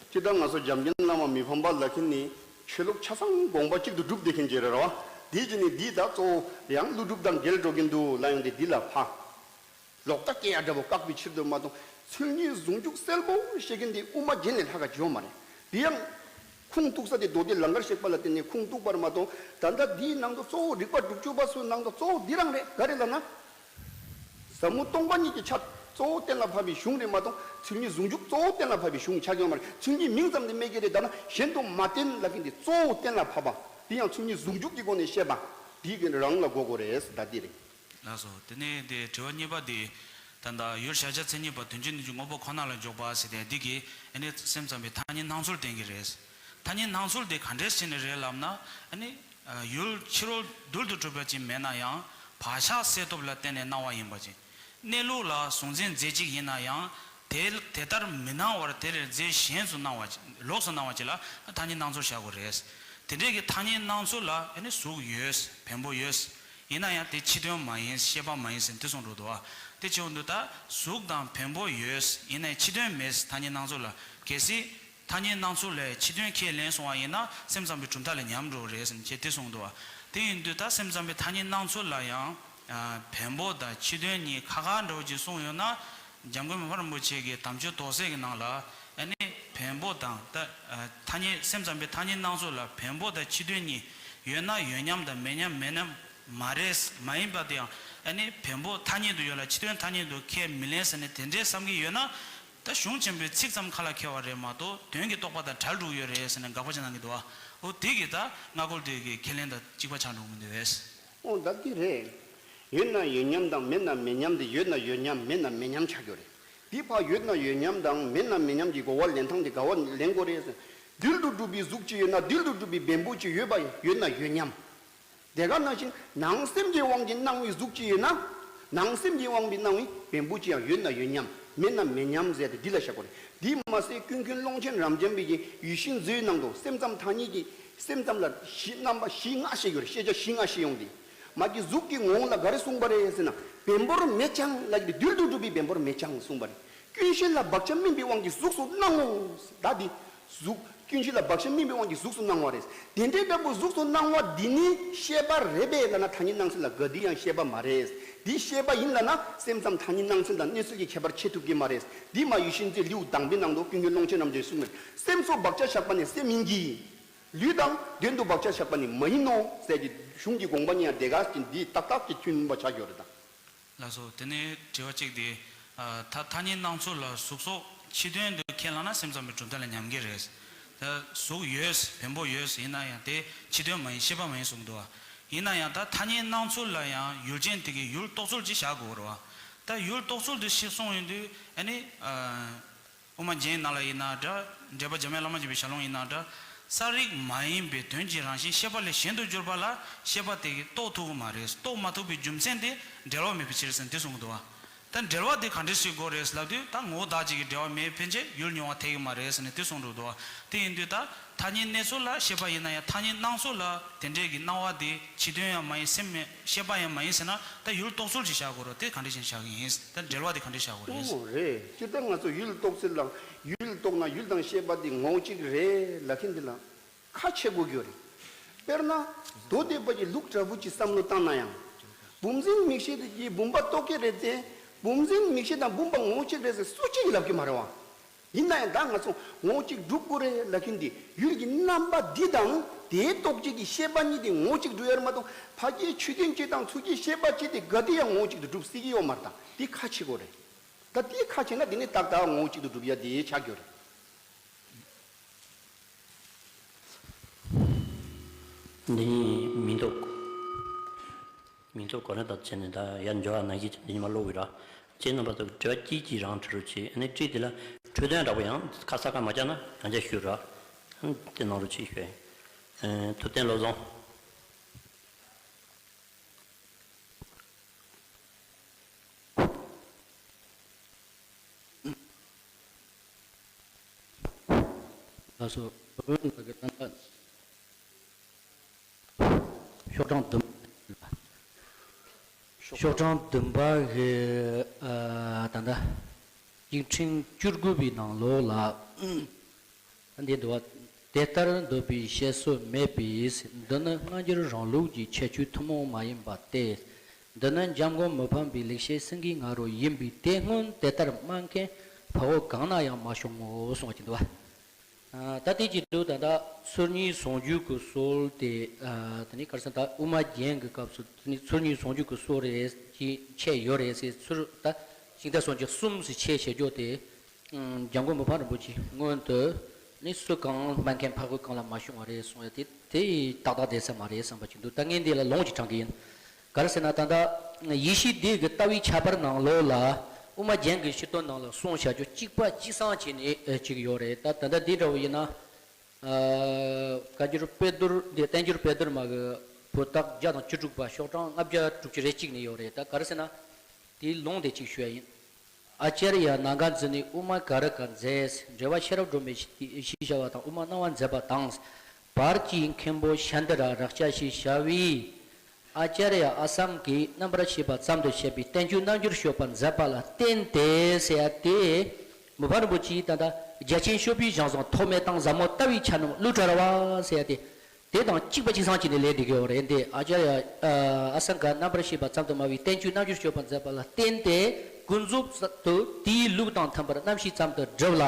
སྤྱིར་བཏང་ང་ཚོ་འཇམ་མགོན་བླ་མ་མི་ཕམ་པ་ལ་ཁྱེད་ནི་ཆོས་ལུགས་ཆ་ཚང་དགོངས་པ་གཅིག་ཏུ་སྒྲུབ་བསྡད་མཁན་ཅིག་རེད་ར་བ། དེ་བྱས་ནས་འདི་ད་གཙོ་བོ་ཡང་ཀླུ་སྒྲུབ་དང་འགལ་འགྲོ་གིན་འདུག་ལ་ཡང་དེ་འདི་ལ་ཕ་ལོག་ལྟ་སྐྱེ་ཡ་འདྲ་པོ་བཀག་པའི་ཕྱིར་དུ་མ་གཏོགས་ཚུལ་གཉིས་ཟུང་འཇུག་གསལ་པོ་བཤད་མཁན་འདི་དབུ་མ་རྒྱན་ལས་ལྷག་ག་བྱོས་མ་རེད། དེ་ཡང་ཁུངས་གཏུགས་ས་དེ་མདོ་སྡེ་ལང་ཀར་གཤེགས་པ་ལ་བརྟེན་ནས་ཁུངས་གཏུགས་པར་མ་གཏོགས། ད་ལྟ་འདིའི་ནང་དུ་གཙོ་བོ་རིགས་པ་དྲུག་ཅུ་པ་ཚོའི་ནང་དུ་གཙོ་བོ་འདི་རང་རེད། ག་རེ་ལབ་ན། ཟབ་མོ་སྟོང་པ་ཉིད་ཀྱི་ཆ་གཙོ་བོ་གཏན་ལ་ཕབ་པའི་གཞུང་རེད་མ་གཏོགས་ཚུལ་གཉིས་ཟུང་འཇུག་གཙོ་བོ་གཏན་ལ་ཕབ་པའི་གཞུང་ཆགས་ཡོད་མ་རེད། ཚུལ་གཉིས་མིང་ཙམ་དུ་སྨྲས་ཀྱི་རེད། ད་ན་གཞན་དུ་མ་བསྟན་ལབ་མཁན་དེ་གཙོ་བོ་གཏན་ལ་ཕབ་པ་དེ་ཡང་ཚུལ་གཉིས་ཟུང་འཇུག་གི་སྒོ་ནས་བཤད་པ་དེ་གི་རང་ལ་གོ་དགོས་རེད་ད་འདི་རེད། ལགས་སོ། དེ་ནས་དེ་དྲི་བ་གཉིས་པ་དེ། ད་ལྟ་ཡུལ་གཞལ་བྱ་མཚན་ཉིད་པ་དོན་སྤྱི་གནས་ཚུལ་དངོས་པོ་ཁོ་ན་ལ་འཇོག་པ་ཟེར་ཏེ་འདི་གིས་ཨ་ནི་སེམས་ཙམ་པའི་ཐ་སྙད་སྣང་ཚུལ་བསྟན་གྱི་རེད། ཐ་སྙད་སྣང་ཚུལ་དེ་ག་འདྲས་བྱས་ནས་རེད་ལབ་ན། ཨ་ནི། ཡུལ་ཕྱི་རོལ་རྡུལ་དུ་གྲུབ་པ་ཅིག་མེད་ན་ཡང་བག་ཆགས་གསལ་སྟོབས་ལ་བརྟེན་ནས་སྣང་བ་ཡིན་པ་ཅིག་གནས་ལུགས་ལ་གཟུང་འཛིན་རྫས་གཅིག་ཡིན་ན་ཡང་དེ་དེ་ལྟར་མི་སྣང་བར་དེ་ལས་རྫས་གཞན་སུ་སྣང་བ་ཅིག་ལོགས་སུ་སྣང་བ་ཅིག་ལ་ཐ་སྙད་སྣང་ཚུལ་བཞག་དགོས་རེད། དེ་འདྲས་ཀྱི་ཐ་སྙད་སྣང་ཚུལ་ལ་ཨ་ནི་གཟུགས་ཡོད། བེམ་པོ་ཡོད། ཡིན་ན་ཡང་དེ་ཕྱི་དོན་མ་ཡིན་ཤེས་པ་མ་ཡིན་ཟེར་དེ་གསུངས་འགྲོ་འདུག་བ། དེ་བྱེད་འོང་དུས་ད་གཟུགས་དང་བེམ་པོ་ཡོད། ཡིན་ན་ཡང་ཕྱི་དོན་མེད་ཐ་སྙད་སྣང་ཚུལ་ལ། གལ་སྲིད་ཐ་སྙད་སྣང་ཚུལ་ལས་ཕྱི་དོན་ཁས་ལེན་སོང་བ་ཡིན་ན་སེམས་ཙམ་པའི་གྲུབ་མཐའ་ལས་ཉམས་འགྲོ་རེད་ཟེར་ནས་ཁྱེད་དེ་གསུངས་འདུག་བ། དེ་ཡིན་དུས་ད་སེམས་ཙམ་པའི་ཐ་སྙད་སྣང་ཚུལ་ལ་ཡང་བེམ་པོ་དང་ཕྱི་དོན་གཉིས་ཁ་ཁ་འདྲ་བོ་ཅིག་གསུངས་ཡོད་ན། འཇམ་མགོན་མི་ཕམ་རིན་པོ་ཆེ་གི་དམ་ཆོས་རྡོ་གསལ་གྱི་ནང་ལ་ཨ་ནི་བེམ་པོ་དང་ད་ཐ་སྙད་སེམས་ཙམ་པའི་ཐ་སྙད་སྣང་ཚུལ་ལ་བེམ་པོ་དང་ཕྱི་དོན་གཉིས་ཡོད་ན་ཡོད་མཉམ་དང་མེད་མཉམ་མེད་མཉམ་མ་རེད། མ་ཡིན་པ་དེ་ཡང་ཨ་ནི་བེམ་པོ་ཐ་སྙད་དུ་ཡོད་ལ་ཕྱི་དོན་ཐ་སྙད་དུ་ཁས་མི་ལེན་ཟེར་ནས་དེ་འདྲའི་བསམ་གྱི་ཡོད་ན། ད་གཞུང་ཆེན་པོའི་ཚིག་ཙམ་ཁ་ལ་འཁེལ་བ་རེད་མ་གཏོགས་དོན་གྱི་རྟོགས་པ་དང་བྲལ་འགྲོ་གི་ཡོད་རེད་ཟེར་ནས་དགག་པ་ཅིག་གནང་གི་འདུག་བ། འོ་དེ་གི་ད་སྔ་རྒོལ་དེ་གི་ཁས་ལེན་དང་གཅིག་པ་ཆགས་འགྲོ་གི་མི་འདུག་བས། ཨོ་ད་འདི་རེད། ཡོད་ན་ཡོད་མཉམ་དང་མེད་ན་མེད་མཉམ་དེ་ཡོད་ན་ཡོད་མཉམ་མེད་ན་མེད་མཉམ་ཆགས་ཡོད་རེད། འདི་ཕར་ཡོད་ན་ཡོད་མཉམ་དང་མེད་ན་མེད་མཉམ་གྱི་གོ་བ་ལེན་སྟངས་དེ་ག་བ་ལེན་དགོས་རེད་ཟེར། རྡུལ་དུ་གྲུབ་པའི་གཟུགས་ཅིག་ཡོད་ན་རྡུལ་དུ་གྲུབ་པའི་བེམ་པོ་ཅིག་ཡོད་པ་ཡོད་ན་ཡོད་མཉམ། དེ་ག་ནང་བཞིན་ནང་སེམས་ཀྱི་དབང་གིས་སྣང་བའི་གཟུགས་ཅིག་ཡོད་ན། ནང་སེམས་ཀྱི་དབང་གིས་སྣང་བའི་བེམ་པོ་ཅིག་ཡང་ཡོད་ན་ཡོད་མཉམ་མེད་ན་མེད་མཉམ་ཟེར་ཏེ་འདི་ལ་བཞག་དགོས་རེད། འདི་མ་ཟད་ཀུན་མཁྱེན་ཀློང་ཆེན་རབ་འབྱམས་པའི་གི་ཡིད་བཞིན་མཛོད་ནང་དུ་སེམས་ཙམ་ཐ་སྙད་ཀྱི་སེམས་ཙམ་ལ་བཞི་རྣམ་པ་བཞི་ལྔ་བཤད་ཡོད་རེད། ཤེས་བྱ་བཞི་ལྔ་བཤད་ཡོང་དུས། མ་གི་གཟུགས་ཀྱི་ངོ་བོ་ལ་ག་རེ་གསུངས་པ་རེད་ཟེར་ན། བེམ་པོར་མེད་ཀྱང་ལ་གི་རྡུལ་དུ་གྲུབ་པའི་བེམ་པོར་མེད་ཀྱང་གསུངས་པ་རེད། ཀུན་གཞི་ལ་བག་ཆགས་སྨིན་པའི་དབང་གིས་གཟུགས་སུ་སྣང་ངོ་། ད་འདི་གཟུགས་ཀུན་གཞི་ལ་བག་ཆགས་སྨིན་པའི་དབང་གིས་གཟུགས་སུ་སྣང་བ་རེད། དེ་འདྲའི་འདྲ་པོ་གཟུགས་སུ་སྣང་བ་འདི་ནི་ཤེས་པ་རེད་པས་ལབ་ན་ཐ་སྙད་སྣང་ཚུལ་ལ་ག་དུས་ཡང་ཤེས་པ་མ་རེད། འདི་ཤེས་པ་ཡིན་ལབ་ན་སེམས་ཙམ་ཐ་སྙད་སྣང་ཚུལ་དང་གནས་ཚུལ་གྱི་ཁྱད་པར་ཕྱེ་ཐུབ་ཀྱི་མ་རེད། འདི་མ་ཡིད་བཞིན་མཛོད་ལེའུ་དང་པོའི་ནང་དུ་ཀུན་མཁྱེན་ཀློང་ཆེན་རབ་འབྱམས་གསུངས་མེད། སེམས་སུ་བག་ཆགས་བཞག་པ་ནི་སེམས་ཡིན་གྱི། ལུས་དང་དོན་དུ་བག་ཆགས་བཞག་པ་ནི་མ་ཡིན་ནོ་ཟེར་གྱི་གཞུང་གི་དགོངས་པ་གཉིས་ཡང་དེ་ག་ཀྱི་འདི་ཏག་ཏག་གི་མཐུན་པ་ཆགས་ཡོད་རེད་ད། ལགས་སོ། དེ་ནས་དྲི་བ་གཅིག་དེ། ཨ། ད་ཐ་སྙད་སྣང་ཚུལ་ལ་གཟུགས་སོགས་ཕྱི་དོན་དུ་ཁས་བླངས་ན་སེམས་ཙམ་པའི་གྲུབ་མཐའ་ལ་ཉམས་ཀྱི་རེད། ད་གཟུགས་ཡོད། བེམ་པོ་ཡོད། ཡིན་ན་ཡང་དེ་ཕྱི་དོན་མ་ཡིན་ཤེས་པ་མ་ཡིན་གསུངས་འདུག་བ། ཡིན་ན་ཡང་ད་ཐ་སྙད་སྣང་ཚུལ་ལ་ཡང་ཡུལ་ཅན་དེ་གའི་ཡུལ་རྟོགས་ཚུལ་ཅིག་བཞག་དགོས་རེད་བ། ད་ཡུལ་རྟོགས་ཚུལ་དེ་ཞིག་གསུངས་ཡོང་དུས་ཨ་ནི། ཨ། དབུ་མ་རྒྱན་ནང་ལ་ཡིན་ན་འདྲ། འགྲེལ་པ་འཇམ་དབྱངས་བླ་མ་མཇལ་བའི་ཞལ་ལུང་ཡིན་ན་འདྲ། གསལ་རིག་མ་ཡིན་པའི་དོན་གྱི་རང་བཞིན་ཤེས་པ་ལས་གཞན་དུ་གྱུར་པ་ལ་ཤེས་པ་དེ་གིས་རྟོགས་ཐུབ་ཀྱི་མ་རེད། རྟོགས་མ་ཐུབ་པའི་རྒྱུ་མཚན་དེ་འབྲེལ་བ་མེད་པའི་ཕྱིར་ཟེར་འདི་གསུངས་འདུག་བ། ད་འབྲེལ་བ་དེ་ག་འདྲ་ཞིག་དགོས་རེད་ལབ་དུས་ད་ངོ་བོ་བདག་གཅིག་གི་འབྲེལ་བ་མེད་ཕན་ཆད་ཡུལ་མྱོང་བ་འཐད་ཀྱི་མ་རེད་ཟེར་ནས་འདི་གསུངས་འགྲོ་འདུག་བ། དེ་ཡིན་དུས་ད་ཐ་སྙད་གནས་ཚུལ་ལ་ཤེས་པ་ཡིན་ན་ཡང་ཐ་སྙད་སྣང་ཚུལ་ལ་དེ་འདྲས་ཀྱི་སྣང་བ་དེ་ཕྱི་དོན་ཡང་མ་ཡིན་སེམས་མེད་ཤེས་པ་ཡང་མ་ཡིན་ཟེར་ན་ད་ཡུལ་རྟོགས་ཚུལ་ཅིག་བཞག་དགོས་རེད། དེ་ག་འདྲ་ཞིག་བཞག་གི་ཡིན། ད་འབྲེལ་བ་དེ་ག་འདྲ་བཞག་དགོས་རེད། ཨོ་རེད། སྤྱིར་བཏང་ང་ཚོ་ཡུལ་རྟོགས་ཚུལ་ལ་ཡུལ་རྟོགས་ན་ཡུལ་དང་ཤེས་པ་དེ་ངོ་བོ་གཅིག་རེད་ལབ་མཁན་དེ་ལ་ཁ་ཕྱེ་དགོས་ཀྱི་རེད། དཔེར་ན། མདོ་སྡེ་པ་གི་ལུགས་འདྲ་པོ་ཅིག་བསམ་བློ་བཏང་ན་ཡང་། བུམ་འཛིན་མིག་ཤེས་དེ་གིས་བུམ་པ་རྟོགས་ཀྱི་རེད་དེ། བུམ་འཛིན་མིག་ཤེས་དང་བུམ་པ་ངོ་བོ་གཅིག་རེད་ཟེར་སུ་གཅིག་གིས་ལབ་ཀྱི་མ་རེད་བ། ཡིན་ན་ཡང་ད་ང་ཚོ་ངོ་བོ་གཅིག་སྒྲུབ་དགོས་རེད་ལབ་མཁན་དེ་ཡུལ་གྱི་རྣམ་པ་འདི་དང་དེའི་རྟོགས་བྱེད་ཀྱི་ཤེས་པ་གཉིས་དེ་ངོ་བོ་གཅིག་སྒྲུབ་ཡ་རེད་མ་གཏོགས་ཕ་གིའི་ཆོས་ཅན་གཅིག་དང་ཚུལ་གྱི་ཤེས་པ་གཅིག་དེ་ག་དུས་ཡང་ངོ་བོ་གཅིག་ཏུ་སྒྲུབ་སྲིད་ཀྱི་ཡོད་མ་རེད། ད་དེ་ཁ་ཕྱེ་དགོས་རེད། ད་དེ་ཁ་ཕྱེ་ན་དེ་ནི་ཏག་ཏག་ངོ་བོ་གཅིག་ཏུ་སྒྲུབ་ཡ་དེ་ཆགས་ཀྱི་ཡོད་རེད། འདི་ཉིད་མིང་འདོགས། མིང་འདོགས་གོ་ནས་ད་བྱས་ནས་ད་ཡར་འབྱོར་བ་ནང་བཞིན་བྱས་འདི་ཉིད་མ་ཀློག་གི་ར། ཁྱེད་རྣམ་པ་ཚོ་དྲི་བ་གཅིག་གཅིག་རང་དྲི་རོགས་བྱེད། ཨ་ནི་དྲིས་དེ་ལ་འཕྲོས་དོན་འདྲ་པོ་ཡང་ཁ་ས་ཁ་མ་བཅག་ན་ཡང་བསྐྱར་ཞུ་ར། དེ་གནང་རོགས་བྱེད་ཞུ། ཐུབ་བསྟན་བློ་བཟང་། ལགས་སོ། བུ་བོན་ལགས་ཀྱིས་ད་ལྟ་ཤོག་གྲངས་བདུན། ཤོག་གྲངས་བདུན་པ་གི་ཨ་ད་ལྟ་སྐྱིལ་ཕྲེང་བཅུ་དགུ་པའི་ནང་ལོགས་ལ། འདི་འདུག་བ། དེ་ལྟར་འདོད་པའི་བཤད་སྲོལ་མེད་པས། འདི་ནི་སྔ་འགྱུར་རང་ལུགས་ཀྱི་ཁྱད་ཆོས་ཐུན་མོང་མ་ཡིན་པ་སྟེ། འདི་ནི་འཇམ་མགོན་མི་ཕམ་པའི་ལེགས་བཤད་སེང་གེའི་ང་རོ་ཡིན་པས། དེ་སྔོན་དེ་ལྟར་སྨྲ་མཁན་ཕ་བོ་གང་ན་ཡང་མ་བྱུང་ངོ་། གསུངས་པ་ཅིག་འདུག་བ། ཨ། ད་དེ་གཅིག་འདུག་ད་ལྟ་ཚུལ་གཉིས་ཟུང་འཇུག་གི་སྲོལ་དེ། ཨ། དེ་ནི་ག་རེ་ཟེར་ན་ད་དབུ་མ་རྒྱན་གྱི་སྐབས་སུ་དེ་ནི་ཚུལ་གཉིས་ཟུང་འཇུག་གི་སྲོལ་རེད་ཅེས་འཆད་ཡོད་རེད་ཟེར། ཚུལ་ད་ཤིང་རྟ་སོར་བཞི་གསུམ་ཟེར་འཆད་བྱེད་རྒྱུ་དེ། ཨ། འཇམ་མགོན་མི་ཕམ་རིན་པོ་ཆེ་སྔོན་དུ་ནི་སུ་གང་སྨྲ་མཁན་ཕ་བོ་གང་ལ་མ་བྱུང་བ་རེད་གསུངས་ཡ་དེ་དེ་ཏག་ཏག་བསྡད་ས་མ་རེད་བསམ་པ་ཅིག་འདུག་ད་ངས་འདི་ལ་ལུང་ཅིག་དྲངས་ཀྱི་ཡིན། ག་རེ་ཟེར་ན་ད་ལྟ་ཡེ་ཤེས་སྡེ་གི་ལྟ་བའི་ཁྱད་པར་ནང་ལོགས་ལ་དབུ་མ་རྒྱན་གྱི་སྤྱི་དོན་ནང་ལ་གསུངས་བཞག་རྒྱུ་གཅིག་པ་གཅིག་སང་བྱས་ནས་ཅིག་ཡོད་རེད། ད་ད་ལྟ་འདི་འདྲ་བོ་ཡིན་ན། ཨ། བཀའ་འགྱུར་དཔེ་བསྡུར་འདི་བསྟན་འགྱུར་དཔེ་བསྡུར་མ་གི་བུ་སྟག་བརྒྱ་དང་བཅུ་དྲུག་པ་ཤོག་གྲངས་ལྔ་བརྒྱ་དྲུག་ཅུ་རེ་གཅིག་ནས་ཡོད་རེད། ད་ག་རེ་ཟེར་ན། དེའི་ལུང་དེ་གཅིག་ཞུ་ཡ་ཡིན། ཨ་ཙརྱ་ནཱ་ག་ཛི་ནི་དབུ་མ་ག་ར་ག་མཛད། འགྲེལ་པ་ཤེས་རབ་སྒྲོན་མེ་ཞེས་བྱ་བ་དང་དབུ་མ་སྣང་བ་མཛད་པ་དང་། བར་གྱི་མཁན་པོ་ཤཱནྟ་ར་རཀྵ་ཞེས་བྱ་བས། ཨ་ཙརྱ་ཨ་སཾ་གིས་རྣམ་པར་ཤེས་པ་ཙམ་དུ་བཤད་པའི་བསྟན་བཅོས་རྣལ་འབྱོར་སྤྱོད་པ་མཛད་པ་ལ་བརྟེན་ཏེ་ཟེར་ཡ་དེ། མི་ཕམ་རིན་པོ་ཆེས་ད་ལྟ་རྒྱ་ཆེན་ཤོ་པའི་ཞང་ཟངས་ཐོགས་མེད་དང་ཟབ་མོ་ལྟ་བའི་ཆ་རྣམས་བློས་གྲོལ་བ་ཟེར་ཡ་དེ། དེ་དང་གཅིག་པ་གཅིག་སང་བྱས་ནས་ལས་འདི་གའི་འོ་རེད་འདི། ཨ་ཙརྱ་ཨ་སཾ་ག་རྣམ་པར་ཤེས་པ་ཙམ་དུ་སྨྲ་བའི་བསྟན་བཅོས་རྣལ་འབྱོར་སྤྱོད་པ་མཛད་པ་ལ་བརྟེན་ཏེ་ཀུན་རྫོབ་ཏུ་དེའི་ལུགས་དང་མཐུན་པར་རྣམ་ཤེས་ཙམ་དུ་བསྒྲུབས་ལ།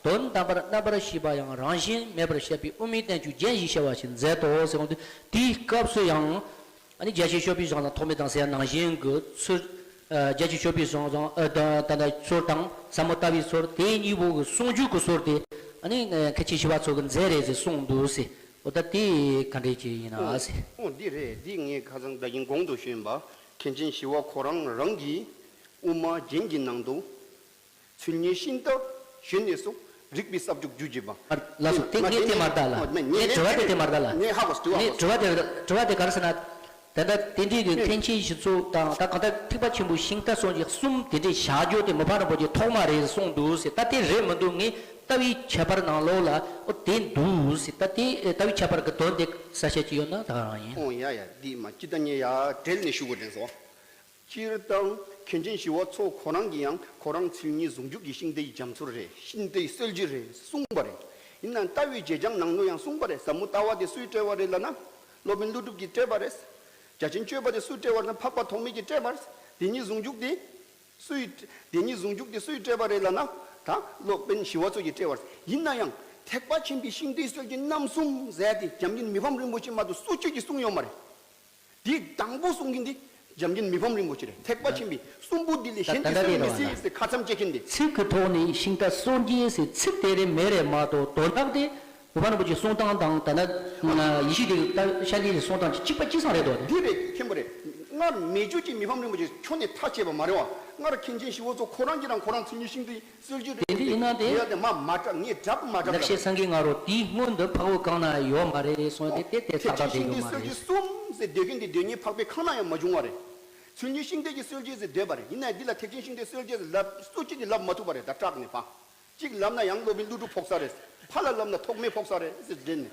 དོན་དམ་པར་རྣམ་པར་ཤེས་པ་ཡང་རང་བཞིན་མེད་པར་བཤད་པའི་དབུ་མའི་བསྟན་བཅོས་རྒྱན་ཞེས་བྱ་བ་ཞིག་མཛད་དོ་ཟེར་འོང་དུས་དེའི་སྐབས་སུ་ཡང་། ཨ་ནི་རྒྱ་ཆེན་ཤོ་པའི་ཞང་ཟངས་ཐོགས་མེད་དང་ཟེར་ཡ་ནང་བཞིན་གྱི་ཚུལ། ཨ། རྒྱ་ཆེན་ཤོ་པའི་ཞང་ཟངས་ཨ་ད་ད་ད་ཚུལ་དང་ཟབ་མོ་ལྟ་བའི་ཚུལ་དེ་གཉིས་པོ་གི་ཟུང་འཇུག་གི་ཚུལ་དེ་ཨ་ནི་མཁན་ཆེན་ཞི་བ་འཚོ་གིས་མཛད་རེད་ཟེར་གསུངས་འདུག་ཟེར། འོ་ད་དེ་ག་འདྲས་ཅིག་ཡིན་ན་ཨ་ཟེར། འོ་འདི་རེད། འདི་ངས་ཁ་སང་ད་གིན་གོང་དུ་ཞུས་པ་མཁན་ཆེན་ཞི་བ་ཁོ་རང་རང་གི་དབུ་མ་རྒྱན་གྱི་ནང་དུ། ཚུལ་གཉིས་ཤིང་རྟ་གཞོན་ནུ་སོགས། རིགས་པའི་ས་བཅུ་རྒྱུ་བརྗོད་པ། ལགས་སོ། དེ་ངས་དེ་མ་བལྟས་ལ། ངས་དྲི་བ་དེ་དེ་མ་བལྟས་ལ། ངས་ཧ་གོ་སོང་། དྲི་བ་ངས་དྲི་བ་དེ་དྲི་བ་དེ་ག་རེ་ཟེར་ན། ད་ལྟ་དེ་འདྲའི་གི་མཁན་ཆེན་ཞིག་ཚོ་དང་ད་གང་ལྟར་ཐེག་པ་ཆེན་པོའི་ཤིང་རྟ་སོགས་ཀྱི་གསུམ་དེ་འདྲའི་བཞག་རྒྱུ་དེ་མི་ཕམ་རིན་པོ་ཆེ་ཐོག་མ་རེད་གསུངས་འདུག་ཟེར། ད་དེ་རེད་མི་འདུག་ངས་ལྟ་བའི་ཁྱད་པར་ནང་ལོགས་ལ་ཨོ་དེ་འདུག་ཟེར། ད་དེ་ལྟ་བའི་ཁྱད་པར་གྱི་དོན་དེ་གསལ་བཤད་ཅིག་ཡོད་ན་ད་ག་རང་ཡིན། ཨོ་ཡ་ཡ། འདི་མ་ཅི་ད་ངས་ཡ་འབྲེལ་ནས་ཞུ་དགོས་དྲན་སོང་། སྤྱིར་བཏང་མཁན་ཆེན་ཞི་བ་འཚོ་ཁོ་རང་གིས་ཡང་ཁོ་རང་ཚུལ་གཉིས་ཟུང་འཇུག་གི་ཤིང་རྟའི་རྒྱ་མཚོ་རེད། ཤིང་རྟའི་སྲོལ་འབྱེད་རེད་གསུངས་པ་རེད། ཡིན་ནའང་ལྟ་བའི་བྱེད་སྦྱང་ནང་ལོ་ཡང་གསུངས་པ་རེད། ཟབ་མོ་ལྟ་བ་དེ་སུས་སྤྲད་པ་རེད་ལབ་ན། སློབ་དཔོན་ཀླུ་སྒྲུབ་ཀྱིས་སྤྲད་པ་རེད། རྒྱ་ཆེན་སྤྱོད་པ་དེ་སུས་སྤྲད་པ་རེད་ན། འཕགས་པ་ཐོགས་མེད་ཀྱིས་སྤྲད་པ་རེད། དེ་ཉིད་ཟུང་འཇུག་དེ་སུས། དེ་ཉིད་ཟུང་འཇུག་དེ་སུས་སྤྲད་པ་རེད་ལབ་ན། ད་སློབ་དཔོན་ཞི་བ་འཚོ་གིས་སྤྲད་པ་རེད། ཡིན་ན་ཡང་ཐེག་པ་ཆེན་པོའི་ཤིང་རྟའི་སྲོལ་འབྱེད་རྣམ་གསུམ་ཟེར་དེ་འཇམ་མགོན་མི་ཕམ་རིན་པོ་ཆེ་མ་གཏོགས་སུ་གཅིག་གིས་གསུངས་ཡོད་མ་རེད། དེ་དང་པོ་གསུང་མཁན་དེ་འཇམ་མགོན་མི་ཕམ་རིན་པོ་ཆེ་རེད། ཐེག་པ་ཆེན་པོའི་གསུམ་པོ་འདི་ལས་གཞན་གྱིས་གསུང་མི་སྲིད་ཟེར་ཁ་མཚམས་བཅད་མཁན་དེ། ཚིག་གི་ཐོག་ནས་ཤིང་རྟ་སྲོལ་འབྱེད་ཟེར་ཚིག་དེ་རེད་མེད་རེད་མ་གཏོགས་དོན་དག་དེ་མི་ཕམ་རིན་པོ་ཆེའི་གསུང་སྟངས་དང་ད་ནི་ཡེ་ཤེས་སྡེ་དགེ་ཤཱཀྱའི་གསུང་སྟངས་ཀྱི་གཅིག་པ་གཅིག་རྐྱང་རེད་དོ། འདི་རེད། མཁན་པོ་རེད། སྔར་མེ་སྒྱོགས་ཀྱིས་མི་ཕམ་རིན་པོ་ཆེ་ཁྱོན་ནས་ཐག་བཅད་པ་མ་རེད་བ། སྔར་མཁན་ཆེན་ཞི་བ་འཚོ་ཁོ་རང་གིས་རང་ཁོ་རང་ཚུལ་གཉིས་ཤིང་རྟའི་སྲོལ་འབྱེད་རེད། དེ་འདྲ་ཡིན་ན་དེ། ཡ་དེ་མ་མ་གྲགས། ངས་གྲགས་མ་གྲགས། ལེགས་བཤད་སེང་གེ་ང་རོ་དེའི་སྔོན་དུ་འཕགས་པའི་ཁང་ན་ཡོད་མ་རེད་གསུངས་ཏེ་དེ་དེ་ཐག་ཐག་བཅད་ཡོད་མ་རེད། ཐེག་ཆེན་ཤིང་རྟའི་སྲོལ་འབྱེད་གསུམ་ཟེར་སྡོད་མཁན་དེ་དེ་ཉིད་འཕགས་པའི་ཁང་ན་ཡང་མ་བྱུང་བ་རེད། ཚུལ་གཉིས་ཤིང་རྟའི་སྲོལ་འབྱེད་ཟེར་སྡོད་པ་རེད། ཡིན་ནའི་འདི་ལ་ཐེག་ཆེན་ཤིང་རྟའི་སྲོལ་འབྱེད་ཟེར་ལབ་སུ་གཅིག་གིས་ལབ་མ་ཐུབ་པ་རེད། ད་སྐྲག་ནས་ཕ། གཅིག་ལབ་ན་ཡང་སློབ་དཔོན་ཀླུ་སྒྲུབ་ཕོག་ས་རེད། ཕ་ལ་ལབ་ན་ཐོགས་མེད་ཕོག་ས་རེད་ཟེར་དྲན་ནས།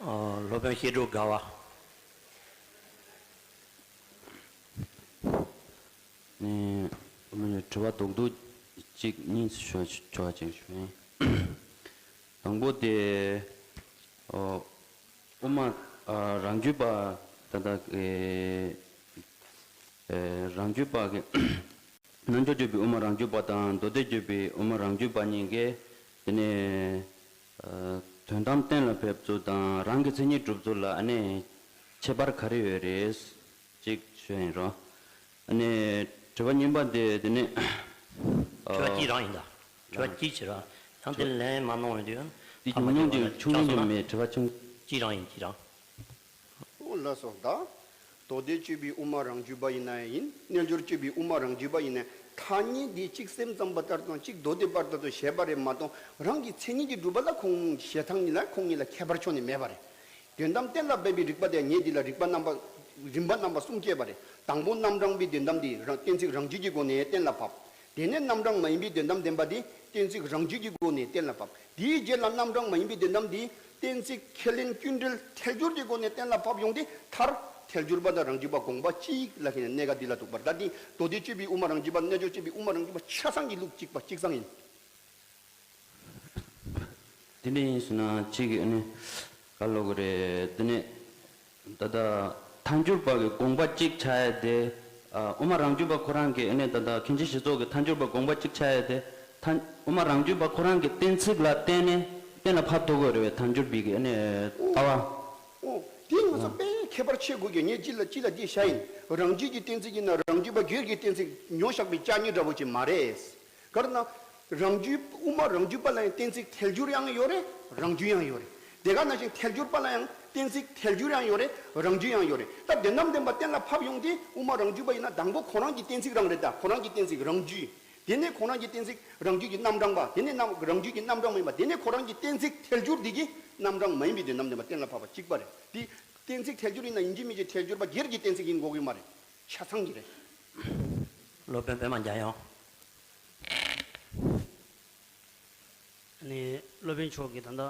ཨོ། སློབ་དཔོན་བཤད་སྒྲུབ་དགའ་བ། ནས་དྲི་བ་རྡོག་རྡོག་གཅིག་གཉིས་ཞུ་ཆོག་ཅིག་ཞུ་ཡིན། དང་པོ་དེ། ཨོ། དབུ་མ་ཨ་རང་རྒྱུད་པ་ད་ལྟ་ཨེ་ཨེ་རང་རྒྱུད་པ་གི་རྣལ་འབྱོར་སྤྱོད་པའི་དབུ་མ་རང་རྒྱུད་པ་དང་མདོ་སྡེ་སྤྱོད་པའི་དབུ་མ་རང་རྒྱུད་པ་གཉིས་ཀས་དེ་ནས་ཨ་དོན་དམ་གཏན་ལ་ཕེབས་ཚུལ་དང་རང་གི་མཚན་ཉིད་སྒྲུབ་ཚུལ་ལ་ཨ་ནི་ཁྱད་པར་ག་རེ་ཡོད་རེད། གཅིག་ཞུ་ཡིན་རོ། ཨ་ནི་དྲི་བ་གཉིས་པ་དེ་དེ་ནི་དྲི་བ་གཅིག་རང་ཡིན་ད། དྲི་བ་གཅིག་བྱེད་ར། ཡང་དེ་ལན་མ་གནང་བ་དེ། དེ་ཐ་མ་ཉུང་ཉུང་དེ་ཉུང་ཉུང་ཅང་སོང་ན་མེད། དྲི་བ་ཆུང་གཅིག་རང་ཡིན་གཅིག་རང་། ཨོ་ལགས་སོ། ད་མདོ་སྡེ་སྤྱོད་པའི་དབུ་མ་རང་རྒྱུད་པ་ཡིན་ན་ཡང་ཡིན། རྣལ་འབྱོར་སྤྱོད་པའི་དབུ་མ་རང་རྒྱུད་པ་ཡིན་ན་ཐ་སྙད་འདི་གཅིག་སེམས་ཙམ་པ་ལྟར་དང་གཅིག་མདོ་སྡེ་པ་ལྟར་དུ་བཤད་པ་རེད་མ་གཏོགས་རང་གི་མཚན་ཉིད་ཀྱི་སྒྲུབ་པ་ལ་ཁོང་བཤད་སྟངས་གཉིས་ལ་ཁོང་གཉིས་ལ་ཁྱད་པར་ཕྱོགས་ནས་མེད་པ་རེད། དོན་དམ་གཏན་ལ་འབེབས་པའི་རིགས་པ་དེ་ངས་འདི་ལ་རིགས་པ་རྣམ་པ་རིམ་པ་རྣམ་པ་གསུམ་བསྐྱེད་པ་རེད། དང་པོ་རྣམ་གྲངས་པའི་དོན་དམ་དེ་རང་གཏན་ཚིགས་རང་རྒྱུད་ཀྱི་སྒོ་ནས་གཏན་ལ་ཕབ། དེ་ནས་རྣམ་གྲངས་མ་ཡིན་པའི་དོན་དམ་བདེན་པ་དེ་གཏན་ཚིགས་རང་རྒྱུད་ཀྱི་སྒོ་ནས་གཏན་ལ་ཕབ། དེའི་རྗེས་ལ་རྣམ་གྲངས་མ་ཡིན་པའི་དོན་དམ་དེ་གཏན་ཚིགས་ཁས་ལེན་སྐྱོན་བྲལ་ཐལ་འགྱུར་གྱི་སྒོ་ནས་གཏན་ལ་ཕབ་ཡོང་སྟེ་མཐར་ཐལ་འགྱུར་པ་དང་རང་རྒྱུད་པ་དགོངས་པ་གཅིག་ལ་ཁེལ་ནས་གནད་འགག་འདི་ལ་ཐུག་པ་རེད། ད་འདི་མདོ་སྡེ་སྤྱོད་པའི་དབུ་མ་རང་རྒྱུད་པ་རྣལ་འབྱོར་སྤྱོད་པའི་དབུ་མ་རང་རྒྱུད་པ་ཆ་ཚང་གི་ལུགས་གཅིག་པ་གཅིག་ཚང་ཡིན། དེ་འདྲ་ཡིན་ཟེར་ན་གཅིག་གི་ཨ་ནི་ག་ལབ་དགོས་རེད། དེ་ནས་ད་ལྟ་ཐལ་འགྱུར་པ་གི་དགོངས་པ་གཅིག་ཆགས་ཡ་དེ། ཨ་དབུ་མ་རང་རྒྱུད་པ་ཁོ་རང་གི་ཨ་ནི་ད་ལྟ་མཁན་ཆེན་ཞི་འཚོ་གི་ཐལ་འགྱུར་པ་དགོངས་པ་གཅིག་ཆགས་ཡ་དེ། ཐལ་དབུ་མ་རང་རྒྱུད་པ་ཁོ་རང་གི་གཏན་ཚིགས་ལ་བརྟེན་ནས་གཏན་ལ་ཕབ་ཐུབ་དགོས་རེད་པས། ཐལ་འགྱུར་པའི་གི་ཨ་ནི་ལྟ་བ། ཨོ། དེ་ང་ཚོ་དཔེ་ཁྱད་པར་ཕྱེ་དགོས་ཀྱི། ངས་ཅི་ལ་ཅི་ལ་འདི་བཤད་ཡིན། རང་རྒྱུད་ཀྱི་གཏན་ཚིགས་ཡིན་ན་རང་རྒྱུད་པ་སྒེར་གྱི་གཏན་ཚིགས་ཉོ་བཞག་པའི་ལྕགས་རྙིང་འདྲ་བོ་ཅིག་མ་རེད། ག་རེ་ན། རང་རྒྱུད་དབུ་མ་རང་རྒྱུད་པ་ལ་ཡང་གཏན་ཚིགས་ཐལ་འགྱུར་ཡང་ཡོད་རེད། རང་རྒྱུད་ཡང་ཡོད་རེད། དེ་ག་ནང་བཞིན་ཐལ་འགྱུར་པ་ལ་ཡང་གཏན་ཚིགས་ཐལ་འགྱུར་ཡང་ཡོད་རེད། རང་རྒྱུད་ཡང་ཡོད་རེད། ད་དོན་དམ་བདེན་པ་གཏན་ལ་ཕབ་ཡོང་དུས་དབུ་མ་རང་རྒྱུད་པ་ཡིན་ན་དང་པོ་ཁོ་རང་གི་གཏན་ཚིགས་རང་རེད། ད་ཁོ་རང་གི་གཏན་ཚིགས་རང་རྒྱུད། དེ་ནས་ཁོ་རང་གི་གཏན་ཚིགས་རང་རྒྱུད་ཀྱི་རྣམ་གྲངས་པ། དེ་ནས་རྣམ་རང་རྒྱུད་ཀྱི་རྣམ་གྲངས་མ་ཡིན་པ། དེ་ནས་ཁོ་རང་གི་གཏན་ཚིགས་ཐལ་འགྱུར་འདི་གི་རྣམ་གྲངས་མ་ཡིན་པའི་དོན་དམ་བདེན་པ་གཏན་ལ་ཕབ་པ་གཅིག་པ་རེད། དེ་གཏན་ཚིགས་ཐལ་འགྱུར་ཡིན་ན་ཡིན་གཅིག་མིན་གཅིག་ཐལ་འགྱུར་པ་སྒེར་གྱི་གཏན་ཚིགས་ཡིན་དགོས་ཀྱི་མ་རེད། ཆ་ཚང་གི་རེད། སློབ་དཔོན་པད་མ་འཇམ་དབྱངས། ནས་སློབ་དཔོན་མཆོག་གིས་ད་ལྟ་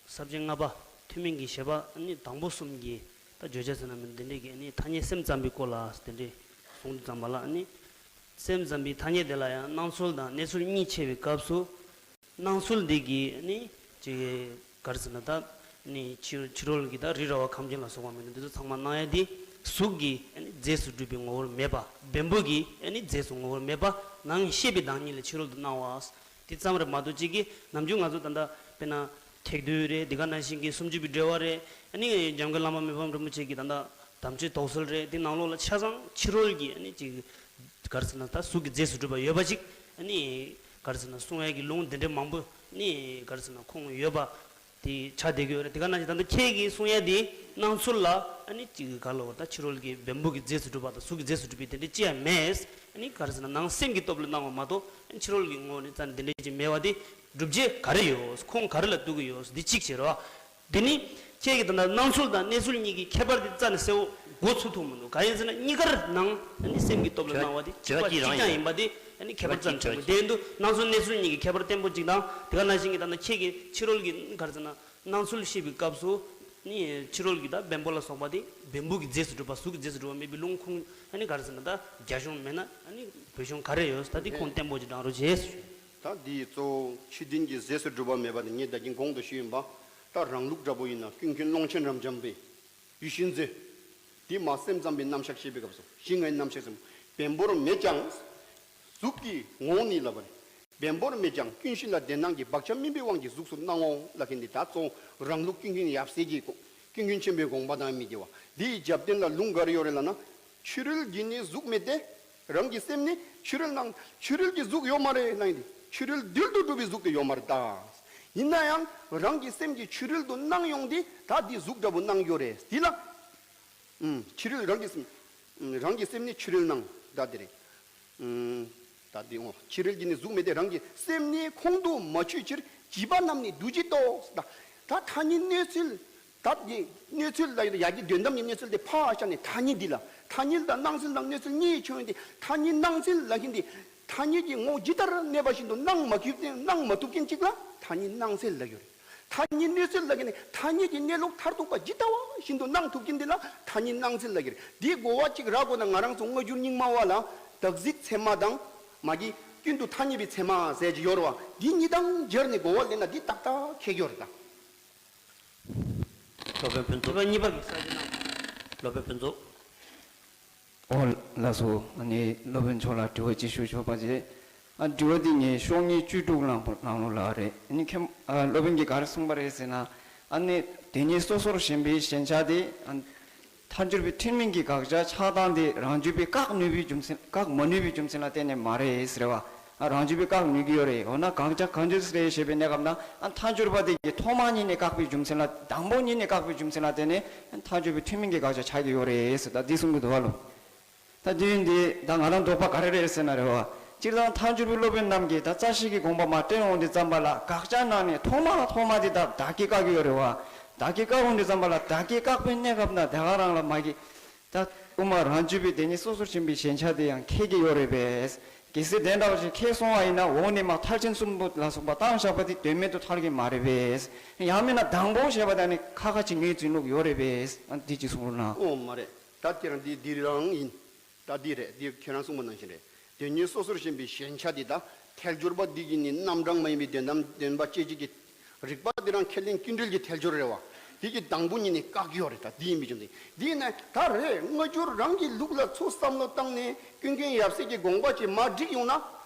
ས་བཅད་ལྔ་པ་ཐུན་མིན་གྱི་བཞེད་པ་ནི་དང་པོ་གསུམ་གྱི་ད་བརྗོད་བྱ་ཟེར་ན་མིན་འདི་འདྲས་ཀྱི་ནི་ཐ་སྙད་སེམས་ཙམ་པའི་སྐོར་ལ་དེ་འདྲས་གསུངས་དུས་ཙམ་པ་ལ་ནི། སེམས་ཙམ་པའི་ཐ་སྙད་དེ་ལ་ཡང་སྣང་ཚུལ་དང་གནས་ཚུལ་གཉིས་ཕྱེ་བའི་སྐབས་སུ། སྣང་ཚུལ་འདི་གི་ནི་ཅིག་ག་རེ་ཟེར་ན་ད་ནི་ཕྱི་ཕྱི་རོལ་གྱི་ད་རི་ར་བ་ཁམས་ཆེན་ལ་སོགས་པ་མིན་ན་འདི་ཚོ་ཚང་མ་སྣང་ཡ་འདི་གཟུགས་ཀྱི་ནི་རྫས་སུ་གྲུབ་པའི་ངོ་བོར་མེད་པ། བེམ་པོ་གི་ནི་རྫས་སུ་ངོ་བོར་མེད་པ། ནང་ཤེས་པའི་བདག་ཉིད་ལ་ཕྱི་རོལ་དུ་སྣང་བ། དེ་ཙམ་རེད་མ་གཏོགས་གཅིག་གིས་ནམ་རྒྱུན་ང་ཚོ་ད་ལྟ་དཔེར་ན་ཐེག་བསྡུས་རེད། དེ་ག་ནང་བཞིན་གྱི་སུམ་ཅུ་པའི་འགྲེལ་བ་རེད། ཨ་ནི་འཇམ་མགོན་བླ་མ་མི་ཕམ་རིན་པོ་ཆེ་གི་ད་ལྟ་དམ་ཆོས་དོགས་སེལ་རེད། དེ་ནང་ལོགས་ལ་ཆ་ཚང་ཕྱི་རོལ་གྱི་ཨ་ནི་ཅིག་ག་རེ་ཟེར་ན་ད་གཟུགས་ཀྱི་རྫས་སུ་གྲུབ་པ་ཡོད་པ་ཅིག་ཨ་ནི་ག་རེ་ཟེར་ན་གསུང་ཡས་ཀྱི་ལུང་དེ་འདྲའི་མང་པོ་ནི་ག་རེ་ཟེར་ན་ཁུངས་ཡོད་པ་དེ་ཆགས་བསྡད་ཀྱི་ཡོད་རེད། དེ་ག་ནང་བཞིན་ད་ལྟ་ཁྱེད་ཀྱིས་གསུང་ཡས་དེ་ སྣང་ཚུལ་ལ་ཨ་ནི་གཅིག་གི་ག་ལ་བ་ད་ཕྱི་རོལ་གྱི་བེམ་པོ་གི་རྫས་སུ་གྲུབ་པ་དང་གཟུགས་ཀྱི་རྫས་སུ་གྲུབ་པའི་དེ་འདྲ་ཅི་ཡང་མེད། ཨ་ནི་ག་རེ་ཟེར་ན་ནང་སེམས་ཀྱི་སྟོབས་ལ་སྣང་བ་མ་གཏོགས་ཨ་ནི་ཕྱི་རོལ་གྱི་ངོ་ནས་རྩ་ནས་དེ་འདྲ་ཅིག་མེད་པ་དེ་སྒྲུབ་བྱེད་ག་རེ་ཡོད། ཁུངས་ག་རེ་ལ་གཏུག་གི་ཡོད། འདི་གཅིག་བྱེད་རོགས། དེ་ནི་ཁྱེད་ཀྱིས་ད་ལྟ་སྣང་ཚུལ་དང་གནས་ཚུལ་གཉིས་ཀྱི་ཁྱད་པར་དེ་རྩ་ནས་གསལ་བོ་མགོ་ཚོད་ཐུབ་མི་འདུག་གང་ཡིན་ཟེར་ན་གཉིས་ཀར་ནང་ཨ་ནི་སེམས་ཀྱི་སྟོབས་ལ་སྣང་བ་དེ་གཅིག་པ་གཅིག་རྐྱང་ཡིན་པ་དེ་ཨ་ནི་ཁྱད་པར་རྩ་ནས་ཆགས་མི་འདུག་དེ་ཡིན་དུས་སྣང་ཚུལ་གནས་ཚུལ་གཉིས་ཀྱི་ཁྱད་པར་བརྟན་པོ་གཅིག་དང་དེ་ག་ནང་བཞིན་གྱི་ད་ལྟ་ཁྱེད་ཀྱིས་ཕྱི་རོལ་གྱི་ག་རེ་ཟེར་ན། སྣང་ཚུལ་ཤེས་པའི་སྐབས་སུ་ནི་ཕྱི་རོལ་གྱི་ད་བེམ་པོ་ལ་སོགས་པ་དེ་བེམ་པོ་གི་རྫས་སུ་གྲུབ་པ་གཟུགས་ཀྱི་རྫས་སུ་གྲུབ་པ་མེད་པའི་ལུང་ཁུངས་ཨ་ནི་ག་རེ་ཟེར་ན་ད་རྒྱ་གཞུང་མེད་ན་ཨ་ནི་བོད་གཞུང་ག་རེ་ཡོད་ད་དེ་ཁུངས་བརྟན་པོ་ཅིག་དྲང་རོགས་བྱས། ད་འདི་གཙོ་བོ་ཕྱི་དོན་གྱི་རྫས་སུ་གྲུབ་པ་མེད་པ་དེ་ངས་ད་གིན་གོང་དུ་ཞུས་ཡིན་པ། ད་རང་ལུགས་འདྲ་པོ་ཡིན་ན་ཀུན་མཁྱེན་ཀློང་ཆེན་རབ་འབྱམས་པའི་ཡིད་བཞིན་མཛོད། དེ་མ་སེམས་ཙམ་པའི་རྣམ་གཞག་བཤད་པའི་སྐབས་སུ་གཞི་ལྔའི་རྣམ་གཞག་ཙམ་བེམ་པོར་མེད་ཀྱང་། གཟུགས་ཀྱི་ངོ་བོ་ཉིད་ལ་བར། བེམ་པོར་མེད་ཀྱང་ཀུན་གཞི་ལ་དེ་སྣང་གི་བག་ཆགས་སྨིན་པའི་དབང་གིས་གཟུགས་སུ་སྣང་ངོ་ལབ་མཁན་འདི་ད་གཙོ་བོ་རང་ལུགས་ཀུན་མཁྱེན་ཡབ་སྲས་ཀྱི་ཀུན་མཁྱེན་ཆེན་པོའི་དགོངས་པ་དང་མི་འགལ་བ། འདི་ཡི་རྒྱབ་རྟེན་ལ་ལུང་ག་རེ་ཡོད་རེད་ལབ་ན། ཕྱི་རོལ་གྱི་ནི་གཟུགས་མེད་དེ། རང་གི་སེམས་ནི་ཕྱི་རོལ་སྣང་ཕྱི་རོལ་གྱི་གཟུགས་ཡོད་མ་རེད་ལབ་མཁན་འདི་ཕྱི་རོལ་རྡུལ་དུ་གྲུབ་པའི་གཟུགས་དེ་ཡོད་མ་རེད་ད། ཡིན་ན་ཡང་རང་གི་སེམས་ཀྱི་ཕྱི་རོལ་དུ་སྣང་ཡོང་དེ་ད་འདི་གཟུགས་འདྲ་པོ་སྣང་ཡོད་རེད་འདི་ལ། ཨུམ། ཕྱི་རོལ་རང་གི་སེམས། ཨུམ། རང་གི་སེམས་ནི་ཕྱི་རོལ་སྣང་ད་འདི་རེད། ཨུམ། ད་འདི་འོ་ཕྱི་རོལ་གྱི་ནི་གཟུགས་མེད་དེ་རང་གི་སེམས་ནི་ཁོང་དུ་མ་ཆུད་ཕྱིར་བྱིས་པ་རྣམས་ནི་འདུ་བྱེད་དོ། ད་ད་ཐ་སྙད་གནས་ཚུལ་ད་འདི་གནས་ཚུལ་ལ་ཡ་གི་དོན་དམ་གྱི་གནས་ཚུལ་དེ་ཕར་བཞག་ནས་ཐ་སྙད་འདི་ལ་ཐ་སྙད་དང་སྣང་ཚུལ་དང་གནས་ཚུལ་གཉིས་ཆོས་ཡིན་ཏེ་ཐ་སྙད་སྣང་ཚུལ་ལ་ཁྱེད་འདི་ཐ་སྙད་ཀྱི་ངོ་བོ་ཇི་ལྟར་གནས་པ་བཞིན་དུ་སྣང་མ་ཐུབ་སྣང་མ་ཐུབ་མཁན་གཅིག་ལ་ཐ་སྙད་སྣང་ཚུལ་ལབ་ཡོད་རེད། ཐ་སྙད་གནས་ཚུལ་ལ་ཁྱེད་ནི་ཐ་སྙད་ཀྱི་གནས་ལུགས་མཐར་ཐུག་པ་ཇི་ལྟ་བ་བཞིན་དུ་སྣང་ཐུབ་མཁན་འདི་ལ་ཐ་སྙད་སྣང་ཚུལ་ལབ་ཀྱི་རེད། འདིའི་གོ་བ་གཅིག་རག་དགོས་ན་ང་རང་ཚོ་སྔ་འགྱུར་རྙིང་མ་བ་ལ་བདག་གཟིགས་ཚད་མ་དང་མ་གི་ཀུན་ཏུ་ཐ་སྙད་པའི་ཚད་མ་ཟེར་གྱི་ཡོད་རེད་བ། འདི་གཉིས་དང་སྦྱར་ནས་གོ་བ་ལེན་ན་འདི་ཏག་ཏག་ཁེགས་ཡོད་རེད་ད། སློབ་དཔོན་ཕུན་ཚོགས། གཉིས་པ་གཉིས་པ་གི་གསར་བརྗེ་གནང་། སློབ་དཔོན་ཕུན་ཚོགས། ཨོ་ལགས་སོ། ཨ་ནི་སློབ་དཔོན་མཆོག་ལ་དྲི་བ་ཅིག་ཞུ་ཆོག་པ་བྱེད། ཨ་དྲི་བ་འདི་ངས་ཤོག་ངོས་བཅུ་དྲུག་ནང་ནང་ལོགས་ལ་རེད། ཨ་ནི་མཁན་ཨ་སློབ་དཔོན་གྱིས་ག་རེ་གསུངས་པ་རེད་ཟེར་ན། ཨ་ནི་དེ་ཉིད་སོ་སོར་ཞེན་པའི་ཞེན་ཆགས་དེ་ཨ་མཐའ་འཁྱོལ་བའི་ཐུན་མིན་གྱི་དགག་བྱ་ཆགས་སྡང་དེ་རང་རྒྱུད་པས་བཀག་ནུས་པའི་རྒྱུ་མཚན་བཀག་མ་ནུས་པའི་རྒྱུ་མཚན་ལ་བརྟེན་ནས་མ་རེད་ཟེར་བ། ཨ་རང་རྒྱུད་པས་བཀག་ནུས་ཀྱི་ཡོད་རེད། འོ་ན་དགག་བྱ་གང་ཅི་རེད་ཞེས་པའི་གནས་སྐབས་ན་ཨ་མཐའ་འཁྱོལ་བ་དེ་གིས་ཐོག་མ་ཉིད་ནས་བཀག་པའི་རྒྱུ་མཚན་ལ་དང་པོ་ཉིད་ནས་བཀག་པའི་རྒྱུ་མཚན་ལ་བརྟེན་ནས་ཨ་མཐའ་འཁྱོལ་བའི་ཐུན་མིན་གྱི་དགག་བྱ་ཆགས་ཀྱི་ཡོད་རེད་ཟེར་ད་འདི་གསུང་གི་འདུག་བ་ལོ། ད་དུས་འདི་ད་ང་རང་དོགས་པ་ག་རེ་རེད་ཟེར་ན་རེད་བ། སྤྱིར་བཏང་མཐའ་འཁྱོལ་བའི་སློབ་དཔོན་རྣམས་ཀྱིས་ད་རྩ་ཤེས་ཀྱི་དགོངས་པ་མར་བསྟན་འོང་དུས་ཙམ་པ་ལ་དགག་བྱ་གནང་ནས་ཐོག་མ་ཐོག་མ་དེ་ད་བདག་གིས་བཀག་གི་ཡོད་རེད་བ། བདག་གིས་བཀག་འོང་དུས་ཙམ་པ་ལ་བདག་གིས་བཀག་པའི་གནས་སྐབས་ན་དེ་ག་རང་ལ་མ་གི། ད་དབུ་མ་རང་རྒྱུད་པའི་དེ་ཉིད་སོ་སོར་ཞེན་པའི་ཞེན་ཆགས་དེ་ཡང་ཁེགས་ཀྱི་ཡོད་རེད་པས། གལ་སྲིད་དེ་འདྲ་བ་ཞིག་ཁེགས་སོང་བ་ཡིན་ན་འོག་ནས་མར་མཐར་ཕྱིན་གསུམ་པོ་ལ་སོགས་པ་བཏང་བཞག་པ་དེ་དོན་མེད་དུ་ཐལ་གྱི་མ་རེད་པས། ཡང་མིན་ན་དང་པོ་ཞེས་པ་དེ་ནི་ཁ་ཁ་ཅིག་ངོས་འཛིན་ལུགས་ཡོད་རེད་པས། འདི་ཅིག་གསུང་རོགས་གནང་། ཨོ་མ་རེད། ད་དེ་རང་འདི་འདི་རང་ཡིན། ད་འདི་རེད། འདི་ཁྱེད་རང་གསུངས་པ་ནང་བཞིན་རེད། དོན་ཉིད་སོ་སོར་ཞེན་པའི་ཞེན་ཆགས་འདི་དག་ཐལ་འགྱུར་བ་འདི་གི་ནི་རྣམ་གྲངས་མ་ཡིན་པའི་དོན་དམ་བདེན་པ་སྐྱེ་བྱེད་ཀྱི་རིགས་པ་འདི་རང་ཁས་ལེན་སྐྱེ་འགྲོལ་གྱི་ཐལ་འགྱུར་རེད་བ། འདི་གི་དང་པོ་ཉིད་ནས་བཀག་གི་ཡོད་རེད། ད་འདི་ཡིན་པའི་རྐྱེན་འདི་འདི་ཡིན་ན་ད་རེད། སྔ་འགྱུར་རང་གི་ལུགས་ལ་ཚུར་བསམ་བློ་བཏང་ནས་ཀུན་མཁྱེན་ཡབ་སྲས་ཀྱི་དགོངས་པ་ཅིག་མར་བསྒྲིགས་ཡོང་ན།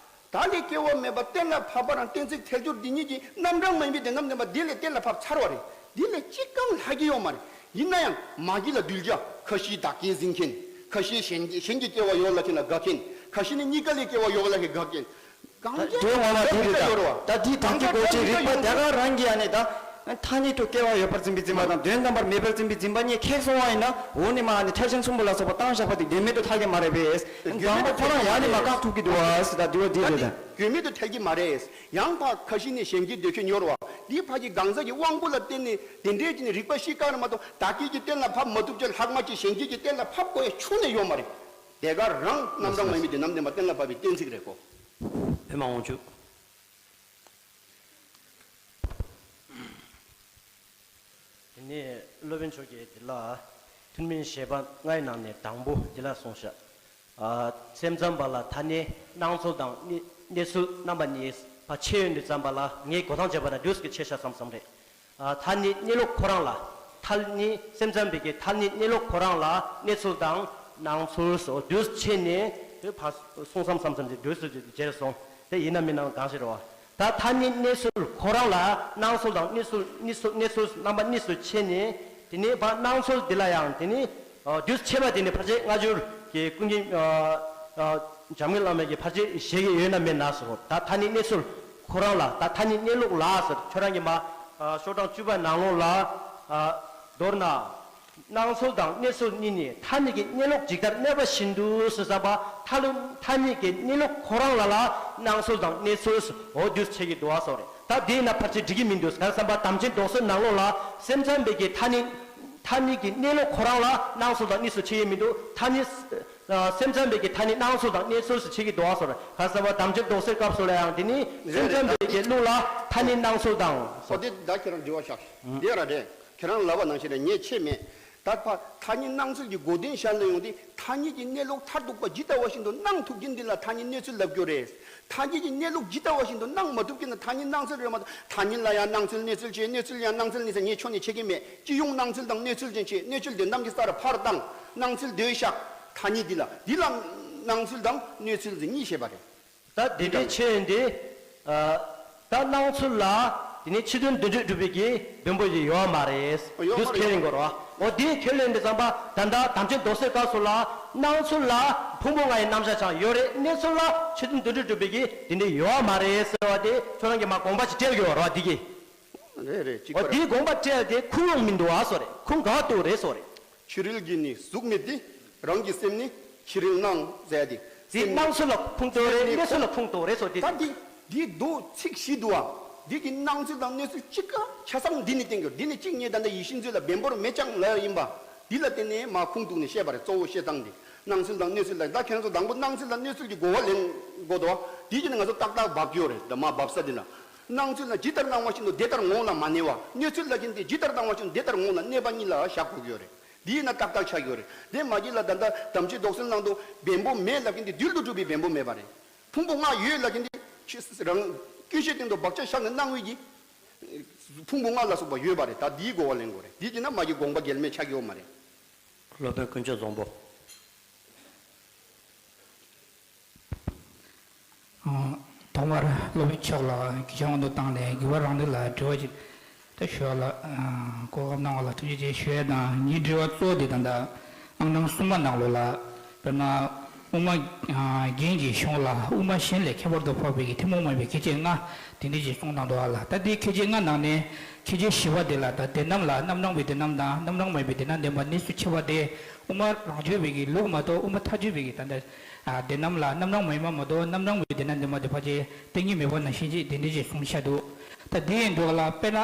ད་ལས་སྐྱེ་བ་མེད་པ་གཏན་ལ་ཕབ་པ་རང་གཏན་ཚིགས་ཐལ་འགྱུར་འདི་ཉིད་ཀྱི་རྣམ་གྲངས་མ་ཡིན་པའི་དོན་དམ་བདེན་པ་འདི་ལས་གཏན་ལ་ཕབ་ཚར་བ་རེད། འདི་ལས་གཅིག་ཀྱང་ལྷག་གི་ཡོད་མ་རེད། ཡིན་ན་ཡང་མ་གི་ལ་གདུལ་བྱ་ཁ་ཤས་བདག་གིར་འཛིན་མཁན། ཁ་ཤས་གཞན་གཞན་གྱི་སྐྱེ་བ་ཡོད་ལབ་མཁན་ལ་དགའ་མཁན། ཁ་ཤས་ནི་གཉིས་ཀ་ལས་སྐྱེ་བ་ཡོད་ལབ་མཁན་དགའ་མཁན། གང་ཅི་དོན་ངོ་མ་དེ་རེད་ད། ཡོད་རེད་བ། ད་འདི་དག་གི་གོ་ཆའི་རིགས་པ་དེ་ག་རང་གིས་ཨ་ནི་ད། ཐ་སྙད་དུ་སྐྱེ་བ་ཡོད་པར་འཛིན་པའི་འཛིན་པ་དང་དོན་དམ་པར་མེད་པར་འཛིན་པའི་འཛིན་པ་གཉིས་ཁེགས་སོང་བ་ཡིན་ན་འོ་ནི་མ་ཨ་ནི་མཐར་ཕྱིན་གསུམ་པོ་ལ་སོགས་པ་བཏང་བཞག་པ་དེ་དོན་མེད་དུ་ཐལ་གྱི་མ་རེད་པས། དང་པོ་ཁོ་རང་ཡང་ནི་མ་བཀག་ཐུབ་ཀྱི་འདུག་བ་ཟེར་ད་འདི་བ་འདི་རེད་ད། དོན་མེད་དུ་ཐལ་གྱི་མ་རེད། ཡང་ཕ་ཁ་ཤས་ནི་གཞན་གྱིས་འདོད་མཁན་ཡོད་རེད་བ། འདི་ཕ་གི་གང་ཟག་གི་དབང་པོ་ལ་བརྟེན་ནས་དེ་འདྲའི་ཅིག་ནི་རིགས་པ་བཤད་ཀ་རེད་མ་གཏོགས་བདག་གིས་ཀྱི་གཏན་ལ་ཕབ་མ་ཐུབ་ཅེས་ལྷག་མ་ཅིག་གཞན་གྱིས་ཀྱི་གཏན་ལ་ཕབ་དགོས་ཡ་ཁྱོན་ནས་ཡོད་མ་རེད། དེ་ག་རང་རྣམ་གྲངས་མ་ཡིན་པའི་དོན་དམ་བདེན་པ་གཏན་ལ་ཕབ་པའི་གཏན་ཚིགས་རེད་གོ། ཨེ་མ་འོང་བཅུག་དེ་ནས་སློབ་དཔོན་མཆོག་གིས་འདི་ལ་ཐུན་མིན་བཞེད་པ་ལྔའི་ནང་ནས་དང་པོ་འདི་ལ་གསུངས་ཤག་ཨ་སེམས་ཙམ་པ་ལ་ཐ་སྙད་སྣང་ཚུལ་དང་གནས་གནས་ཚུལ་རྣམ་པ་གཉིས་ཕར་ཕྱེ་ཡོང་དུས་ཙམ་པ་ལ་ངས་གོ་སྟངས་བྱས་པ་ན་འདུག་སེ་ཕྱེ་ཤག་བསམ་བསམ་རེད། ཨ་ཐ་སྙད་གནས་ལུགས་ཁོ་རང་ལ་ཐ་སྙད་སེམས་ཙམ་པའི་གི་ཐ་སྙད་གནས་ལུགས་ཁོ་རང་ལ་གནས་ཚུལ་དང་སྣང་ཚུལ་སོགས་འདུས་ཕྱེ་ནས་དེ་ཕར་གསུང་བསམ་བསམ་བསམ་གྱི་འདུས་སུ་བྱས་སོང་། དེ་ཡིན་ན་མིན་ན་གང་ཞིག་རེད་བ། ད་ཐ་སྙད་གནས་ཚུལ་ཁོ་རང་ལ་སྣང་ཚུལ་དང་གནས་ཚུལ་གནས་ཚུལ་གནས་ཚུལ་རྣམ་པ་གཉིས་སུ་ཕྱེ་ནས་དེ་ནས་ཕར་སྣང་ཚུལ་འདི་ལ་ཡང་དེ་ནས་འདུས་ཕྱེ་བ་དེ་ནི་ཕལ་ཆེར་སྔ་འགྱུར་གྱི་ཀུན་མཁྱེན་འཇམ་མགོན་བླ་མས་ཀྱི་ཕལ་ཆེར་བཞེད་ཀྱི་ཡོད་ན་མེད་ན་ཟེར། ད་ཐ་སྙད་གནས་ཚུལ་ཁོ་རང་ལ་ད་ཐ་སྙད་གནས་ལུགས་ལ་ཟེར་ཁྱོད་རང་གི་མ་ཤོག་གྲངས་བཅུ་པའི་ནང་ལོགས་ལ་མདོར་ན། སྣང་ཚུལ་དང་གནས་ཚུལ་གཉིས་ནི་ཐ་སྙད་ཀྱི་གནས་ལུགས་ཇི་ལྟར་གནས་པ་བཞིན་དུ་ཟེར་བ། ཐ་ལུ་ཐ་སྙད་ཀྱི་གནས་ལུགས་ཁོ་རང་ལ་ལ་སྣང་ཚུལ་དང་གནས་ཚུལ་འོ་དུས་ཆད་ཀྱི་འདུག་བ་སོགས་རེད། ད་དེས་ན་ཕལ་ཆེར་འགྲིག་གི་མི་འདུག་གང་ཟེར་བ་དམ་ཅན་རྡོག་རྩལ་ནང་ལོགས་ལ་སེམས་ཙམ་པའི་གི་ཐ་སྙད་ཐ་སྙད་ཀྱི་གནས་ལུགས་ཁོ་རང་ལ་སྣང་ཚུལ་དང་གནས་ཚུལ་ཆད་ཀྱི་མི་འདུག་ཐ་སྙད་ཨ་སེམས་ཙམ་པའི་གི་ཐ་སྙད་སྣང་ཚུལ་དང་གནས་ཚུལ་ཆད་ཀྱི་འདུག་བ་སོགས་རེད། གང་ཟེར་བ་དམ་ཅན་རྡོག་རྩལ་སྐབས་སུ་ལ་ཡང་དེ་ནི་རེད་སེམས་ཙམ་རེད། པའི་གི་ལུགས་ལ་ཐ་སྙད་སྣང་ཚུལ་དང་། ཨོ་དེ་ད་ཁྱེད་རང་དྲི་བ་ཤག་དེ་ར་རེད། ཁྱེད་རང་ལབ་པ་ནང་བཞིན་རེད། ངས་ཆད་མེད། ད་ཕ་ཐ་སྙད་སྣང་ཚུལ་གྱི་གོ་དོན་ཤར་ལ་ཡོང་དུས་ཐ་སྙད་ཀྱི་གནས་ལུགས་མཐར་ཐུག་པ་ཇི་ལྟ་བ་བཞིན་དུ་སྣང་ཐུབ་མཁན་འདི་ལ་ཐ་སྙད་གནས་ཚུལ་ལབ་རྒྱུ་རེད། ཐ་སྙད་ཀྱི་གནས་ལུགས་ཇི་ལྟ་བ་བཞིན་དུ་སྣང་མ་ཐུབ་མཁན་ལ་ཐ་སྙད་སྣང་ཚུལ་རེད་མ་གཏོགས། ཐ་སྙད་ལ་ཡང་སྣང་ཚུལ་གནས་ཚུལ་བྱས། གནས་ཚུལ་ཡང་སྣང་ཚུལ་གནས་ཚུལ་ངས་ཁྱོན་ནས་ཁྱེད་ཀྱིས་མེད། སྤྱི་ཡོངས་སྣང་ཚུལ་དང་གནས་ཚུལ་ཅན་བྱས། གནས་ཚུལ་དོན་དམ་གྱི་ས་ར་ཕར་བཏང་། སྣང་ཚུལ་སྡོད་ཤག་ཐ་སྙད་འདི་ལ། འདི་ལ་སྣང་ཚུལ་དང་གནས་ཚུལ་ཟེར་གཉིས་བཤད་པ་རེད། ད་དེ་འདྲའི་ཆེད་འདི། ཨ། ད་སྣང་ཚུལ་ལ་དེ་ནི་ཕྱི་དོན་འདི་འདྲ་གྲུབ་པའི་གི་བེམ་པོ་ཞིག་ཡོད་མ་རེད། ཡོད་མ་རེད། དུས་ཁས་ལེན་དགོས་རེད་བ། འོ་དེ་ཁས་ལེན་པའི་ཙམ་པ་ད་ལྟ་དམ་ཅན་རྡོག་རྩལ་སྐབས་སུ་ལ་སྣང་ཚུལ་ལ་ཕུང་པོ་ལྔ་ཡི་རྣམ་གཞག་ཆགས་ཡོད་རེད། གནས་ཚུལ་ལ་ཕྱི་དོན་འདི་འདྲ་གྲུབ་པའི་གི་དེ་འདྲ་ཡོད་མ་རེད་ཟེར་བ་དེ་ཁྱོད་རང་གིས་མ་དགོངས་པ་ཞིག་སྤྲད་དགོས་རེད་བ་འདི་གི། རེད་རེད། གཅིག་པ་འོ་རེད། དེའི་དགོངས་པ་སྤྲད་དེ་ཁུངས་ཡོང་མི་འདུག་བ་སོ་རེད། ཁུངས་ག་བ་ལྟོས་རེད་སོ་རེད། ཕྱི་རོལ་གྱི་ནི་གཟུགས་མེད་དེ། རང་གི་སེམས་ནི་ཕྱི་རོལ་སྣང་ཟེར་ཡ་དེ། དེ་སེམས་ནི་སྣང་ཚུལ་ལ་ཁུངས་གཏུགས་རེད། སེམས་ནི་གནས་ཚུལ་ལ་ཁུངས་གཏུགས་རེད་སོ་དེ། ད་འདི་འདི་མདོ་ཚིག་བཞི་འདུག་བ། འདི་གི་སྣང་ཚུལ་དང་གནས་ཚུལ་གཅིག་ག་ཆ་ཚང་འདི་ནི་བསྟན་དགོས། འདི་ནི་གཅིག་ངས་ད་ལྟ་ཡིད་བཞིན་མཛོད་ལ་བེམ་པོར་མེ་ལྕང་ལབ་ཡ་ཡིན་པ། འདི་ལ་བརྟེན་ནས་མ་ཁུངས་གཏུགས་ནས་བཤད་པ་རེད། གཙོ་བོ་བཤད་སྟངས་འདི་སྣང་ཚུལ་དང་གནས་ཚུལ་ལ། ད་ཁྱེད་རང་ཚོ་དང་པོ་སྣང་ཚུལ་དང་གནས་ཚུལ་གྱི་གོ་བ་ལེན་དགོས་འདུག་བ། འདི་གི་ནི་ང་ཚོ་ཏག་ཏག་འབབ་ཀྱི་ཡོད་རེད། ད་མ་འབབ་ས་འདི་ན། སྣང་ཚུལ་ལ་ཇི་ལྟར་སྣང་བ་བཞིན་དུ་དེ་ལྟར་ངོ་ལ་མ་གནས་པ། གནས་ཚུལ་ལབ་མཁན་དེ་ཇི་ལྟར་སྣང་བ་བཞིན་དེ་ལྟར་ངོ་ལ་གནས་པ་གཉིས་ལ་བཞག་དགོས་ཀྱི་ཡོད་རེད། འདི་ཡིན་ན་ཏག་ཏག་ཆགས་ཀྱི་ཡོད་རེད། དེ་མ་གཞི་ལ་ད་ལྟ་དམ་ཆོས་རྡོག་རྩལ་ནང་དུ་བེམ་པོ་མེ་ལབ་མཁན་དེ་རྡུལ་དུ་གྲུབ་པའི་བེམ་པོ་མེ་པ་རེད། ཕུང་པོ་ལྔ་ཡོད་ལབ་མཁན་དེ་ཕྱི་རང་སྐྱེ་མཆེད་སྟེང་དུ་བག་ཆགས་བཞག་ནས་སྣང་བའི་གི་ཕུང་པོ་ལྔ་ལ་སོགས་པ་ཡོད་པ་རེད། ད་འདིའི་གོ་བ་ལེན་དགོས་རེད། འདི་བྱས་ན་མ་གཞི་དགོངས་པ་འགལ་མེད་ཆགས་ཀྱི་ཡོད་མ་རེད། སློབ་དཔོན་དཀོན་མཆོག་བཟང་པོ། ཐོག་མར་སློབ་དཔོན་མཆོག་ལ་གུས་ཕྱག་སྔོན་དུ་བཏང་ནས་དགེ་བ་རང་ལུགས་ལ་དྲི་བ་ཅིག་ད་ཞུ་བ་ལ། གོ་སྐབས་གནང་བ་ལ་ཐུགས་རྗེ་ཆེ་ཞུ་ཡ་དང་། ངའི་དྲི་བ་གཙོ་བོ་དེ་ད་ལྟ་ཨང་གྲངས་གསུམ་པ་ནང་ལོགས་ལ། དཔེར་ན་དབུ་མ་རྒྱན་གྱི་གཞུང་ལ་དབུ་མ་གཞན་ལས་ཁྱད་པར་དུ་འཕགས་པའི་གི་ཐུན་མོང་མ་ཡིན་པའི་ཁྱད་ཆོས་ལྔ་དེ་འདྲ་ཞིག་གསུངས་གནང་འདུག་ཨ་ལ། ད་དེའི་ཁྱད་ཆོས་ལྔ་ནང་ནས་ཁྱད་ཆོས་བཞི་པ་དེ་ལ་ད་དེ་རྣམས་ལ་རྣམ་སྣང་བའི་དོན་རྣམ་དང་། རྣམ་སྣང་མ་ཡིན་པའི་དོན་རྣམ་བདེན་པ་གནས་ཚུལ་ཕྱེ་བ་དེ་དབུ་མ་རང་རྒྱུད་པའི་གི་ལུགས་མ་གཏོགས་དབུ་མ་ཐལ་འགྱུར་བའི་གི་ད་ལྟ། ཨ། དེ་རྣམས་ལ་རྣམ་སྣང་མ་ཡིན་པ་མ་གཏོགས་རྣམ་སྣང་བའི་དོན་རྣམ་བདེན་པ་དེ་ཕལ་ཆེར་བསྟན་གྱི་མེད་པ་ནང་བཞིན་ཅིག་དེ་འདྲ་ཞིག་གསུངས་བཞག་འདུག། ད་དེ་ཡིན་དུས་ལ་དཔེར་ན་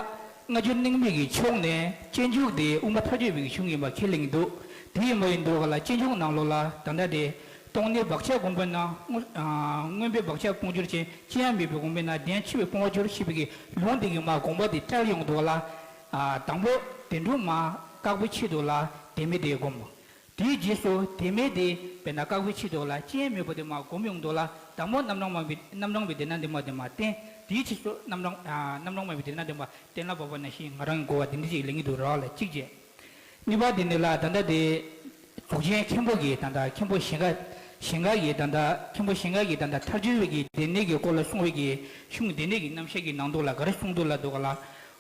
སྔ་འགྱུར་རྙིང་མའི་གི་ཕྱོགས་ནས་སྤྱོད་འཇུག་དེ་དབུ་མ་ཐལ་འགྱུར་བའི་གི་གཞུང་ཡིན་པ་ཁས་ལེན་གྱི་འདུག། དེ་ཡིན་པ་ཡིན་དུས་ལ་སྤྱོད་འཇུག་ནང་ལོགས་ལ་ད་ལྟ་དེ་སྟོང་ཉིད་བག་ཆགས་སྒོམ་པས་ན་སྔོན། ཨ། སྔོན་པོའི་བག་ཆགས་སྤོང་གྱུར་ཅིང་། ཅི་ཡང་མེད་པའི་སྒོམ་པས་ན་དེ་ཡང་འཆི་བས་སྤོང་བར་འགྱུར་ཞེས་པའི་གི་ལུང་དེ་གི་མ་དགོངས་པ་དེ་བཀྲལ་ཡོང་དུས་ལ། ཨ། དང་པོ་དེ་འགྲུབ་མ་བཀག་པའི་ཆེད་དུ་ལ་དེ་མེད་དེ་སྒོམ། དེའི་རྗེས་སུ་དེ་མེད་དེ་དཔེར་ན་བཀག་པའི་ཆེད་དུ་ལ་སྤྱི་ཡན་མེད་པ་དེ་མ་སྒོམ་ཡོང་དུས་ལ་དང་པོ་རྣམ་སྣང་མ་ཡིན་པའི་རྣམ་སྣང་བའི་དོན་རྣམ་བདེན་པ་དེ་མ་བསྟན། དེའི་རྗེས་སུ་རྣམ་སྣང་ཨ་རྣམ་སྣང་མ་ཡིན་པའི་དོན་རྣམ་བདེན་པ་གཏན་ལ་ཕབ་པ་ནང་བཞིན་ང་རང་གི་གོ་བ་དེ་འདྲ་ཞིག་ལེན་གྱི་འདུག་ར་བ་ལ་གཅིག་བྱས། གཉིས་པ་དེ་ནི་ལ་ད་ལྟ་དེ་གཟུགས་ཅན་མཁན་པོ་གིས་ད་ལྟ་མཁན་པོ་གཞན་དགའ་གཞན་དགའ་ཡིས་ད་ལྟ་མཁན་པོ་གཞན་དགའ་གིས་ད་ལྟ་ཐལ་འགྱུར་བའི་གི་སྡེ་སྣོད་ཀྱི་སྐོར་ལ་གསུངས་པའི་གི་གཞུང་སྡེ་སྣོད་ཀྱི་རྣམ་བཤད་ཀྱི་ནང་དུ་ལ་ག་རེ་གསུངས་འདུག་ལ་འདུག་ག་ལ།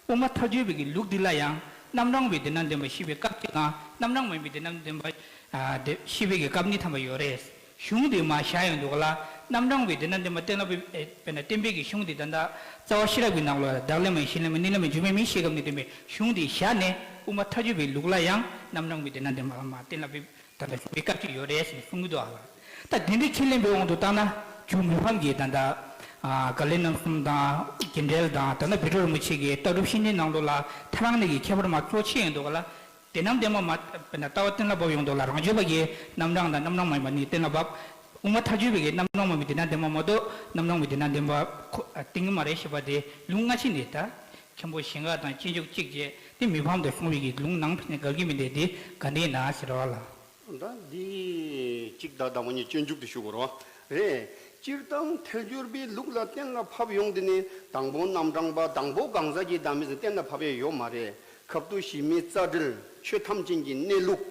དབུ་མ་ཐལ་འགྱུར་བའི་གི་ལུགས་འདི་ལ་ཡང་རྣམ་སྣང་བའི་དོན་རྣམ་བདེན་པ་ཞེས་པའི་སྐབས་གཅིག་དང་། རྣམ་སྣང་མ་ཡིན་པའི་དོན་རྣམ་བདེན་པ་ཨ་དེ་ཞེས་པའི་གི་སྐབས་གཉིས་ཐམ་པ་ཡོད་རེད། གཞུང་འདི་མ་བཞག་ཡོང་འདུག་ག་ལ། རྣམ་སྣང་བའི་དོན་རྣམ་བདེན་པ་གཏན་ལ་ཕབ་ཨེ་དཔེར་ན་བསྟན་པའི་གི་གཞུང་འདི་ད་ལྟ་རྩ་བ་ཤེས་རབ་ཀྱི་ནང་ལོགས་ལ་བདག་ལས་མ་ཡིན་གཞན་ལས་མ་ཡིན་གནས་ལས་མ་ཡིན་འགྱུར་མེད་མིན་ཞེས་སྐབས་ནས་བསྟན་པའི་གཞུང་འདི་བཞག་ནས་དབུ་མ་ཐལ་འགྱུར་བའི་ལུགས་ལ་ཡང་རྣམ་སྣང་བའི་དོན་རྣམ་བདེན་པ་མ་གཏན་ལ་ཕབ་ད་ལྟ་བྱུང་བའི་སྐབས་ཅིག་ཡོད་རེད་ཟེར་གསུང་གི་འདུག་ཨ་ལ། ད་དེ་འདྲའི་ཁས་ལེན་པའི་དབང་དུ་བཏང་ན་རྒྱུ་མི་ཕམ་གྱི་ད་ལྟ་ཨ་དགའ་ལྡན་རྣམ་གསུམ་དང་རྒྱུད་འགྲེལ་དང་ད་ལྟ་བཻ་ཌཱུརྱ་རིན་པོ་ཆེ་གི་ལྟ་གྲུབ་བཤེས་གཉེན་ནང་ལོགས་ལ་ཐལ་རང་གནས་ཀྱི་ཁྱད་པར་མ་གཙོ་ཆེ་ཡོད་འདུག་ག་ལ། དེ་རྣམ་བདེན་པ་མ་དཔེར་ན་ལྟ་བ་གཏན་ལ་ཕབ་ཡོང་འདུག་ལ། རང་རྒྱུད་པ་གིས་རྣམ་སྣང་དང་རྣམ་སྣང་མ་ཡིན་པ་གཉིས་གཏན་ལ་ཕབ། དབུ་མ་ཐལ་འགྱུར་བའི་གི་རྣམ་སྣང་མ་ཡིན་པའི་དོན་རྣམ་བདེན་པ་མ་གཏོགས་རྣམ་སྣང་བའི་དོན་རྣམ་བདེན་པ་ཁོ་ཨ་བསྟན་གྱི་མ་རེད་ཞེས་པ་དེ་ལུང་སྔ་ཕྱི་ནས་ད་མཁན་པོ་གཞན་དགའ་དང་སྤྱོད་འཇུག་གཅིག་བྱས་ཏེ་མི་ཕམ་དུ་གསུངས་པའི་གི་ལུང་ནང་ཕན་ནས་འགལ་གྱི་མི་འདུག་དེ་ག་འདྲ་ཡིན་ན་ཟེར་བ་ལ། ད་འདི་གཅིག་ད་དང་པོ་ཉིད་སྤྱོད་འཇུག་ཏུ་ཞུ་དགོས་རེད་བ། རེད། སྤྱིར་བཏང་ཐལ་འགྱུར་བའི་ལུགས་ལ་གཏན་ལ་ཕབ་ཡོང་དུས་ནི་དང་པོ་རྣམ་གྲངས་པ་དང་པོ་གང་ཟག་གི་བདག་མེད་ཟེར་གཏན་ལ་ཕབ་ཡས་ཡོད་མ་རེད། ཁབ་ཏུ་ཞི་མི་རྩ་འགྲེལ་ཆོས་ཐམས་ཅད་ཀྱི་གནས་ལུགས།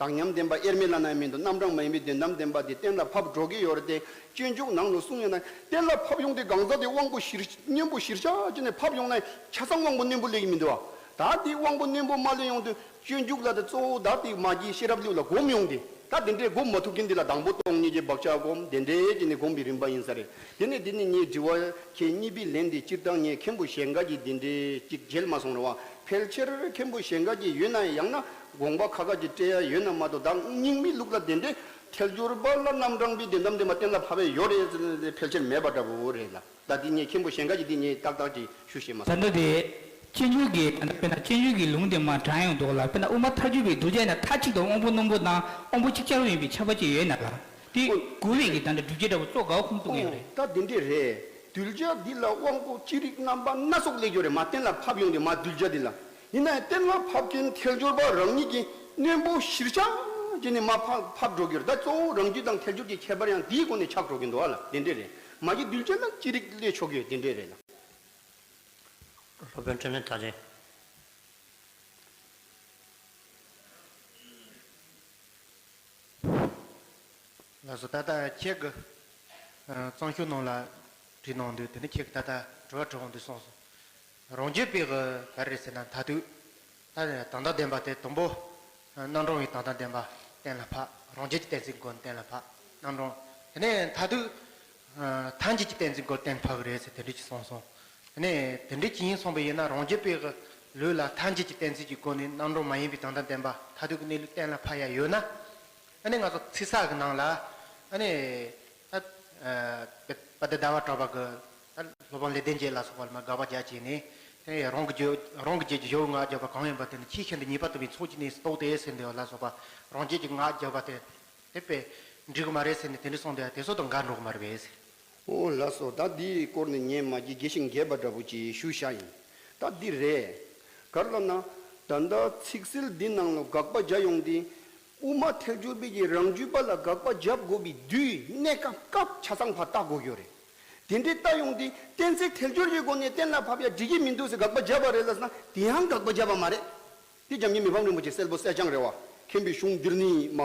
དག་མཉམ་བདེན་པ་དབྱེར་མེད་བླ་ན་མེད་དུ་རྣམ་གྲངས་མ་ཡིན་པའི་དོན་རྣམ་བདེན་པ་དེ་གཏན་ལ་ཕབ་འགྲོ་གི་ཡོད་རེད་དེ། སྤྱོད་འཇུག་ནང་ལ་གསུངས་ཡོད་ན་གཏན་ལ་ཕབ་ཡོང་དུས་གང་ཟག་དེ་དབང་པོ་གཞིར་གཉེན་པོ་གཞིར་བཞག་བྱས་ནས་ཕབ་ཡོང་ན་ཆ་ཚང་དབང་པོ་རྣོན་པོ་སླེབས་ཀྱི་མི་འདུག་བ། ད་དེ་དབང་པོ་རྣོན་པོ་མ་སླེབས་ཡོང་དུས། སྤྱོད་འཇུག་ལ་དེ་གཙོ་བོ་ད་དེ་མ་གྱི་ཤེས་རབ་ལུགས་ལ་སྒོམ་ཡོང་དེ། ད་དེ་འདྲའི་སྒོམ་མ་ཐུབ་མཁན་འདི་ལ་དང་པོ་སྟོང་ཉིད་ཀྱི་བག་ཆགས་སྒོམ་དེ་འདྲའི་བྱས་ནས་སྒོམ་པའི་རིམ་པ་ཡིན་ས་རེད། དེ་ནས་དེ་ནི་ངའི་དྲི་བ་ཁྱེད་གཉིས་པའི་ལན་དེ་སྤྱིར་བཏང་ངས་མཁན་པོ་གཞན་དགའ་གྱི་དེ་འདྲའི་གཅིག་མཇལ་མ་སོང་རེད་བ། ཕལ་ཆེར་མཁན་པོ་གཞན་དགའ་གྱི་ཡོད་ན་ཡང་ན་ དགོངས་པ་ཁ་ཁ་ཅིག་སྤྲད་ཡ་ཡོད་ན་མ་གཏོགས། ད་རྙིང་མའི་ལུགས་ལ་དེ་འདྲའི་ཐལ་འགྱུར་པ་ལ་རྣམ་གྲངས་པའི་དོན་དམ་བདེན་པ་གཏན་ལ་ཕབ་པའི་ཡོད་རེད་ཟེར་ནས་ཕལ་ཆེར་མེད་པ་འདྲ་བོ་རེད་ལ། ད་འདི་ངས་མཁན་པོ་གཞན་དགའ་གིས་འདི་ངས་ཏག་ཏག་ཅིག་ཞུ་ཤེས་མ་ད་སོང་། ལྟ་དེ་སྤྱོད་འཇུག་གི། ད་ལྟ་དཔེར་ན་སྤྱོད་འཇུག་གི་ལུང་དེ་མར་དྲངས་ཡོང་འདུག་ལ། དཔེར་ན་དབུ་མ་ཐལ་འགྱུར་བའི་གདུལ་བྱ་ཡིན་ན་མཐའ་གཅིག་ཏུ་དབང་པོ་རྣོན་པོ་དང་དབང་པོ་ཅིག་ཅར་བ་ཡིན་པའི་ཁྱབ་པ་ཅིག་ཡོད་ན་ལ། དེ་གོ་བའི་གི་ད་ལྟ་སྒྲུབ་བྱེད་འདྲ་བོ་གཙོ་དགའ་བོ་ཁུངས་གཏུགས་ཡོད་རེད། ད་དེ་འདྲས་རེད། གདུལ་བྱ་འདི་ལ་དབང་པོ་ཅི་རིགས་རྣམ་པ་སྣ་ཚོགས་སླེབས་ཡོད་རེད། མ་གཏན་ལ་ཕབ་ཡོང་དུས་མ་གདུལ་བྱ་འདི་ལ། ཡིན་ན་ཡང་གཏན་ལ་ཕབ་མཁན་ཐལ་འགྱུར་པ་རང་ཉིད་ཀྱིས་རྣོན་པོ་གཞིར་བཞག་བྱས་ནས་མར་ཕབ་ཕབ་འགྲོ་གི་རེད། ད་གཙོ་བོ་རང་རྒྱུད་དང་ཐལ་འགྱུར་གྱི་ཁྱད་པར་ཡང་འདིའི་སྒོ་ནས་ཆགས་འགྲོ་གི་འདུག་ཨ་ལ། དེ་འདྲས་རེད། མ་གི་གདུལ་བྱ་ལ་ཅི་རིགས་སླེབས་ཆོག་གི་ཡོད། དེ་འདྲས་རེད་ལ། སློབ་དཔོན་འཕྲིན་ལས་དར་ཅན། ལགས་སོ། ད་ལྟ་ཁྱེད་ཀྱི་ཨ་གཙང་ཤོག་ནང་ལ་བྲིས་གནང་འདུག་དེ་ནི་ཁྱེད་ཀྱིས་ད་ལྟ་དྲི་བ་དྲི་འོང་དུས་གསུངས་སོང་། རང་རྒྱུད་པའི་གི་ག་རེ་རེད་ཟེར་ན། མཐར་ཐུག་ད་དོན་དམ་བདེན་པ་དེ་དང་པོ་རྣམ་གྲངས་པའི་དོན་དམ་བདེན་པ་གཏན་ལ་ཕབ། རང་རྒྱུད་ཀྱི་གཏན་ཚིགས་སྒོ་ནས་གཏན་ལ་ཕབ། རྣམ་གྲངས། དེ་ནས་མཐར་ཐུག་ཐལ་འགྱུར་གྱི་གཏན་ཚིགས་སྒོ་ནས་གཏན་ལ་ཕབ་གི་རེད་ཟེར་དེ་འདྲ་ཅིག་གསུངས་སོང་། དེ་ནས་དེ་འདྲ་ཅིག་ཡིན་སོང་པ་ཡིན་ན། རང་རྒྱུད་པའི་གི་ལུགས་ལ་ཐལ་འགྱུར་གྱི་གཏན་ཚིགས་ཀྱི་སྒོ་ནས་རྣམ་གྲངས་མ་ཡིན་པའི་དོན་དམ་བདེན་པ་མཐར་ཐུག་གི་གནས་ལུགས་གཏན་ལ་ཕབ་ཡ་ཡོད་ན། ཨ་ནི་ང་ཚོ་ཚིག་གསལ་གྱི་ནང་ལ་ཨ་ནི་ད་ཨ་དཔལ་ལྡན་ཟླ་བ་གྲགས་པ་གི་ད་སློབ་དཔོན་ལེགས་ལྡན་འབྱེད་ལ་སོགས་པ་ལ་མར་དགག་པ་རྒྱག་བྱས་ནས། དེ་ནས་རང་གི་རྒྱུད་རང་གི་རྒྱུད་ཀྱི་གཞི་དབང་ངག་བརྒྱབ་པ་གང་ཡིན་པ་དེ་ནི་ཆོས་ཤིན་ཏུ་ངེས་པར་དུ་བའི་ཚོགས་ཀྱི་གནས་སུ་གཏོགས་ཏེ་ཟེར་འདི་བ་ལ་སོགས་པ། རང་རྒྱུད་ཀྱི་ངག་བརྒྱབ་པ་དེ་དེ་དཔེ་འགྲིག་གི་མ་རེད་ཟེར་ནས་དེ་འདྲ་གསུངས་འདུག་ཡ། དེ་ཚོ་དང་འགལ་འགྲོ་གི་མ་རེད་པས་ཟེར། ཨོ་ལགས་སོ། ད་འདིའི་སྐོར་ནས་ངས་མ་གི་རྒྱས་ཤིང་རྒྱས་པ་འདྲ་བོ་ཅིག་ཞུ་བྱ་ཡིན། ད་འདི་རེད། ག་རེ་ལབ་ན། ད་ལྟ་ཚིག་གསལ་འདི་ནང་ལ་དགག་པ་རྒྱག་ཡོང་དུས། དབུ་མ་ཐལ་འགྱུར་བའི་གི་རང་རྒྱུད་པ་ལ་དགག་པ་རྒྱག་དགོས་པའི་དུས་གནས་སྐབས་སྐབས་ཆ་ཚང་ཕར་བལྟ་དགོས་ཀྱི་ཡོད་རེད། དེ་འདྲའི་བལྟ་ཡོང་དུས་གཏན་ཚིགས་ཐལ་འགྱུར་གྱི་སྒོ་ནས་གཏན་ལ་ཕབ་ཡ་འགྲིག་གི་མི་འདུག་ཟེར་དགག་པ་བརྒྱབ་པ་རེད་ལབ་ན། དེ་ཡང་དགག་པ་བརྒྱབ་པ་མ་རེད། དེ་འཇམ་མགོན་མི་ཕམ་རིན་པོ་ཆེ་གསལ་པོ་གསལ་རྐྱང་རེད་བ། མཁན་པོའི་གཞུང་འདིར་ནི་མ།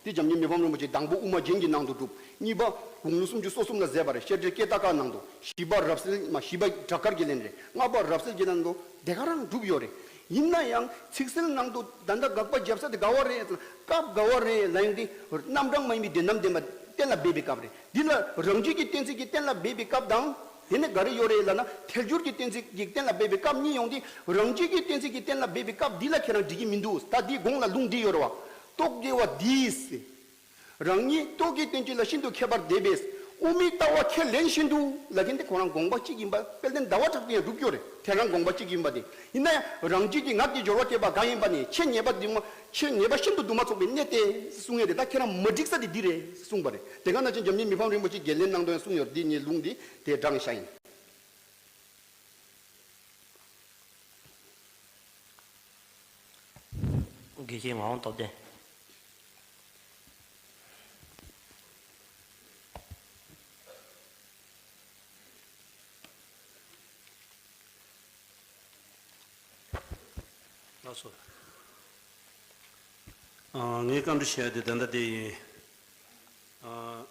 དེ་འཇམ་མགོན་མི་ཕམ་རིན་པོ་ཆེ་དང་པོ་དབུ་མ་རྒྱན་གྱི་ནང་དུ་གྲུབ། གཉིས་པ་དགུང་ལོ་སུམ་ཅུ་སོ་གསུམ་ལ་མཛད་པ་རེད། བཤད་གྲྭའི་ཀེ་ཏ་ཀ་ནང་དུ། བཞི་པ་རབ་གསལ་མ། བཞི་པ་བྲག་དཀར་དགེ་ལེགས་རེད། ལྔ་པ་རབ་གསལ་རྒྱལ་ནང་དུ་དེ་ག་རང་གྲུབ་ཡོད་རེད། ཡིན་ན་ཡང་ཚིག་གསལ་ནང་དུ་ད་ལྟ་དགག་པ་བརྒྱབ་ས་དེ་ག་བ་རེད། སྐབས་ག་བ་རེད་ལབ་ཡོང་དུས། རྣམ་གྲངས་མ་ཡིན་པའི་དོན་དམ་བདེན་པ་གཏན་ལ་འབེབས་པའི་སྐབས་རེད། འདི་ལ་རང་རྒྱུད་ཀྱི་གཏན་ཚིགས་ཀྱིས་གཏན་ལ་འབེབས་པའི་སྐབས་དང་། དེ་ནས་ག་རེ་ཡོད་རེད་ལབ་ན། ཐལ་འགྱུར་གྱི་གཏན་ཚིགས་ཀྱིས་གཏན་ལ་འབེབས་པའི་སྐབས་གཉིས་ཡོང་དུས། རང་རྒྱུད་ཀྱི་གཏན་ཚིགས་ཀྱིས་གཏན་ལ་འབེབས་པའི་སྐབས་འདི་ལ་ཁྱེད་རང་འགྲིག་གི་མི་འདུག་ད་འདིའི་གོང་ལ་ལུང་འདི་ཡོད་རེད་བ། རྟོག་གེ་བ་འདིས། རང་ཉིད་རྟོག་གེའི་བསྟན་བཅོས་ལ་ཤིན་ཏུ་མཁས་པར་བསྡད་པས། དབུ་མའི་ལྟ་བ་ཁས་ལེན་བཞིན་དུ་ལབ་མཁན་དེ་ཁོ་རང་དགོངས་པ་གཅིག་ཡིན་པ། དཔལ་ལྡན་ཟླ་བ་གྲགས་པས་ཡང་སྒྲུབ་ཀྱི་ཡོད་རེད། དེ་རང་དགོངས་པ་གཅིག་ཡིན་པ་དེ། ཡིན་ན་ཡང་རང་རྒྱུད་ཀྱི་ངག་གི་སྦྱོར་བ་སྐྱེས་པ་གང་ཡིན་པ་ནི། ཆེས་ཉེས་པ་འདུ་མ། ཆེས་ཉེས་པ་ཤིན་ཏུ་འདུ་མ་ཚུགས་པའི་གནས་ཏེ་གསུང་ངེས་ཏེ། ད་ཁྱེད་རང་མ་འགྲིག་ས་དེ་འདི་རེད་གསུངས་པ་རེད། དེ་ག་ནང་བཞིན་འཇམ་མགོན་མི་ཕམ་རིན་པོ་ཆེ་དགེ་ལེགས་ནང་དུ་ཡང་གསུངས་ཡོད། འདི་ངས་ལུང་འདི་དེ་དྲངས་བཞག་ཡིན། དགེ་བཤེས་ངག་དབང་སྟོབས་ལྡན། ལགས་སོ། ཨ། ངས་བཀའ་འདྲི་ཞུ་ཡ་དེ་ད་ལྟ་དེ་ཡིན། ཨ།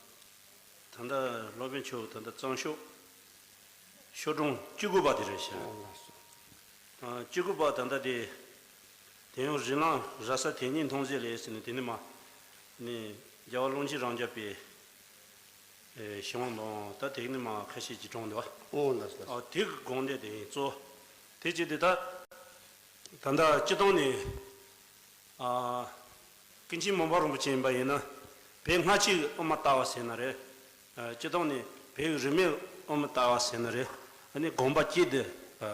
ད་ལྟ་སློབ་དཔོན་མཆོག་ད་ལྟ་གཙང་ཤོག་ཤོག་གྲངས་བཅུ་དགུ་པ་དེ་རེད་ཤག་ཨོ་ལགས་སོ། ཨ། བཅུ་དགུ་པ་ད་ལྟ་དེ། དེ་ཡང་རི་ལང་ར་ས་དེ་ཉིད་མཐོང་ཟེར་ལས་ཟེར་ནས། དེ་ནི་མ་ནི་རྒྱལ་བ་ཀློང་ཆེན་རབ་འབྱམས་པའི་ཨེ་གཞུང་དང་། ད་དེ་ནི་མ་ཁ་ཤས་ཀྱིས་དྲངས་འདུག་ཨོ་ལགས་སོ། ཨ། དེ་གི་དགོངས་དོན་དེ་ཡིན་གཙོ། དེ་བྱས་ཏེ་ད་ད་ལྟ་སྤྱིར་བཏང་ནས། ཨ། ཀུན་མཁྱེན་མོངས་པ་རིན་པོ་ཆེ་ཡིན་པ་ཡིན་ན། བོད་སྔ་ཕྱི་གི་དབུ་མ་ལྟ་བ་ཟེར་ན་རེད། ཨ། སྤྱིར་བཏང་ནས་བོད་ཀྱི་རིས་མེད་དབུ་མ་ལྟ་བ་ཟེར་ན་རེད། ཨ་ནི་དགོངས་པ་གཅིག་དེ། ཨ།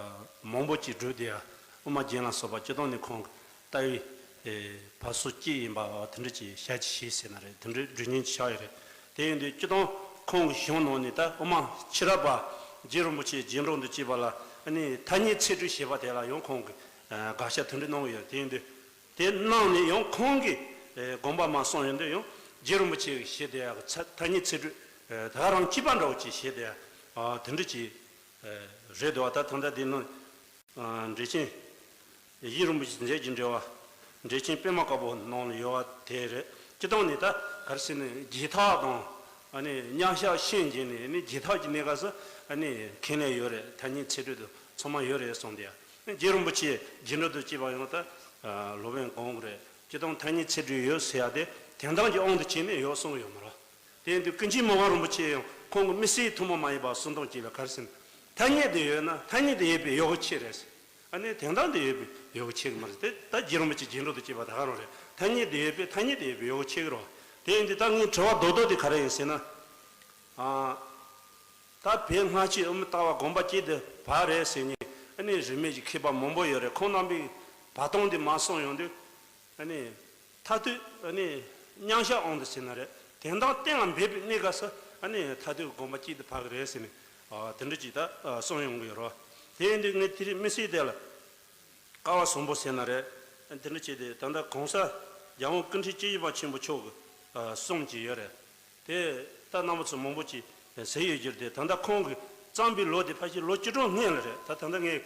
མང་པོ་ཅིག་བསྒྲུབས་ཏེ་ཡ། དབུ་མ་རྒྱན་ལ་སོགས་པ་སྤྱིར་བཏང་ནས་ཁོང་གི་ལྟ་བའི་ཨེ་བབས་སོ་གཅིག་ཡིན་པ་དེ་འདྲ་ཅིག་བྱ་ཅིག་བྱས་ཟེར་ན་རེད། དེ་འདྲའི་སྒྲུབ་མཁན་ཅིག་ཆགས་ཡོད་རེད། དེ་ཡིན་དུས་སྤྱིར་བཏང་ཁོང་གི་གཞུང་ནང་ནས་ད་དབུ་མ་ཕྱི་རབས་པ་རྗེ་རིན་པོ་ཆེ་རྗེས་འགྲོ་འདི་བྱས་པ་ལ། ཨ་ནི་ཐ་སྙད་ཚིག་གྲོགས་ཞེས་པ་དེ་ལ་ཡང་ཁོང་གིས་ཨ་དགག་བྱ་དེ་འདྲ་གནང་གི་ཡོད། དེ་ཡིན་དུས། དེ་གནང་ནས་ཡང་ཁོང་གིས་ཨེ་དགོངས་པ་མ་གསུངས་ཡོང་དུས། ཡང་རྗེ་རིན་པོ་ཆེ་གི་ཞེས་དེ་ཡག་གི་ཚ་ཐ་སྙད་ཚིག་གྲོགས་ཨེ་ད་རང་གཅིག་པ་འདྲ་བོ་ཅིག་ཞེས་དེ་ཡག་ཨ་དེ་འདྲ་ཅིག་ཨེ་རེད་འདུག་བ། ད་ད་ལྟ་དེ་ནི་ཨ་འགྲེལ་ཆེན་ཡིད་རིན་པོ་ཆེའི་མཛད་ཀྱི་འགྲེལ་བ། འགྲེལ་ཆེན་པད་མ་དཀར་པོ་ནང་ལ་ཡོད་པ་དེ་རེད། སྤྱིར་བཏང་ནས་ད་ག་རེ་ཟེར་ན། རྗེས་ཐག་དང་། ཨ་ནི་མཉམ་གཞག་ཤན་འབྱེད་ནས། ཨ་ནི་རྗེས་ཐག་གི་གནས་སྐབས་སུ་ཨ་ནི་ཁས་ལེན་ཡོད་རེད། ཐ་སྙད་ཚིག་གྲོགས་དེ་ཚང་མ་ཡོད་རེད་གསུངས་ཏེ། ཨ་ནི་རྗེ་རིན་པོ་ཆེ་རྗེས་འགྲོ་དུ་བྱས་པ་ཡང་ད་ཨ་སློབ་དཔོན་གང་གི་རེད། སྤྱིར་བཏང་ཐ་སྙད་ཚིག་གྲོགས་ཡོད་ཟེར་ཡ་དེ་དོན་དམ་གྱི་དབང་དུ་བྱས་ནས་ཡོད་གསུངས་ཡོད་མ་རེད། དེ་ཡིན་དུས་ཀུན་མཁྱེན་མོའུ་འགལ་རིན་པོ་ཆེ་ཡང་ཁོང་གི་མི་ཚེའི་ཐུན་མོང་མ་ཡིན་པ་གསུམ་སྟོང་གཅིག་ལ་ག་རེ་ཟེར་ན། ཐ་སྙད་དེ་ཡོད་ན་ཐ་སྙད་དེ་ཡོད་པའི་ཡོད་དགུ་ཕྱེ་རེད། ཨ་ནི་དོན་དམ་དེ་ཡོད་པའི་ ཡོད་གི་ཆེ་གི་མ་རེད། དེ་ད་རྗེ་རིན་པོ་ཆེ་རྗེས་འགྲོ་དང་བཅས་པ་ད་ག་རང་རེད། ཐ་སྙད་དེ་ཡོད་པས་ཐ་སྙད་དེ་ཡོད་པས་ཡོད་གི་ཆེ་གི་རོ། དེ་ཡིན་དུས་ད་ངའི་དྲི་བ་རྡོག་རྡོག་དེ་ག་རེ་ཡིན་ཟེར་ན། ཨ། ད་བོད་སྔ་ཕྱི་དབུ་མའི་ལྟ་བ་དགོངས་པ་གཅིག་ཏུ་བག་རེད་ཟེར་མཁན་ཨ་ནི་རིས་མེད་ཀྱི་མཁས་པ་མང་པོ་ཡོད་རེད། ཁོང་རྣམ་པས་བག་སྟངས་དེ་མར་གསུངས་ཡོང་དུས། ཨ་ནི། མཐར་ཐུག་ཨ་ནི་མཉམ་བཞག་དབང་དུ་བྱས་ན་རེད། དོན་དམ་གཏན་ལ་འབེབས་པའི་གནས་སྐབས་སུ་ཨ་ནི་མཐར་ཐུག་དགོངས་པ་གཅིག་ཏུ་བག་གི་རེད་ཟེར་ནས་ཨ་དེ་འདྲ་ཅིག་ད་ཨ་གསུངས་ཡོང་གི་ཡོད་རེད། དེ་ཡིན་དུས་ངས་དེ་རིང་དམིགས་བསལ་དེ་ལ་སྐལ་བ་བཟང་པོ་ཟེར་ན་རེད། དེ་འདྲ་བྱས་ཏེ་ད་ལྟ་གོང་ས་རྒྱལ་དབང་སྐུ་ཕྲེང་བཅུ་བཞི་པ་ཆེན་པོ་མཆོག་གི་ཨ་གསུང་གི་ཡོད་རེད། དེ་ད་རྣམ་པ་ཚོ་མང་པོ་ཅིག་ཟེར་ཡོད་རྒྱུ་རེད། དེ་ད་ལྟ་ཁོང་གིས་བརྩམས་པའི་ལོ་དེ་ཕལ་ཆེར་ལོ་བཅུ་གྲངས་སྔོན་ལ་རེད། ད་ད་ལྟ་ངས་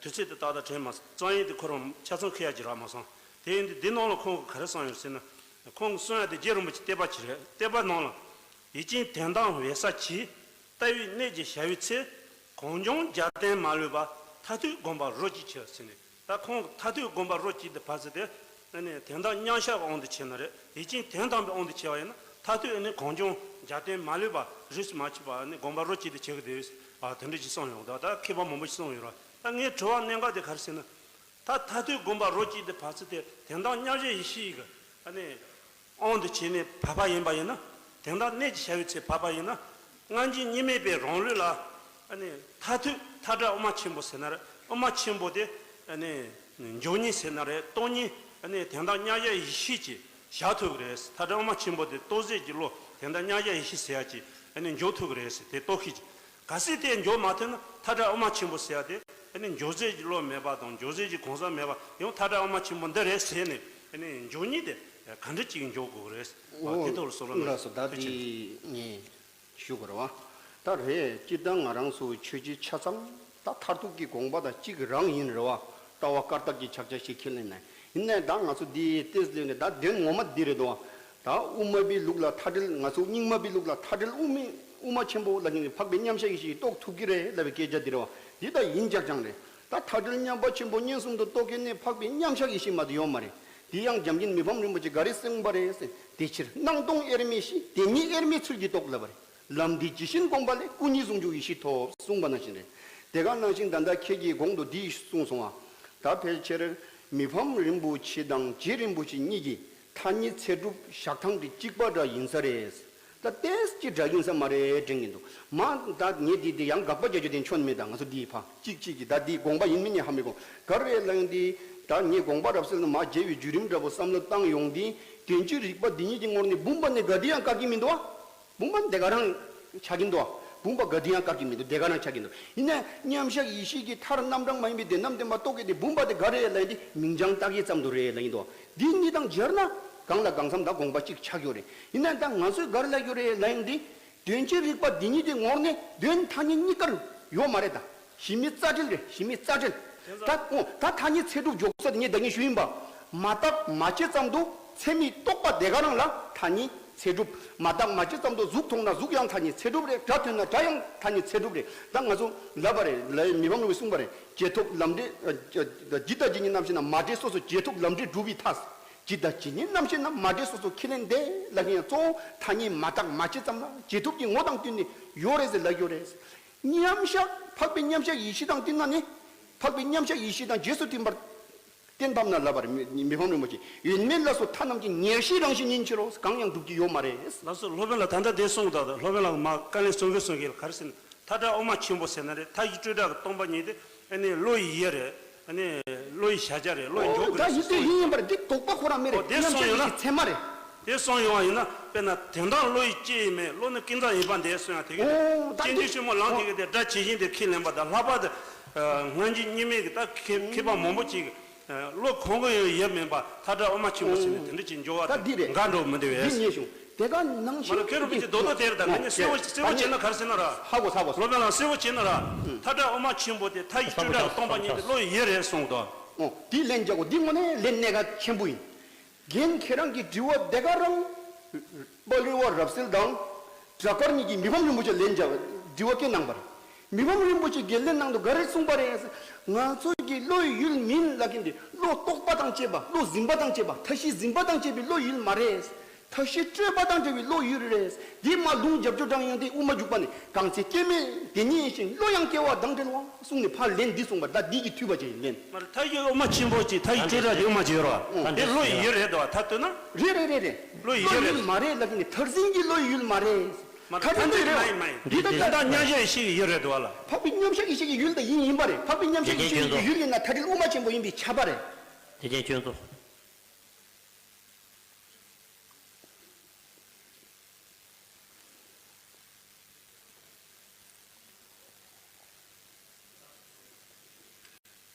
དུས་ཚོད་དེ་ཏག་ཏག་དྲན་མ་སོང་། བརྩམས་ཡིག་དེ་ཁོ་རང་ཆ་ཚང་ཁེལ་ཡག་ཅིག་རག་མ་སོང་། དེ་ཡིན་དུས་འདི་ནང་ལ་ཁོང་གིས་ག་རེ་གསུངས་ཡོད་ཟེར་ན། ཁོང་གིས་གསུང་ཡག་དེ་རྗེ་རིན་པོ་ཆེ་བསྟོད་པ་ཅིག་རེད། བསྟོད་པ་ནང་ལ། ཡིད་ཀྱིས་དོན་དམ་འོད་གསལ་གྱི། ལྟ་བའི་གནད་ཀྱི་བྱ་བའི་ཚེ། གངས་ལྗོངས་རྒྱལ་བསྟན་མ་ལུས་པ། མཐར་ཐུག་དགོངས་པ་རོ་གཅིག་གྱུར་ཟེར་ནས། ད་ཁོང་གིས་མཐར་ཐུག་དགོངས་པ་རོ་གཅིག་ཏུ་བག་ཟེར་དེ། ཨ་ནི་དོན་དམ་མཉམ་བཞག་གི་དབང་དུ་བྱས་ན་རེད། ཡིད་ཀྱིས་དོན་དམ་པའི་དབང་དུ་བྱས་པ་ཡིན་ན་མཐར་ཐུག་ཨ་ནི་གངས་ལྗོངས་རྒྱལ་བསྟན་མ་ལུས་པ་རིས་སུ་མ་ཆད་པ་ཨ་ནི་དགོངས་པ་རོ་གཅིག་ཏུ་བྱེད་ཀྱི་འདུག་ཨ་དེ་འདྲ་ཅིག་གསུངས་ཡོང་། ད་ད་མཁས་པ་མང་པོ་ཞིག་གསུངས་ཡོད་རེད། ད་ངའི་དྲི་བ་གནད་འགག་དེ་ག་རེ་ཟེར་ན། ད་མཐར་ཐུག་དགོངས་པ་རོ་གཅིག་ཏུ་བག་ཟེར་དེ་དོན་དམ་མཉམ་བཞག་ཡེ་ཤེས་ཀྱི་ཨ་ནི་དབང་དུ་བྱས་ནས་བག་པ་ཡིན་པ་ཡིན་ན། དོན་དམ་གནད་ཀྱི་བྱ་བའི་ཚེ་བག་པ་ཡིན་ན། སྔ་འགྱུར་གཉིས་མེད་པའི་རང་ལུགས་ལ་ཨ་ནི་མཐར་ཐུག་མཐའ་བྲལ་དབུ་མ་ཆེན་པོ་ཟེར་ན་རེད། དབུ་མ་ཆེན་པོ་དེ་ཨ་ནི་འཇོག་མཁན་ཟེར་ན་རེད། རྟོགས་མཁན་ཨ་ནི་དོན་དམ་མཉམ་བཞག་ཡེ་ཤེས་ཀྱིས་བཞག་ཐུབ་ཀྱི་རེད། མཐའ་བྲལ་དབུ་མ་ཆེན་པོ་དེ་རྟོགས་སད་ཀྱི་བློ་དོན་དམ་མཉམ་བཞག་ཡེ་ཤེས་ཟེར་ཡག་ཅིག་ཨ་ནི་འཇོག་ཐུབ་ཀྱི་རེད་ཟེར། དེ་རྟོགས་ཤེས་ཀྱི། གལ་སྲིད་དེ་འཇོག་མ་ཐུབ་ན་མཐའ་བྲལ་དབུ་མ་ཆེན་པོ་ཟེར་ཡག་དེ་ཨ་ནི་འཇོག་སད་ཀྱི་བློ་མེད་པ་དང་འཇོག་སད་ཀྱི་གང་ཟག་མེད་པ་ཡང་མཐའ་བྲལ་དབུ་མ་ཆེན་པོ་འདི་རེད་ཟེར་ནས་ཨ་ནི་འཇོག་མཁན་དེ་ག་འདྲ་ཅིག་འཇོག་དགོས་ཀྱི་རེད། ཨ་དེ་ཐོག་ལ་བསམ་བློ་ཨོ་ལགས་སོ། ད་གནང་། ཐུགས་རྗེ་ཆེ། དེ་ངས་ཞུ་དགོས་རེད་བ། ད་རེད། སྤྱིར་བཏང་ང་རང་ཚོ་ཆོས་བརྒྱུད་ཆ་ཚང་ད་མཐར་ཐུག་གི་དགོངས་པ་ད་གཅིག་རང་ཡིན་རེད་བ། ལྟ་བ་བཀར་ཐབས་ཀྱི་ཕྱག་རྒྱ་ཞིག་ཁས་ལེན་ནས། ཡིན་ནའི་ད་ང་ཚོ་འདི་ཏེས་ལེན་ནས་ད་དོན་ངོ་མ་འདི་རེད་དོ། ད་དབུ་མ་པའི་ལུགས་ལ་མཐའ་བྲལ། ང་ཚོ་རྙིང་མ་པའི་ལུགས་ལ་མཐའ་བྲལ་དབུ་མའི་དབུ་མ་ཆེན་པོ་ལ་ཉིད་འཕགས་པའི་མཉམ་གཞག་ཡེ་ཤེས་རྟོགས་ཐུབ་ཀྱི་རེད་ལབ་པའི་སྐད་ཆ་འདི་རེད་བ། འདི་ད་ཡིན་རྐྱང་རྐྱང་རེད། ད་མཐའ་བྲལ་མཉམ་པ་ཆེན་པོ་མངོན་སུམ་དུ་རྟོགས་མཁན་ནི་འཕགས་པའི་མཉམ་གཞག་ཡེ་ཤེས་མ་གཏོགས་ཡོད་མ་རེད། དེ་ཡང་འཇམ་མགོན་མི་ཕམ་རིན་པོ་ཆེ་ག་རེ་གསུངས་པ་རེད་ཟེར། དེ་ཕྱིར་སྣང་སྟོང་དབྱེར་མེད་ཤེས། དེ་ཉིད་དབྱེར་མེད་ཚུལ་གྱིས་རྟོགས་ལབ་པ་རེད། ལམ་འདི་ཇི་བཞིན་བསྒོམས་པ་ལས། སྐུ་གཉིས་ཟུང་འཇུག་ཡེ་ཤེས་ཐོབ། གསུངས་པ་ནང་བཞིན་རེད། དེ་ག་ནང་བཞིན་ད་ལྟ་ཁྱེད་ཀྱིས་གོང་དུ་འདི་གསུངས་སོང་བ། ད་ཕལ་ཆེར་མི་ཕམ་རིན་པོ་ཆེ་དང་རྗེ་རིན་པོ་ཆེ་གཉིས་ཀྱི་ཐ་སྙད་ཚད་གྲུབ་བཞག་སྟངས་དེ་གཅིག་པ་འདྲ་ཡིན་ས་རེད། ད་ཏོག་ཙམ་འདྲ་ཡིན་ས་མ་རེད་དྲན་གྱི་འདུག་མ་ད་ངས་འདི་འདི་ཡང་དགག་པ་རྒྱག་རྒྱུ་དེ་ཆོ་མེད། ད་ང་ཚོ་འདི་ཕ་གཅིག་གཅིག་གིས་ད་འདི་དགོངས་པ་ཡིན་མིན་ནས་ཧ་མི་གོ། ག་རེ་ལབ་ཡོང་དུས་ད་ངས་དགོངས་པ་རབ་གསལ་དུ་མར་མཇལ་བའི་བརྒྱུད་རིམ་འདྲ་པོ་བསམ་བློ་བཏང་ཡོང་དུས། དོན་སྤྱི་རིག་པ་འདི་ཉིད་ཀྱི་ངོར་ནས་བུམ་པ་ནི་ག་དུས་ཡང་བཀག་གི་མི་འདུག་བ། བུམ་པ་དེ་ག་རང་ཆགས་ཀྱིན་འདུག་བ། བུམ་པ་ག་དུས་ཡང་བཀག་གི་མི་འདུག་དེ་ག་རང་ཆགས་ཀྱིན་འདུག་ཡིན་ནའི་མཉམ་གཞག་ཡེ་ཤེས་ཀྱི་མཐར་རྣམ་གྲངས་མ་ཡིན་པའི་དོན་རྣམས་བསྟན་པ་རྟོགས་མཁན་དེ་བུམ་པ་དེ་ག་རེ་ལབ་ཡོང་དུས་མིང་བྱང་བཏགས་ཡས་ཙམ་དུ་རེད་ལབ་ཡིན་འདུག་བ། འདི་གཉིས་དང་སྦྱར་ན་གང་ལ་གང་འཚམ་ད་དགོངས་པ་གཅིག་ཆགས་ཡོད་རེད། ཡིན་ནའི་ད་ང་ཚོས་ག་རེ་ལབ་ཡོད་རེད་ལབ་ཡོང་དུས། དོན་སྤྱི་རིག་པ་འདི་ཉིད་ཀྱི་ངོར་ནས་དོན་ཐ་སྙད་གཉིས་ཀར་ཡོད་མ་རེད་ད། གཞི་མེད་རྩ་བྲལ་རེད། གཞི་མེད་རྩ་བྲལ། ད་ཨོ་ད་ཐ་སྙད་ཚད་གྲུབ་འཇོག་ས་དེ་ངས་ད་གིན་ཞུས་ཡིན་པ། མ་བརྟགས་མ་དཔྱད་ཙམ་དུ་ཚད་མས་རྟོགས་པ་དེ་ག་རང་ལ་ཐ་སྙད་ཚད་གྲུབ། མ་བརྟགས་མ་དཔྱད་ཙམ་དུ་གཟུགས་མཐོང་ན་གཟུགས་ཡང་ཐ་སྙད་ཚད་གྲུབ་རེད། སྒྲ་ཐོས་ན་སྒྲ་ཡང་ཐ་སྙད་ཚད་གྲུབ་རེད། ད་ང་ཚོ་ལབ་པ་རེད། ལ་མི་ཕམ་རིན་པོ་ཆེས་གསུངས་པ་རེད། རྗེས་ཐོབ་ལམ་འབྲས། ཇི་ལྟ་ཇི་སྙེད་རྣམ་ཤེས་རྣམས། མ་འདྲེས་སོ་སོ་རྗེས་ཐོབ་ལམ་འབྲས་སྒྲུབ་པའི་མཐའ། ཇི་ལྟ་ཇི་སྙེད་རྣམ་ཤེས་རྣམས། མ་འདྲེས་སོ་སོ་ཁས་ལེན་འདས། ལབ་མཁན་ཡང་གཙོ་བོ་ཐ་སྙད་མ་བརྟགས་མ་དཔྱད་ཙམ་ལ་རྗེས་ཐོབ་ཀྱི་ངོ་དང་བསྟུན་ནས་ཡོད་རེད་ཟེར་ལབ་ཡོད་རེད། མཉམ་གཞག་འཕགས་པའི་མཉམ་གཞག་ཡེ་ཤེས་དང་བསྟུན་ན་ནི། འཕགས་པའི་མཉམ་གཞག་ཡེ་ཤེས་དང་རྗེས་སུ་མཐུན་པར་བསྟན་ཐབས་ན་ལབ་པ་རེད། མི་མི་ཕམ་རིན་པོ་ཆེས། ཡོད་མེད་ལ་སོགས་མཐའ་རྣམས་ཀྱི། ཉེར་ཞིའི་རང་བཞིན་ཉིད་ཕྱིར་རོ། གང་ཡང་འགྲུབ་ཀྱི་ཡོད་མ་རེད། ལགས་སོ། སློབ་དཔོན་ལགས་ད་ལྟ་དེ་གསུངས་དང་། སློབ་དཔོན་ལགས་མ་དཀའ་ལས་གསུང་གི་གསུང་གི་ག་རེ་ཟེར་ན། མཐའ་བྲལ་དབུ་མ་ཆེན་པོ་ཟེར་ན་རེད། མཐའ་བཞི་སྤྲོས་བྲལ་གྱི་སྟོང་པ་ཉིད་དེ་ཨ་ནི་བློ་ཡི་ཡུལ་རེད། ཨ་ནི་བློ་ཡི་གཞལ་བྱ་རེད། བློ་ཡི་འཇོག་གི་རེད། ད་ཡིན་དེ་ཡིན་ཡིན་པར་འདི་དོགས་པ་ཁོ་རང་མེད་རེད། ཨོ་དེ་གསུངས་ཡོད་ན། མཉམ་གཞག་གི་ཚད་མ་རེད། དེ་གསུངས་ཡོང་བ་ཡིན་ན། དཔེར་ན་དོན་དམ་བློ་ཡི་སྐྱེ་ཡི་མེད། བློ་ནི་ཀུན་རྫོབ་ཡིན་པ་འདི་གསུངས་ཡང་དེ་གི་རེད། ཨོ་ད་སྤྱན་འདི་ཆེན་མོ་ལམ་ཁྱེར་གྱི་དེ་སྒྲ་ཇི་བཞིན་དེ་ཁས་ལེན་པ་དང་། ལྷག་པར་དུ་སྔ་འགྱུར་གཉིས་མེད་ཀྱི་ད་མཁས་མཁས་པ་མང་པོ་ཅིག་གིས་བློ་གང་གི་ཡང་ཡུལ་མིན་པ་མཐའ་བྲལ་དབུ་མ་ཆེན་པོ་ཟེར་ནས་དེ་འདྲ་ཅིག་འཇོག་པ་དེ་འགལ་འགྲོ་མི་འདུག་བས། འདི་ཉེས་བྱུང་། དེ་ག་ནང་བཞིན་མ་ལ་མཁན་རིན་པོ་ཆེ་རྡོག་རྡོག་དེ་རེད། ད་ང་གཉིས་གསལ་བོ་གསལ་བོ་བྱས་ན་ག་རེ་ཟེར་ན་ར། ཧ་གོ་ཧ་གོ། སློབ་དཔོན་ལགས་གསལ་བོ་བྱས་ན་ར། མཐའ་བྲལ་དབུ་མ་ཆེན་པོ་དེ་མཐའ་བཞི་སྤྲོས་བྲལ་སྟོང་པ་ཉིད་དེ་བློ་ཡི་ཡུལ་རེད་གསུངས་འདུག་ཨོ་དེ་ལན་རྒྱག་གོ། འདི་དངོས་གནས་ལན་གནད་འགག་ཆེན་པོ་ཡིན། རྒན་ཁྱེད་རང་གི་དྲི་བ་དེ་ག་རང་། དཔའ་ལུས་པ་རབ་གསལ་དང་། སྒྲ་དཀར་གཉིས་ཀྱིས་མི་ཕམ་རིན་པོ་ཆེ་ལན་རྒྱག་དྲི་བ་བཀོད་གནང་བ་རེད། མི་ཕམ་རིན་པོ་ཆེ་གིས་ལན་གནང་དུས་ག་རེ་གསུངས་པ་རེད། ང་ཚོ་གི་བློ་ཡི་ཡུལ་མིན་ལབ་མཁན་དེ་བློ་རྟོག་པ་དང་བཅས་པ། བློ་གཟིང་པ་དང་བཅས་པ། མཐའ་བཞི་གཟིང་པ་དང་བཅས་པའི་བློ་ཡི་ཡུལ་མ་རེད། མཐའ་བཞི་སྤྲོས་པ་དང་བྲལ་བའི་བློ་ཡུལ་རེད། འདི་མ་ལུང་རྒྱབ་སྐྱོར་དྲང་ཡང་དེ་དབུ་མ་འཇུག་པ་ནི། གང་ཚེ་སྐྱེ་མེད་དེ་ཉིད་བཞིན། བློ་ཡང་སྐྱེ་བ་དང་བྲལ་བ་གསུངས་ནས་ཕར་ལན་འདི་གསུངས་པར། ད་འདི་གི་འཐུས་པ་ཅན་ལན། མ་རེད། མཐའ་ཡི་དབུ་མ་ཆེན་པོ་ཅིག་མཐའ་ཡི་སྤྲོས་བྲལ་དེ་དབུ་མ་ཅིག་ཡོད་རེད་བ། ཨོ། དེ་བློ་ཡི་ཡུལ་རེད་དོ། མཐའ་སྟོན་ན། རེད་རེད་རེད་རེད། བློ་ཡི་ཡུལ་རེད། མ་རེད་ལབ་ཀྱི་ནི། མཐར་ཕྱིན་གྱི་བློ་ཡི་ཡུལ་མ་རེད། མ་རེད། མཐའ་མཐའ་སྟོན་དེ་དེ་རེད། མ་ཡིན་མ་ཡིན། འདི་ད་ལྟ་མཉམ་གཞག་ཡེ་ཤེས་ཀྱི་ཡུལ་རེད་དོ་བ་ལ། འཕགས་པའི་མཉམ་གཞག་ཡེ་ཤེས་ཀྱི་ཡུལ་དེ་ཡིན་ཡིན་པ་རེད། འཕགས་པའི་མཉམ་གཞག་ཡེ་ཤེས་ཀྱི་ཡུལ་ཡིན་ན་མཐའ་བྲལ་དབུ་མ་ཆེན་པོ་ཡིན་པས་ཁྱབ་པ་རེད། དེ་ཅན་ཁྱོད་ཚོ།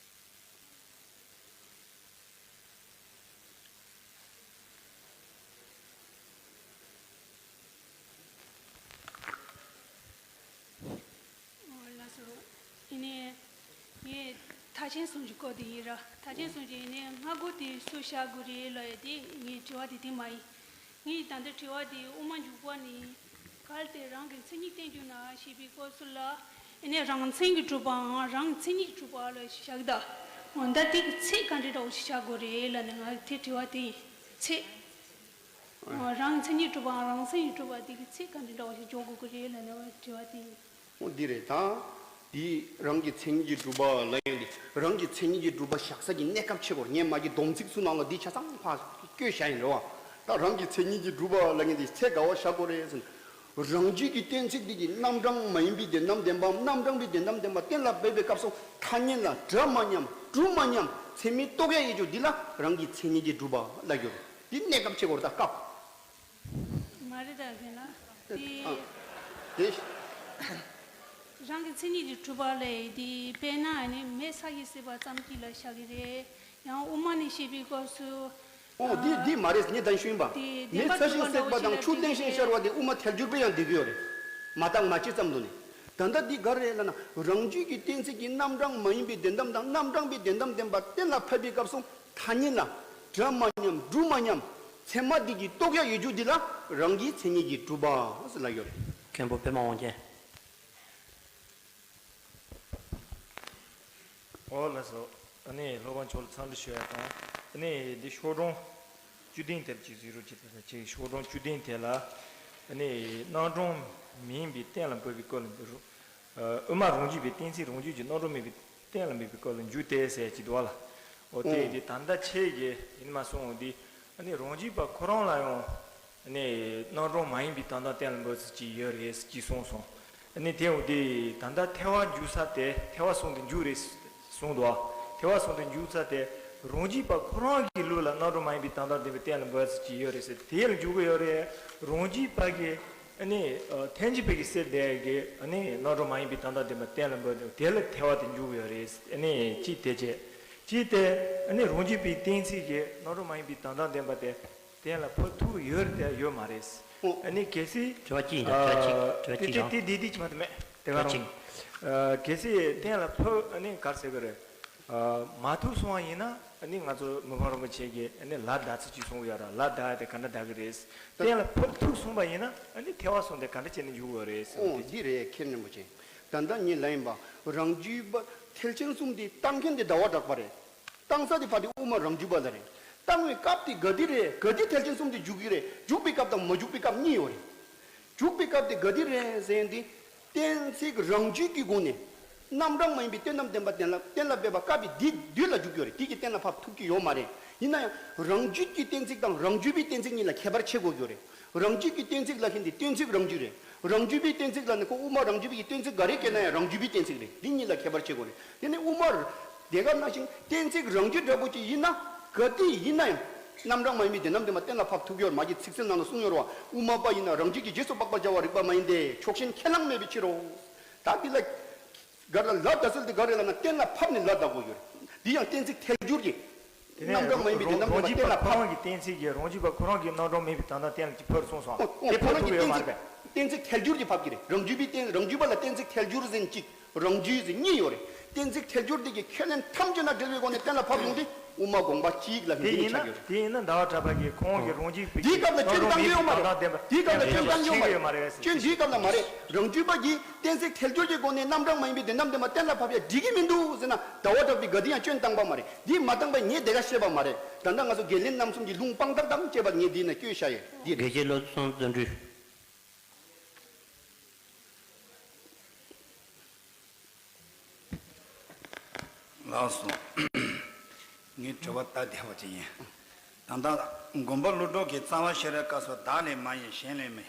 ལགས་སོ། ཡིན་ནའི། ངས་མཐའ་ཅན་གསུམ་གྱི་སྐོར་དེ་ཡིན་ར། མཐའ་ཅན་གསུམ་གྱི་ཡིན་ནའི་ལྔ་དགུ་དེ་སུ་བཞག་དགོས་རེད་ལབ་ཡ་དེ་ངའི་དྲི་བ་དེ་དེ་མ་ཡིན། ངའི་ད་ལྟ་དྲི་བ་དེ་དབུ་མ་འཇུག་པ་ནི། གལ་ཏེ་རང་གི་མཚན་ཉིད་བསྟན་རྒྱུ་ན་ཞེས་པའི་སྐབས་སུ་ལ། ཨ་ནི་རང་མཚན་གྱིས་གྲུབ་པའམ་རང་མཚན་ཉིད་ཀྱིས་གྲུབ་པ་ལ་བཞག་ད། འོ་ད་དེ་གི་ཚད་ག་འདྲ་འདྲ་བོ་ཞིག་བཞག་དགོས་རེད་ལབ་ནས། ང་དེ་དྲི་བ་དེ་ཡིན། ཚད། རང་མཚན་ཉིད་གྲུབ་པའམ་རང་མཚན་གྱིས་གྲུབ་པ་དེ་གི་ཚད་ག་འདྲ་འདྲ་བོ་ཞིག་འཇོག་དགོས་ཀྱི་རེད་ལབ་ནས་དྲི་བ་དེ་ཡིན། འོ་འདི་རེད་ད། འདི་རང་གི་མཚན་ཉིད་ཀྱིས་གྲུབ་པ་ལབ་ཡོང་དུས། རང་གི་མཚན་ཉིད་ཀྱིས་གྲུབ་པ་བཞག་ས་ཀྱི་གནས་སྐབས་ཕྱེ་དགོས། ངས་མ་གི་སྡོམ་ཚིག་ཚོའི་ནང་ལ་འདི་ཆ་ཚང་ཕར་བཀོད་བཞག་ཡིན་རེད་བ། ད་རང་གི་མཚན་ཉིད་ཀྱིས་གྲུབ་པ་ལབ་མཁན་དེ་ཚད་ག་བ་བཞག་དགོས་རེད་ཟེར་ན། རང་རྒྱུད་ཀྱི་གཏན་ཚིགས་འདི་གིས་རྣམ་གྲངས་མ་ཡིན་པའི་བདེན་གཏམ་བདེན་པའམ་རྣམ་གྲངས་པའི་བདེན་གཏམ་བདེན་པ་གཏན་ལ་འབེབས་པའི་སྐབས་སུ། ཐ་སྙད་ལ་སྒྲ་མ་མཉམ་གྲུབ་མ་མཉམ་ཚད་མས་རྟོགས་ཡ་ཡོད་རྒྱུ་འདི་ལ་རང་གི་མཚན་ཉིད་ཀྱིས་གྲུབ་པ་ལབ་ཡོད་རེད། འདི་གནས་སྐབས་ཕྱེ་དགོས་རེད་ད་སྐབས། མ་རེད་ད་རྒན་ལགས། དེ། ཨ། དེ། རང་གི་མཚན་ཉིད་ཀྱིས་གྲུབ་པ་ལས་དེ་དཔེར་ན་ནི་མེ་ས་གཞི་བསྲེགས་པ་ཙམ་གྱིས་ལ་བཞག་གི་རེད། ཡང་དབུ་མ་ནས་བཤད་པའི་སྐབས་སུ། ཨོ་འདི་འདི་མ་རེད། ངས་ད་ཞུས་ཡིན་པ། དེ་མེ་ས་གཞི་བསྲེགས་པ་དང་ཆུ་གཏན་བཞིན་ཤར་བ་དེ་དབུ་མ་ཐལ་འགྱུར་བས་ཡང་འདོད་ཀྱི་ཡོད་རེད། མ་བརྟགས་མ་དཔྱད་ཙམ་དུ་ནི། ད་ལྟ་འདི་ག་རེད་ལབ་ན། རང་རྒྱུད་ཀྱི་གཏན་ཚིགས་ཀྱིས་རྣམ་གྲངས་མ་ཡིན་པའི་བདེན་གཏམ་དང་རྣམ་གྲངས་པའི་བདེན་གཏམ་བདེན་པ་གཏན་ལ་ཕབ་པའི་སྐབས་སུ། ཐ་སྙད་ལ་སྒྲ་མ་མཉམ་གྲུབ་མ་མཉམ་ཚད་མ་འདི་གིས་རྟོགས་ཡ་ཡོད་རྒྱུ་འདི་ལ་རང་གི་མཚན་ཉིད་ཀྱིས་གྲུབ་པ་ཟེར་ལབ་ཡོད་རེད། མཁན་པོ་པད་མ་དབང་རྒྱལ། ཨོ་ལགས་སོ། ཨ་ནི་སློབ་དཔོན་མཆོག་ལ་འཚམས་འདྲི་ཞུ་ཡ་དང་། ཨ་ནི་འདི་ཤོག་གྲངས་བཅུ་བདུན་དེར་ཅིག་གཟིགས་རོགས་གྱིས། ད་ཅིག་ཤོག་གྲངས་བཅུ་བདུན་དེ་ལ། ཨ་ནི་རྣམ་གྲངས་མིན་པའི་གཏན་ལ་འབེབས་པའི་སྐོར་ལ་འདི་རུ། ཨ། དབུ་མ་རང་རྒྱུད་པའི་གཏན་ཚིགས་རང་རྒྱུད་ཀྱི་རྣམ་གྲངས་མིན་པའི་གཏན་ལ་འབེབས་པའི་སྐོར་ལ་འཇུག་སྟེ་ཟེར་གྱི་འདུག་བ་ལ། འོ་དེ་ཨོ། དེ་ད་ལྟ་ཁྱེད་ཀྱིས་ཡིན་མ་སོང་འོ་འདི། ཨ་ནི་རང་རྒྱུད་པ་ཁོ་རང་ལ་ཡང་། ཨ་ནི་རྣམ་གྲངས་མ་ཡིན་པའི་དོན་དམ་གཏན་ལ་འབེབས་ཚུལ་ཅིག་ཡོད་རེད་ཅེས་གསུངས་སོང་། ཨ་ནི་དེ་འོ་དེ་ད་ལྟ་ཐལ་བ་འཇུག་ས་དེ་ཐལ་བ་གསུམ་དུ་འཇུག་རེད་གསུངས་འདུག་བ། ཐལ་བ་གསུམ་དུ་འཇུག་ས་དེ་རང་རྒྱུད་པ་ཁོ་རང་གི་ལུགས་ལ་རྣམ་གྲངས་མ་ཡིན་པའི་དོན་དམ་བདེན་པའི་གཏན་ལ་འབེབས་ཚུལ་ཅིག་ཡོད་རེད་ཟེར། དེ་ལ་འཇུག་གི་ཡོད་རེད། རང་རྒྱུད་པ་གི། ཨ་ནི། ཨ། ཐལ་འགྱུར་བའི་གི་སེལ་བདག་གི། ཨ་ནི་རྣམ་གྲངས་མ་ཡིན་པའི་དོན་དམ་བདེན་པ་གཏན་ལ་འབེབས་དེ་ལ་ཐལ་བ་དེ་འཇུག་གི་ཡོད་རེད། ཨ་ནི་གཅིག་དེ་བྱས། གཅིག་དེ། ཨ་ནི་རང་རྒྱུད་པའི་གཏན་ཚིགས་ཀྱིས་རྣམ་གྲངས་མ་ཡིན་པའི་དོན་དམ་བདེན་པ་དེ་གཏན་ལ་ཕབ་ཐུབ་ཡོད་རེད་དེ་ཡོད་མ་རེད། ཨོ། ཨ་ནི་གལ་སྲིད། དྲི་བ་གཅིག་ཡིན་ད། དྲི་བ་གཅིག་ཨ། དྲི་བ་དེ་གཅིག་དེ་རང་དེ་དེ་གཅིག་མ་གཏོགས་མེད། དེ་ག་དྲི་བ་རང་གཅིག་ཨ། གལ་སྲིད་གཏན་ལ་ཕབ། ཨ་ནི་ག་རེ་ཟེར་གི་རེད། ཨ། མ་ཐུག་སོང་བ་ཡིན་ན། ཨ་ནི་ང་ཚོ་མི་ཕམ་རིན་པོ་ཆེ་གིས་ཨ་ནི་ལ་བཟླ་ཚུལ་ཅིག་གསུང་གི་ཡོད་ར། ལ་བཟླ་ཡ་དེ་ག་འདྲ་བཟླ་གི་རེད། གཏན་ལ་ཕབ་ཐུག་སོང་བ་ཡིན་ན། ཨ་ནི་ཐལ་བ་གསུམ་དེ་ག་འདྲ་བྱས་ནས་འཇུག་དགོས་རེད་ཟེར་ཨོ་དེ། འདི་རེད་མཁན་རིན་པོ་ཆེ། ད་ལྟ་ངས་ལབ་ཡིན་པ། རང་རྒྱུད་པ་ཐལ་ཆེན་གསུམ་དེ་བཏང་མཁན་དེ་ཟླ་བ་གྲགས་པ་རེད། བཏང་ས་དེ་ཕར་དེ་དབུ་མ་རང་རྒྱུད་པ་ལ་རེད། བཏང་བའི་སྐབས་དེ་ག་དུས་རེད། ག་དུས་ཐལ་ཆེན་གསུམ་དེ་འཇུག་གི་རེད། འཇུག་པའི་སྐབས་དང་མ་འཇུག་པའི་སྐབས་གཉིས་ཡོད་རེད། འཇུག་པའི་སྐབས་དེ་ག་དུས་རེད་ཟེར་ཡིན་དུས། གཏན་ཚིགས་རང་རྒྱུད་ཀྱི་སྒོ་ནས་རྣམ་གྲངས་མ་ཡིན་པའི་བདེན་གཏན་བདེན་པ་གཏན་ལ་གཏན་ལ་འབེབས་པ་སྐབས་དེ་དུས་ལ་འཇུག་གི་ཡོད་རེད། དེ་གི་གཏན་ལ་ཕབ་ཐུབ་ཀྱི་ཡོད་མ་རེད། ཡིན་ན་ཡང་རང་རྒྱུད་ཀྱི་གཏན་ཚིགས་དང་རང་རྒྱུད་པའི་གཏན་ཚིགས་གཉིས་ལ་ཁྱད་པར་ཕྱེ་དགོས་ཀྱི་ཡོད་རེད། རང་རྒྱུད་ཀྱི་གཏན་ཚིགས་ལབ་མཁན་དེ་གཏན་ཚིགས་རང་རྒྱུད་རེད། རང་རྒྱུད་པའི་གཏན་ཚིགས་ལབ་ནི་ཁོ་དབུ་མ་རང་རྒྱུད་པའི་གཏན་ཚིགས་ག་རེ་བཀལ་ན་ཡང་རང་རྒྱུད་པའི་གཏན་ཚིགས་རེད། འདི་གཉིས་ལ་ཁྱད་པར་ཕྱེ་དགོས་རེད། དེ་ནས་དབུ་མར། དེ་ག་ནང་བཞིན་གཏན་ཚིགས་རང་རྒྱུད་འདྲ་པོ་ཅིག་ཡིན་ན། ག་དུས་ཡིན་ན་ཡང་རྣམ་གྲངས་མ་ཡིན་པའི་བདེན་གཏན་བདེན་པ་གཏན་ལ་ཕབ་ཐུབ་ཡོད་མ་གི་ཚིག་གསལ་ནང་ལ་གསུངས་ཡོད་རེད་བ། དབུ་མ་པ་ཡིན་ན་རང་རྒྱུད་ཀྱི་རྗེས་སུ་དཔག་པར་བྱ་བ་རིགས་པ་མ་ཡིན་ཏེ། ཕྱོགས་ཞེན་ཁས་བླངས་མེད་པའི་ཕྱིར་རོ། ད་འདི་ལ། ག་རེ་ལ་བཟླ་ཚུལ་དེ་ག་རེ་ལབ་ན་གཏན་ལ་ཕབ་ནས་ལ་བཟླ་དགོས་ཡོད་རེད། འདི་ཡང་གཏན་ཚིགས་ཐལ་འགྱུར་གྱི། དེ་ནས་རྣམ་གྲངས་མ་ཡིན་པའི་བདེན་གཏན་བདེན་པ་གཏན་ལ་ཕབ། རང་རྒྱུད་པ་ཁོ་རང་གི་གཏན་ཚིགས་ཀྱིས་རང་རྒྱུད་པ་ཁོ་རང་གི་རྣམ་གྲངས་མེད་པའི་དོན་དམ་གཏན་ལ་ཅིག་ཕབ་སོང་སོང་། ཨོ་ཨོ་དེ་ཁོ་ཕབ་རང་ཐུབ་གི་ཡོད་མ་རེད་པས། གཏན་ཚིགས་ཐལ་འགྱུར་གྱི་ཕབ་ཀྱི་རེད། རང་རྒྱུད་པའི་གཏན་རང་རྒྱུད་པ་ལ་གཏན་ཚིགས་ཐལ་འགྱུར་ཟེར་གཅིག་རང་རྒྱུད་ཟེར་གཉིས་ཡོད་རེད། གཏན་ཚིགས་ཐལ་འགྱུར་དེ་གི་ཁས་ལེན་ཐམས་ཅད་ན་འབྲེལ་བའི་སྒོ་ནས་གཏན་ལ་ཕབ་ཡོང་དུས། དབུ་མ་དགོངས་པ་གཅིག་ལ་དེ་ལྷུན་གྱིས་ཡིན་ན། ཆགས་ཡོད་རེད། དེ་ཡིན་ན་ཟླ་བ་གྲགས་པ་གིས་ཁོང་གི་རང་རྒྱུད་པའི། འདིའི་སྐབས་ལ་སྐྱོན་བཏང་གི་ཡོད་མ་རེད། འདིའི་སྐབས་ལ་སྐྱོན་བཏང་གི་ཡོད་མ་རེད། སྐྱོན་འདིའི་སྐབས་ལ་མ་རེད། རང་རྒྱུད་པ་གིས་གཏན་ཚིགས་ཐལ་འགྱུར་གྱི་སྒོ་ནས་རྣམ་གྲངས་མ་ཡིན་པའི་དོན་དམ་བདེན་པ་གཏན་ལ་ཕབ་ཡ་འགྲིག་གི་མི་འདུག་ཟེར་ན། ཟླ་བ་གྲགས་པས་ག་དུས་ཡང་སྐྱོན་བཏང་པ་མ་རེད། འདི་མ་བཏང་པ་ངས་དེ་ག་བཤད་པ་མ་རེད། ད་ལྟ་ང་ཚོ་རྒན་ལགས་རྣམ་གསུམ་གྱི་ལུང་དཔང་རྟགས་དང་བཅས་པ་ངས་འདི་ན་བཀོད་བཞག་ཡོད། འདི་རེད། དགེ་བཤེས་བློ་བཟང་བརྩོན་འགྲུས། ལགས་སོ། ངའི་དྲི་བ་ད་དེ་བ་ཅིག་ཡིན། ད་ལྟ་མགོན་པོ་ཀླུ་སྒྲུབ་ཀྱིས་རྩ་བ་ཤེས་རབ་སྐབས་སུ་བདག་ལས་མ་ཡིན་གཞན་ལས་མིན།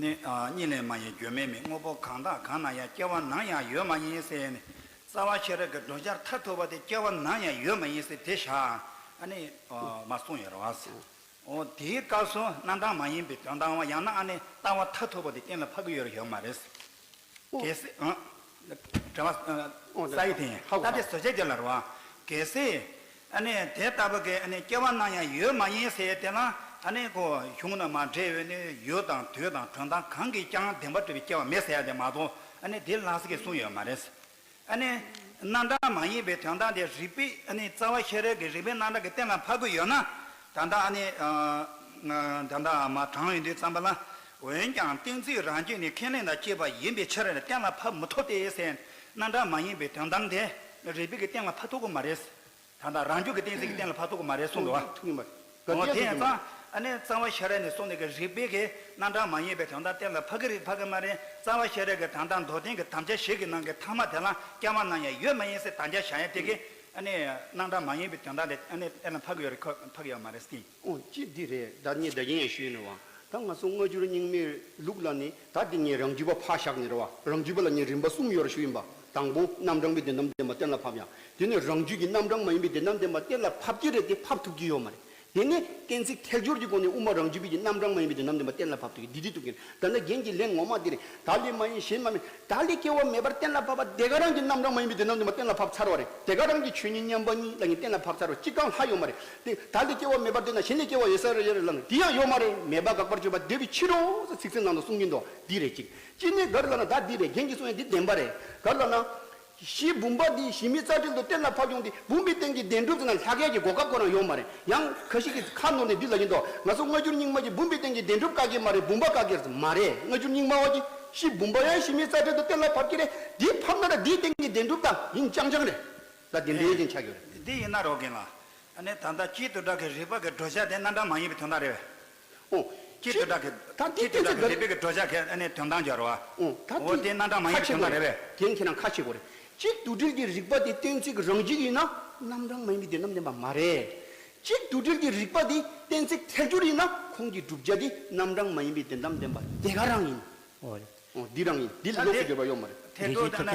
ནི་གཉིས་ལས་མ་ཡིན་བརྗོད་མེད་མིན། དངོས་པོ་གང་དག་གང་ན་ཡང་སྐྱེ་བ་ནམ་ཡང་ཡོད་མ་ཡིན་ཟེར་ནས། རྩ་བ་ཤེས་རབ་ཀྱི་བགྲོད་བྱ་མཐར་ཐུག་པ་དེ་སྐྱེ་བ་ནམ་ཡང་ཡོད་མ་ཡིན་ཟེར་དེ་བཞག་ཨ་ནི་མ་གསུངས་ཡོད་རེད་བ། འོ་དེའི་སྐབས་སུ་རྣམ་གྲངས་མ་ཡིན་པའི་དོན་དམ་བ་ཡང་ན་ཨ་ནི་ལྟ་བ་མཐར་ཐུག་པ་དེ་གཏན་ལ་ཕབ་ཀྱི་ཡོད་རེད་ཡོད་མ་རེད། གལ་སྲིད་ཨ། དྲི་བ་ཨ། ཨོ་ས་ཡི་དེ་ཡིན། ཧ་གོ། ད་དེ་བཟོ་བྱེད་ཀྱི་ལ་རེད་བ། གལ་སྲིད་ཨ་ནི་དེ་ལྟ་བུ་གི་ཨ་ནི་སྐྱེ་བ་ནམ་ཡང་ཡོད་མ་ཡིན་ཟེར་དེ་ལ་ཨ་ནི་ཁོ་གཞུང་ནས་མ་འགྲེལ་བའི་ནི་ཡུལ་དང་དུས་དང་གྲོང་དང་གང་གིས་ཀྱང་བདེན་པར་གྲུབ་པའི་སྐྱེ་བ་མེད་ཟེར་ཡ་དེ་མ་གཏོགས་ཨ་ནི་དེ་ལ་སི་གིས་གསུངས་ཡོད་མ་རེད། ཨ་ནི་རྣམ་གྲངས་མ་ཡིན་པའི་དོན་དམ་དེ་རིགས་པས་ཨ་ནི་རྩ་བ་ཤེས་རབ་ཀྱི་རིགས་པའི་རྣམ་གྲངས་ཀྱི་གཏན་ལ་ཕབ་ཀྱི་ཡོད་ན། ད་ལྟ་ཨ་ནི་ཨ། ད་ལྟ་མ་དྲངས་ཡོང་དུས་ཙམ་པ་ལ། འོན་ཀྱང་གཏན་ཚིགས་རང་རྒྱུད་ནི་ཁས་ལེན་དང་བཅས་པ་ཡིན་པའི་ཕྱིར་གཏན་ལ་ཕབ་མི་ཐུབ་སྟེ་ཟེར། རྣམ་གྲངས་མ་ཡིན་པའི་དོན་དམ་དེ་རིགས་པས་ཀྱིས་གཏན་ལ་ཕབ་ཐུབ་ཀྱི་མ་རེད། ད་ལྟ་རང་རྒྱུད་ཀྱི་གཏན་ཚིགས་ཀྱིས་གཏན་ལ་ཕབ་ཐུབ་ཀྱི་མ་རེད་གསུངས་འདུག་བ། ཐུབ་ཀྱི་མ་རེད། འོ་དེ་ཡིན་ཙང་ཨ་ནི་རྩ་བ་ཤེས་རབ་ནས་གསུངས་ནས་ཀྱི་རིགས་པས་ཀྱིས་རྣམ་གྲངས་མ་ཡིན་པའི་དོན་དམ་གཏན་ལ་ཕབ་ཀྱི་རེད་ཕབ་ཀྱི་མ་རེད། རྩ་བ་ཤེས་རབ་ཀྱི་དོན་དམ་མདོར་བསྟན་གྱི་དམ་བཅའ་བཞི་གི་ནང་གི་ཐ་མ་དེ་ལ་སྐྱེ་བ་ནམ་ཡང་ཡོད་མ་ཡིན་ཟེར་དམ་བཅའ་བཞག་ཡ་དེ་གིས་ཨ་ནི་རྣམ་གྲངས་མ་ཡིན་པའི་དོན་དམ་དེ་ཨ་ནི་གཏན་ལ་ཕབ་ཀྱི་ཡོད་རེད་ཁོ་ཕབ་ཀྱི་ཡོད་མ་རེད་ཟེར། ཨོ་ཅི་འདི་རེད། ད་ངས་ད་གིན་ཡང་ཞུས་ནས་བ། ད་ང་ཚོ་སྔ་འགྱུར་རྙིང་མའི་ལུགས་ལ་ནི་ད་འདི་ངས་རང་རྒྱུད་པ་ཕར་བཞག་ནས་རེད་བ། རང་རྒྱུད་པ་ལ་ངས་རིམ་པ་གསུམ་ཡོད་རེད་ཞུས་ཡིན་པ། དང་པོ་རྣམ་གྲངས་པའི་དོན་དམ་བདེན་པ་གཏན་ལ་ཕབ་ཡ། དེ་ནས་རང་རྒྱུད་ཀྱི་རྣམ་གྲངས་མ་ཡིན་པའི་དོན་དམ་བདེན་པ་གཏན་ལ་ཕབ་ཀྱི་རེད་དེ་ཕབ་ཐུབ་ཀྱི་ཡོད་མ་རེད། དེ་ནས་གཏན་ཚིགས་ཐལ་འགྱུར་གྱི་སྒོ་ནས་དབུ་མ་རང་རྒྱུད་པའི་གི་རྣམ་གྲངས་མ་ཡིན་པའི་དོན་དམ་བདེན་པ་གཏན་ལ་ཕབ་ཐུབ་ཀྱི་འདི་འདི་ཐུབ་ཀྱི། ད་ནི་རྒན་གྱི་ལན་ངོ་མ་འདི་རེད། བདག་ལས་མ་ཡིན་གཞན་མ་མིན། བདག་ལས་སྐྱེ་བ་མེད་པར་གཏན་ལ་ཕབ་པ་དེ་ག་རང་གི་རྣམ་གྲངས་མ་ཡིན་པའི་དོན་དམ་བདེན་པ་གཏན་ལ་ཕབ་ཚར་བ་རེད། དེ་ག་རང་གི་ཆོས་ཉིད་མཉམ་པ་ཉིད་ལ་ངས་གཏན་ལ་ཕབ་ཚར་བ་གཅིག་གང་ལྷག་ཡོད་མ་རེད། དེ་བདག་ལས་སྐྱེ་བ་མེད་པར་གཏན་ན་གཞན་ལས་སྐྱེ་བ་ཡོད་ས་རེད་ཡོད་རེད་ལབ་ན་དེ་ཡང་ཡོད་མ་རེད། མེད་པ་དགག་པར་བརྗོད་པ་བདེན་པའི་ཕྱིར་རོ་ཟེར་ཚིག་གསལ་ནང་དུ་གསུང་གིན་འདུག་འདི་རེད་གཅིག་གཅིག་ནས་ག་རེ་ལབ་ན་ད་འདི་རེད། རྒན་གྱིས་གསུང་ཡ་འདི་བདེན་པ་རེད། ག་རེ་ལབ་ན། གཞི་བུམ་པ་འདི་གཞི་མེད་རྩ་བྲལ་དུ་གཏན་ལ་ཕབ་ཡོང་དུས་བུམ་པའི་སྟེང་གི་བདེན་གྲུབ་ཟེར་ན་ལྷག་ཡས་ཀྱི་གོ་སྐབས་ཁོ་རང་ཡོད་མ་རེད། ཡང་ཁ་ཤས་ཀྱིས་ཁ་ནོར་ནས་འདི་ལབ་ཀྱིན་འདུག་ང་ཚོ་སྔ་འགྱུར་རྙིང་མ་གིས་བུམ་པའི་སྟེང་གི་བདེན་གྲུབ་བཀག་གི་མ་རེད། བུམ་པ་བཀག་གི་མ་རེད། སྔ་འགྱུར་རྙིང་མ་བ་གིས་གཞི་བུམ་པ་ཡང་གཞི་མེད་རྩ་བྲལ་དུ་གཏན་ལ་ཕབ་ཀྱི་རེད། འདི་ཕབ་ན་ར་འདིའི་སྟེང་གི་བདེན་གྲུབ་དང་ཡིན་རྐྱང་རྐྱང་རེད། ད་དེ་འདྲའི་ཅན་ཆགས་ཀྱི་རེད། འདི་ཡིན་ན་རོགས་རྒན་ལགས། ཨ་ནི་ད་ལྟ་སྤྱིར་དུ་སྒྲ་གི་རིགས་པ་གི་བགྲོད་བྱ་དེ་རྣམ་གྲངས་མ་ཡིན་པའི་དོན་དག་རེད་པས། ཨོ། སྤྱིར་དུ་སྒྲ་གི་ད་འདི་སྤྱིར་དུ་སྒྲ་གི་རིགས་པའི་གི་བགྲོད་བྱ་གི་ཨ་ནི་དོན་དག་འཇོག་རོགས། ཨོ་ད་འོ་དེ་རྣམ་གྲངས་མ་ཡིན་པའི་དོན་དག་རེད་པས། རྒན་ཁྱེད་རང་ཁ་ཕྱེ་དགོས་རེད། གཅིག་དུག་སྦྲུལ་གྱི་རིགས་པ་དེ་གཏན་ཚིགས་རང་རྒྱུད་ཡིན་ན་རྣམ་གྲངས་མ་ཡིན་པའི་དོན་དམ་བདེན་པ་མ་རེད། གཅིག་དུག་སྦྲུལ་གྱི་རིགས་པ་དེ་གཏན་ཚིགས་ཐལ་འགྱུར་ཡིན་ན་ཁོང་གི་བསྒྲུབ་བྱ་དེ་རྣམ་གྲངས་མ་ཡིན་པའི་དོན་དམ་བདེན་པ་དེ་ག་རང་ཡིན། ཨོ་རེད། ཨོ་འདི་རང་ཡིན། འདི་ད་ལོགས་སུ་དེ་སྦྱོར་བ་ཡོད་མ་རེད། ཐལ་འགྱུར་དང་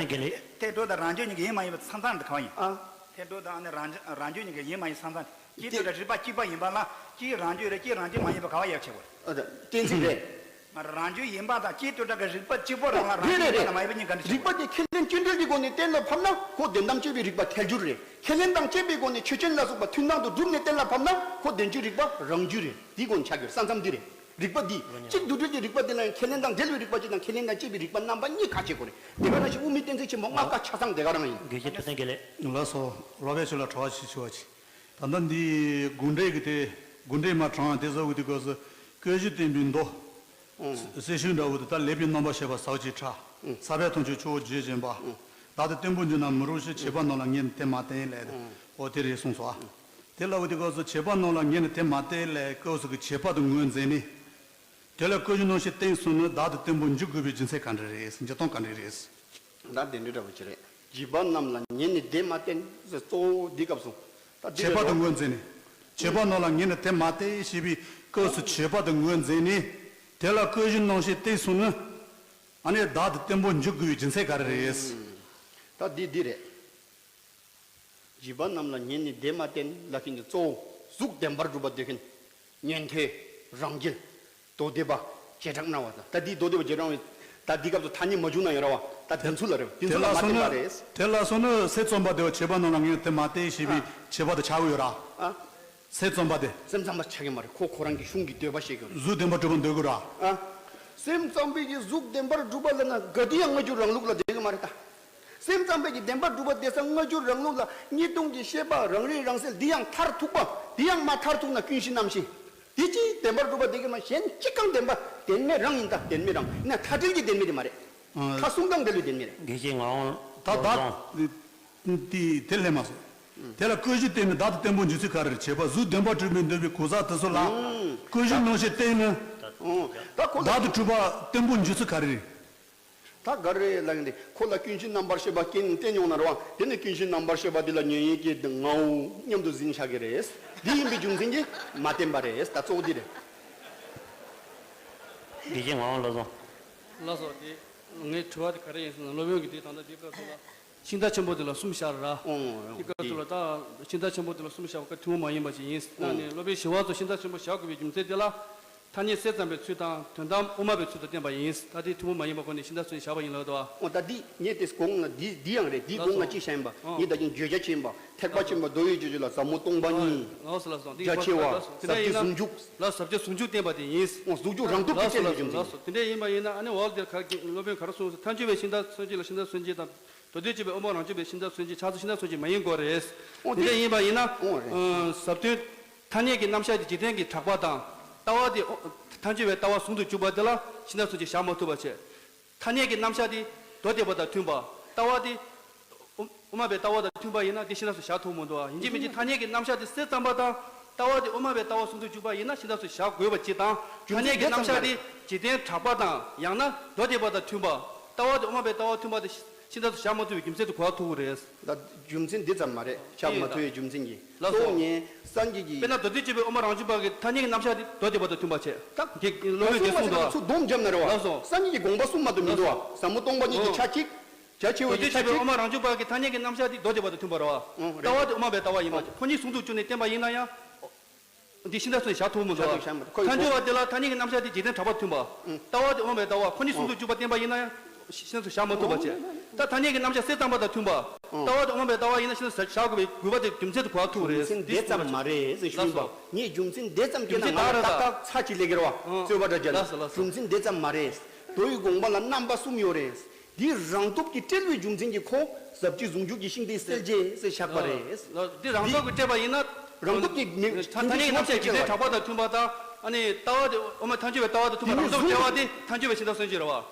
ཐལ་འགྱུར་དང་རང་རྒྱུད་གཉིས་ཀྱི་ཡིན་མ་ཡིན་པ་ཚང་ཚང་དེ་ག་བ་ཡིན། ཨ། ཐལ་འགྱུར་དང་ཨ་ནི་རང་རྒྱུད་རང་རྒྱུད་གཉིས་ཀྱི་ཡིན་མ་ཡིན་ཚང་ཚང་དེ་གཅིག་དེ་དུས་ད་རིགས་པ་གཅིག་པ་ཡིན་པ་ལ་གཅིག་རང་རྒྱུད་རེད་གཅིག་རང་རྒྱུད་མ་ཡིན་པ་ག་བ་ཡར་ཕྱེ་དགོས་རེད། ཨ་ད་གཏན་ཚིགས་རེད། རང་རྒྱུད་ཡིན་པ་དང་གཅིག་དུས་ད་གི་རིགས་པ་གཅིག་པོ་རང་ལ་རང་རྒྱུད་ཡིན་པ་དང་མ་ཡིན་པ་གཉིས་ཀ་འདྲ་ཞིག་རེད་རེད། རིགས་པ་དེ་ཁས་ལེན་སྐྱོན་བྲལ་གྱི་སྒོ་ནས་གཏན་ལ་ཕབ་ན་ཁོ་དོན་དམ་དཔྱོད་པའི་རིགས་པ་ཐལ་འགྱུར་རེད། ཁས་ལེན་དང་དཔྱད་པའི་སྒོ་ནས་ཆོས་ཅན་ལ་སོགས་པ་མཐུན་སྣང་དུ་བསྒྲུབས་ནས་གཏན་ལ་ཕབ་ན་ཁོ་དོན་སྤྱིའི་རིགས་པ་རང་རྒྱུད་རེད། འདིའི་སྒོ་ནས་ཆགས་ཀྱི་རེད། ས་མཚམས་འདི་རེད། རིགས་པ་འདི་གཅིག་དུག་སྦྲུལ་གྱི་རིགས་པ་འདི་ལ་ཡང་ཁས་ལེན་དང་འབྲེལ་བའི་རིགས་པ་གཅིག་དང་ཁས་ལེན་དང་བཅས་པའི་རིགས་པ་རྣམ་པ་གཉིས་ཁ་ཕྱེ་དགོས་རེད། དེ་ག་ནང་བཞིན་དབུ་མའི་གཏན་ཚིགས་ཆེན་པོ་ལྔ་ཀ་ཆ་ཚང་དེ་ག་རང་ཡིན། དགེ་བཤེས་ཐུབ་བསྟན་དགེ་ལེགས། ལགས་སོ། རོགས་པས་ཁྱོད་ལ་དྲི་བ་ཞིག་ཞུ་བ་ཅིག་ད་ལྟ་འདི་དགོངས་འགྲེལ་གྱི་དེ་དགོངས་འགྲེལ་མ་དྲངས་དེ་ཚོ་གི་དུས་སྐབས་སུ་བཀོད་གཞི་བསྟན་པའི་མདོ། ཨང་། གསེར་ཞུན་འདྲ་བོ་དེ་ལྟར་ལེགས་པའི་རྣམ་པར་ཤེས་པ་ཟག་བཅས་ཕྲ། ཨང་། ས་པའི་མཐོང་ཆོས་ཆུ་བོ་བརྗོད་བཞིན་པ། ཨང་། བདག་ཏུ་བརྟན་པོར་འགྱུར་ན་མི་རུང་ཞེས། བྱེད་པ་རྣམས་ལ་ངས་ནི་དེ་མ་བསྟན་ལས། ཨང་། འོ་དེ་རེད་གསུངས་སོ། ཨང་། དེ་ལྟ་བུ་དེ་སྐབས་སུ་བྱེད་པ་རྣམས་ལ་ངས་ནི་དེ་མ་བསྟན་ལས་སྐབས་སུ་གི་བྱེད་པ་དེ་ངོས་འཛིན་ནས། དེ་ལ་བཀོད་གཞི་རྣམ་བཤད་བསྟན་སོང་ན་བདག་ཏུ་བརྟན་པོར་འགྱུར་དགོས་པའི་རྒྱུ་མཚན་ག་འདྲ་རེད། འགྱུར་སྟངས་ག་འདྲ་རེད། ད་དེ་འདྲ་འདྲ་བོ་ཅིག་རེད། བྱེད་པ་རྣམས་ལ་ངས་ནི་དེ་མ་བསྟན་ཟེར་གཙོ་བོ་འདི་སྐབས་སུ། ད་འདི་བྱེད་པ་རེད་དང་རོ། ངོས་འཛིན་ནས། བྱེད་པ་རྣམས་ལ་ངས་ནི་དེ་མ་བསྟན་ཞེས་པའི་སྐབས་སུ་བྱེད་པ་དང་ངོས་འཛིན་ནས། དེ་ལ་བཀོད་གཞི་རྣམ་བཤད་བསྟན་སོང་ན། ཨ་ནི་བདག་ཏུ་བརྟན་པོར་འགྱུར་དགོས་པའི་རྒྱུ་མཚན་ག་རེ་རེད། ད་འདི་འདི་རེད། བྱེད་པ་རྣམས་ལ་ངས་ནི་དེ་མ་བསྟན་ལབ་མཁན་གྱི་གཙོ་བོ་གཟུགས་བདེན་པར་གྲུབ་པ་འདོད་མཁན། ཉན་ཐོས། རང་རྒྱལ། མདོ་སྡེ་པ། བྱེ་བྲག་སྨྲ་བ་དང་། ད་འདི་མདོ་སྡེ་པ་བྱེ་བྲག་སྨྲ་བའི་ད་འདི་སྐབས་སུ་ཐ་སྙད་མ་བྱུང་ན་ཡང་ར་བ། ད་དེ་ཚོ་ལ་རེད། དེ་ཚོ་ལ་མ་བསྟན་པ་རེད། དེ་ལ་སོང་ན་སེམས་ཙམ་པ་དེ་བ་བྱེད་པ་རྣམས་ལ་ངས་དེ་མ་བསྟན་ཞེས་པའི་ཨ། བྱེད་པ་དེ་ཆགས་ཀྱི་ཡོད་ར། ཨ། སེམས་ཙམ་པ་དེ། སེམས་ཙམ་པ་ཆགས་ཀྱི་མ་རེད། ཁོ་ཁོ་རང་གི་གཞུང་གི་འདོད་པ་བཤད་ཀྱི་ཡོད་རེད། གཟུགས་བདེན་པར་གྲུབ་པ་འདོད་ཀྱི་ར། ཨ། སེམས་ཙམ་པའི་གི་གཟུགས་བདེན་པར་གྲུབ་པ་ལབ་ན་ག་དུས་ཡང་སྔ་འགྱུར་རང་ལུགས་ལ་བསྡད་ཀྱི་མ་རེད་ད། སེམས་ཙམ་པའི་གི་བདེན་པར་གྲུབ་པ་བདེ་གསལ་མངོན་གྱུར་རང་ལུགས་ལ་གཉིས་སྟོང་གི་ཤེས་པ་རང་རིག་རང་གསལ་འདི་ཡང་མཐར་ཐུག་པ། འདི་ཡང་མ་མཐར་ཐུག་ན་ཀུན་གཞི་རྣམ་ཤེས། དེ་ཅིའི་བདེན་པར་གྲུབ་པ་དེ་གི་མ་གཞན་གཅིག་གང་བདེན་པ་བདེན་མེད་རང་ཡིན་ད་བདེན་མེད་རང་ཡིན་ན་མཐའ་བྲལ་གྱི་བདེན་མེད་དེ་མ་རེད། ཨ། མཐའ་གསུམ་དང་འབྲེལ་བའི་བདེན་མེད་རེད། དགེ་བཤེས་ངག་དབང་ད་བློ་བཟང་། བདག་དེ་དེ་ལྷད་མ་སོང་། དེ་ལ་ཀུན་གཞི་བརྟེན་ནས་བདག་ཏུ་བརྟན་པོ་འཇུག་ཚུལ་ག་རེ་རེད། བྱས་པ་གཟུགས་བདེན་པར་གྲུབ་པའི་འདོད་པའི་གོ་ས་དེ་ཚོ་ལ་ཀུན་གཞི་རྣམ་ཤེས་བརྟེན་ནས་ད་ཁོ་ལ་བདག་ཏུ་གྲུབ་པ་བརྟན་པོ་འཇུག་ཚུལ་ག་རེ་རེད། ད་ག་རེ་ལབ་ཡིན་ཏེ་ཁོ་ལ་ཀུན་གཞི་རྣམ་པར་ཤེས་པ་རྐྱེན་བརྟེན་མྱོང་ན་རེད་བ། དེ་ནི་ཀུན་གཞི་རྣམ་པར་ཤེས་པ་འདི་ལ་ཉན་ཡིན་གྱི་ངའོ་སྙམ་དུ་འཛིན་བྱ་གི་རེད། འདི་ཡིན་པའི་རྒྱུ་མཚན་གྱིས་མ་བརྟན་པ་རེད། ད་གཙོ་བོ་འདི་རེད། དགེ་བཤེས་ངག་དབང་བློ་བཟང་། ལགས་སོ། དེ་ངའི་དྲི་བ་དེ་ག་རེ་ཡིན་ཟེར་ན་སློབ་དཔོན་གྱིས་དེ་ད་ལྟ་འདི་སྐབས་སུ་ལ་ཤིང་རྟ་ཆེན་པོ་དེ་ལ་གསུམ་བཞག་ར། ཨོ་ཨོ་དེ་སྐབས་སུ་ལ་ད་ཤིང་རྟ་ཆེན་པོ་དེ་ལ་གསུམ་བཞག་པ་ཀ་ཐུན་མོང་མ་ཡིན་པ་ཞིག་ཡིན། ད་ནི་སློབ་དཔོན་ཞི་བ་འཚོ་ཤིང་རྟ་ཆེན་པོ་བཞག་དགོས་པའི་རྒྱུ་མཚན་དེ་ལ། ཐ་སྙད་གསེར་ཙམ་པའི་ཚུལ་དང་དོན་དམ་དབུ་མ་པའི་ཚུལ་དུ་བསྟན་པ་ཡིན། ད་དེ་ཐུན་མོང་མ་ཡིན་པ་ཁོ་ནས་ཤིང་རྟ་ཚུན་བཞག་པ་ཡིན་ལབ་དོ། ཨོ་ད་འདི་ངས་དེ་གོང་ལ་འདི་འདི་ཡང་རེད། འདི་གོང་ལ་ཅི་བཤད་ཡིན་པ་ངས་ད་ཀྱང་བརྗོད་བྱ་ཆེ་ཡིན་པ་ཐེག་པ་ཆེན་པོ་མདོ་ཡི་བརྗོད་བྱ་ལ་ཟབ་མོ་སྟོང་པ་ཉིད། ལགས་སོ་ལགས་སོ། འདི་རྒྱ་ཆེ་བ། ཟབ་རྒྱས་ཟུང་འཇུག་ལ་ཟབ་རྒྱས་ཟུང་འཇུག་བསྟན་པ་དེ་ཡིན། ཨོ་ཟུང་འཇུག་རང་སྟོབས་ཀྱི་བསྟན་པའི་རྒྱུ་མཚན་ཡིན། ལགས་སོ། དེ་འདྲ་ཡིན་པ་ཡིན་ན་ཨ་ནི་འོག་དེར་ཁ་སློབ་དཔོན་ག་རེ་གསུངས་སོ། ཐལ་འགྱུར་བའི་ཤིང་རྟ་མཚོན་བྱེད་ལ་ཤིང་རྟ་མཚོན་བྱེད་དང་། མདོ་སྡེ་སྤྱོད་པའི་དབུ་མ་རང་རྒྱུད་པའི་ཤིང་རྟ་མཚོན་བྱེད་ཕྱག་རྩལ་ཤིང་རྟ་མཚོན་བྱེད་མ་ཡིན་དགོས་རེད། ཨོ་དེ་འདྲ་ཡིན་པ་ཡིན་ན། ཨོ་རེད། ཨ་ཟབ་དོན། ཐ་སྙད་ཀྱི་རྣམ་གཞག་དེ་འཇིག་རྟེན་གྱི་གྲགས་པ་དང་། ལྟ་བ་དེ་ཨོ་ཐལ་འགྱུར་བའི་ལྟ་བ་ཟུང་དུ་འཇུག་པ་དེ་ལ་ཤིང་རྟ་མཚོན་བྱེད་བཞག་མ་ཐུབ་པ་བྱས། ཐ་སྙད་ཀྱི་རྣམ་གཞག་དེ་མདོ་སྡེ་པ་དང་མཐུན་པ། ལྟ་བ་དེ་དབུ་དབུ་མ་པའི་ལྟ་བ་དང་མཐུན་པ་ཡིན་ན་དེ་ཤིང་རྟ་མཚོན་བྱེད་བཞག་ཐུབ་མི་འདུག་ཨ། ཡིན་གཅིག་མིན་གཅིག་ཐ་སྙད་ཀྱི་རྣམ་གཞག་དེ་གསེར་ཙམ་པ་དང་། ལྟ་བ་དེ་དབུ་མ་པའི་ལྟ་བ་ཟུང་དུ་འཇུག་པ་ཡིན་ན་ཤིང་རྟ་མཚོན་བྱེད་བཞག་དགོས་པ་གཅིག་དང་། ཐ་སྙད་ཀྱི་རྣམ་གཞག་དེ་འཇིག་རྟེན་གྲགས་པ་དང་ཡང་ན་མདོ་སྡེ་པ་དང་མཐུན་པ། ལྟ་བ་དེ་དབུ་མ་པའི་ལྟ་བ་མཐུན་པ་དེ་ཤིང་རྟ་མཚོན་བྱེད་བཞག་མ་ཐུབ་པའི་རྒྱུ་མཚན་དེ་གོ་བ་ཐུག་གི་རེད། ད་རྒྱུ་མཚན་འདི་ཙམ་མ་རེད། བཞག་མ་ཐུབ་པའི་རྒྱུ་མཚན་གྱིས། ལགས་སོ། གཙོ་བོ་ངས་སངས་རྒྱས་ཀྱི། དཔེར་ན་མདོ་སྡེ་སྤྱོད་པའི་དབུ་མ་རང་རྒྱུད་པ་གི་ཐ་སྙད་ཀྱི་རྣམ་གཞག་དེ་མདོ་སྡེ་པ་དང་མཐུན་པ་བྱས། ད་དེ་སློབ་དཔོན་གསུངས་དགོས་གསུངས་འདུག་ཨ། ཚུར་སྡོམ་བརྒྱབ་ན་རེད་བ། ལགས་སོ། སངས་རྒྱས་ཀྱི་དགོངས་པ་གསུམ་མ་གཏོགས་མི་འདུག་ཨ། ཟབ་མོ་སྟོང་པ་ཉིད་ཀྱི་ཆ་གཅིག་རྒྱ་ཆེ་བའི་ཆ་གཅིག་དབུ་མ་རང་རྒྱུད་པ་གི་ཐ་སྙད་ཀྱི་རྣམ་གཞག་དེ་མདོ་སྡེ་པ་དང་མཐུན་པ་རེད་བ། ལྟ་བ་དེ་དབུ་མ་པའི་ལྟ་བ་ཡིན་པ། ཁོ་གཉིས་ཟུང་དུ་བཅུག་ནས་བསྟན་པ་ཡིན་ན་ཡང་། འདི་ཤིང་རྟ་མཚོན་བྱེད་བཞག་ཐུབ་མི་འདུག་བཞག་ཐུབ་བཞག་མི་འདུག་ཁོ་ཡི་ཐལ་འགྱུར་བ་དེ་ལ་ཐ་སྙད་ཀྱི་རྣམ་གཞག་དེ་འཇིག་རྟེན་གྲགས་པ་མཐུན་པ། ལྟ་བ་དེ་དབུ་མ་པའི་ལྟ་བ། ཁོ་གཉིས་ཟུང་དུ་འཇུག་པ་བསྟན་པ་ཡིན་ན་ཡང་ཤིང་རྟ་མཚོན་བྱེད་བཞག་མ་ཐུབ་པ་བྱས། ད་ཐ་སྙད་ཀྱི་རྣམ་གཞག་གསེར་ཙམ་པ་དང་མཐུན་པ། ལྟ་བ་དེ་དབུ་མ་པའི་ལྟ་བ་ཡིན་ན་ཤིང་རྟ་མཚོན་བྱེད་བཞག་དགོས་པའི་དགོས་པ་དེ་རྒྱུ་མཚན་དུ་གོ་བ་ཐུག་རེད། རྒྱུ་མཚན་དེ་ཙམ་མ་རེད་ཟེར་ཞུས་པ། ལགས་སོ། ངས་རྒྱུ་མཚན་དེ་ཙམ་སྐྱེས་ན་ང་ལ་ཏག་ཏག་ཚ་གཅིག་ལས་ཀྱི་རེད་བ། རྩོད་པ་འདྲ་བརྒྱབ་ན། ལགས་སོ་ལགས་སོ། རྒྱུ་མཚན་དེ་ཙམ་མ་རེད། མདོ་ཡི་དགོངས་པ་ལ་རྣམ་པ་གསུམ་ཡོད་རེད། འདི་རང་སྟོབས་ཀྱིས་བྲལ་བའི་རྒྱུ་མཚན་གྱིས་ཁོ་ཟབ་རྒྱས་ཟུང་འཇུག་གི་ཤིང་རྟའི་གསལ་བྱེད་ཟེར་བཞག་པ་རེད། ལགས། འདི་རང་སྟོབས་ཀྱིས་བྲལ་བ་ཡིན་ན། རང་སྟོབས་ཀྱིས་མི་ཐ་སྙད་ཀྱི་རྣམ་གཞག་འཇིག་རྟེན་གྲགས་པ་དང་མཐུན་པ་དང་། ཨ་ནི་ལྟ་བ་དེ་དབུ་མ་ཐལ་འགྱུར་བའི་ལྟ་བ་དང་མཐུན་པ། རང་སྟོབས་ཀྱིས་བྲལ་བ་དེ་ཐལ་འགྱུར་བའི་ཤིང་རྟ་མཚོན་བྱེད་རེད་བ།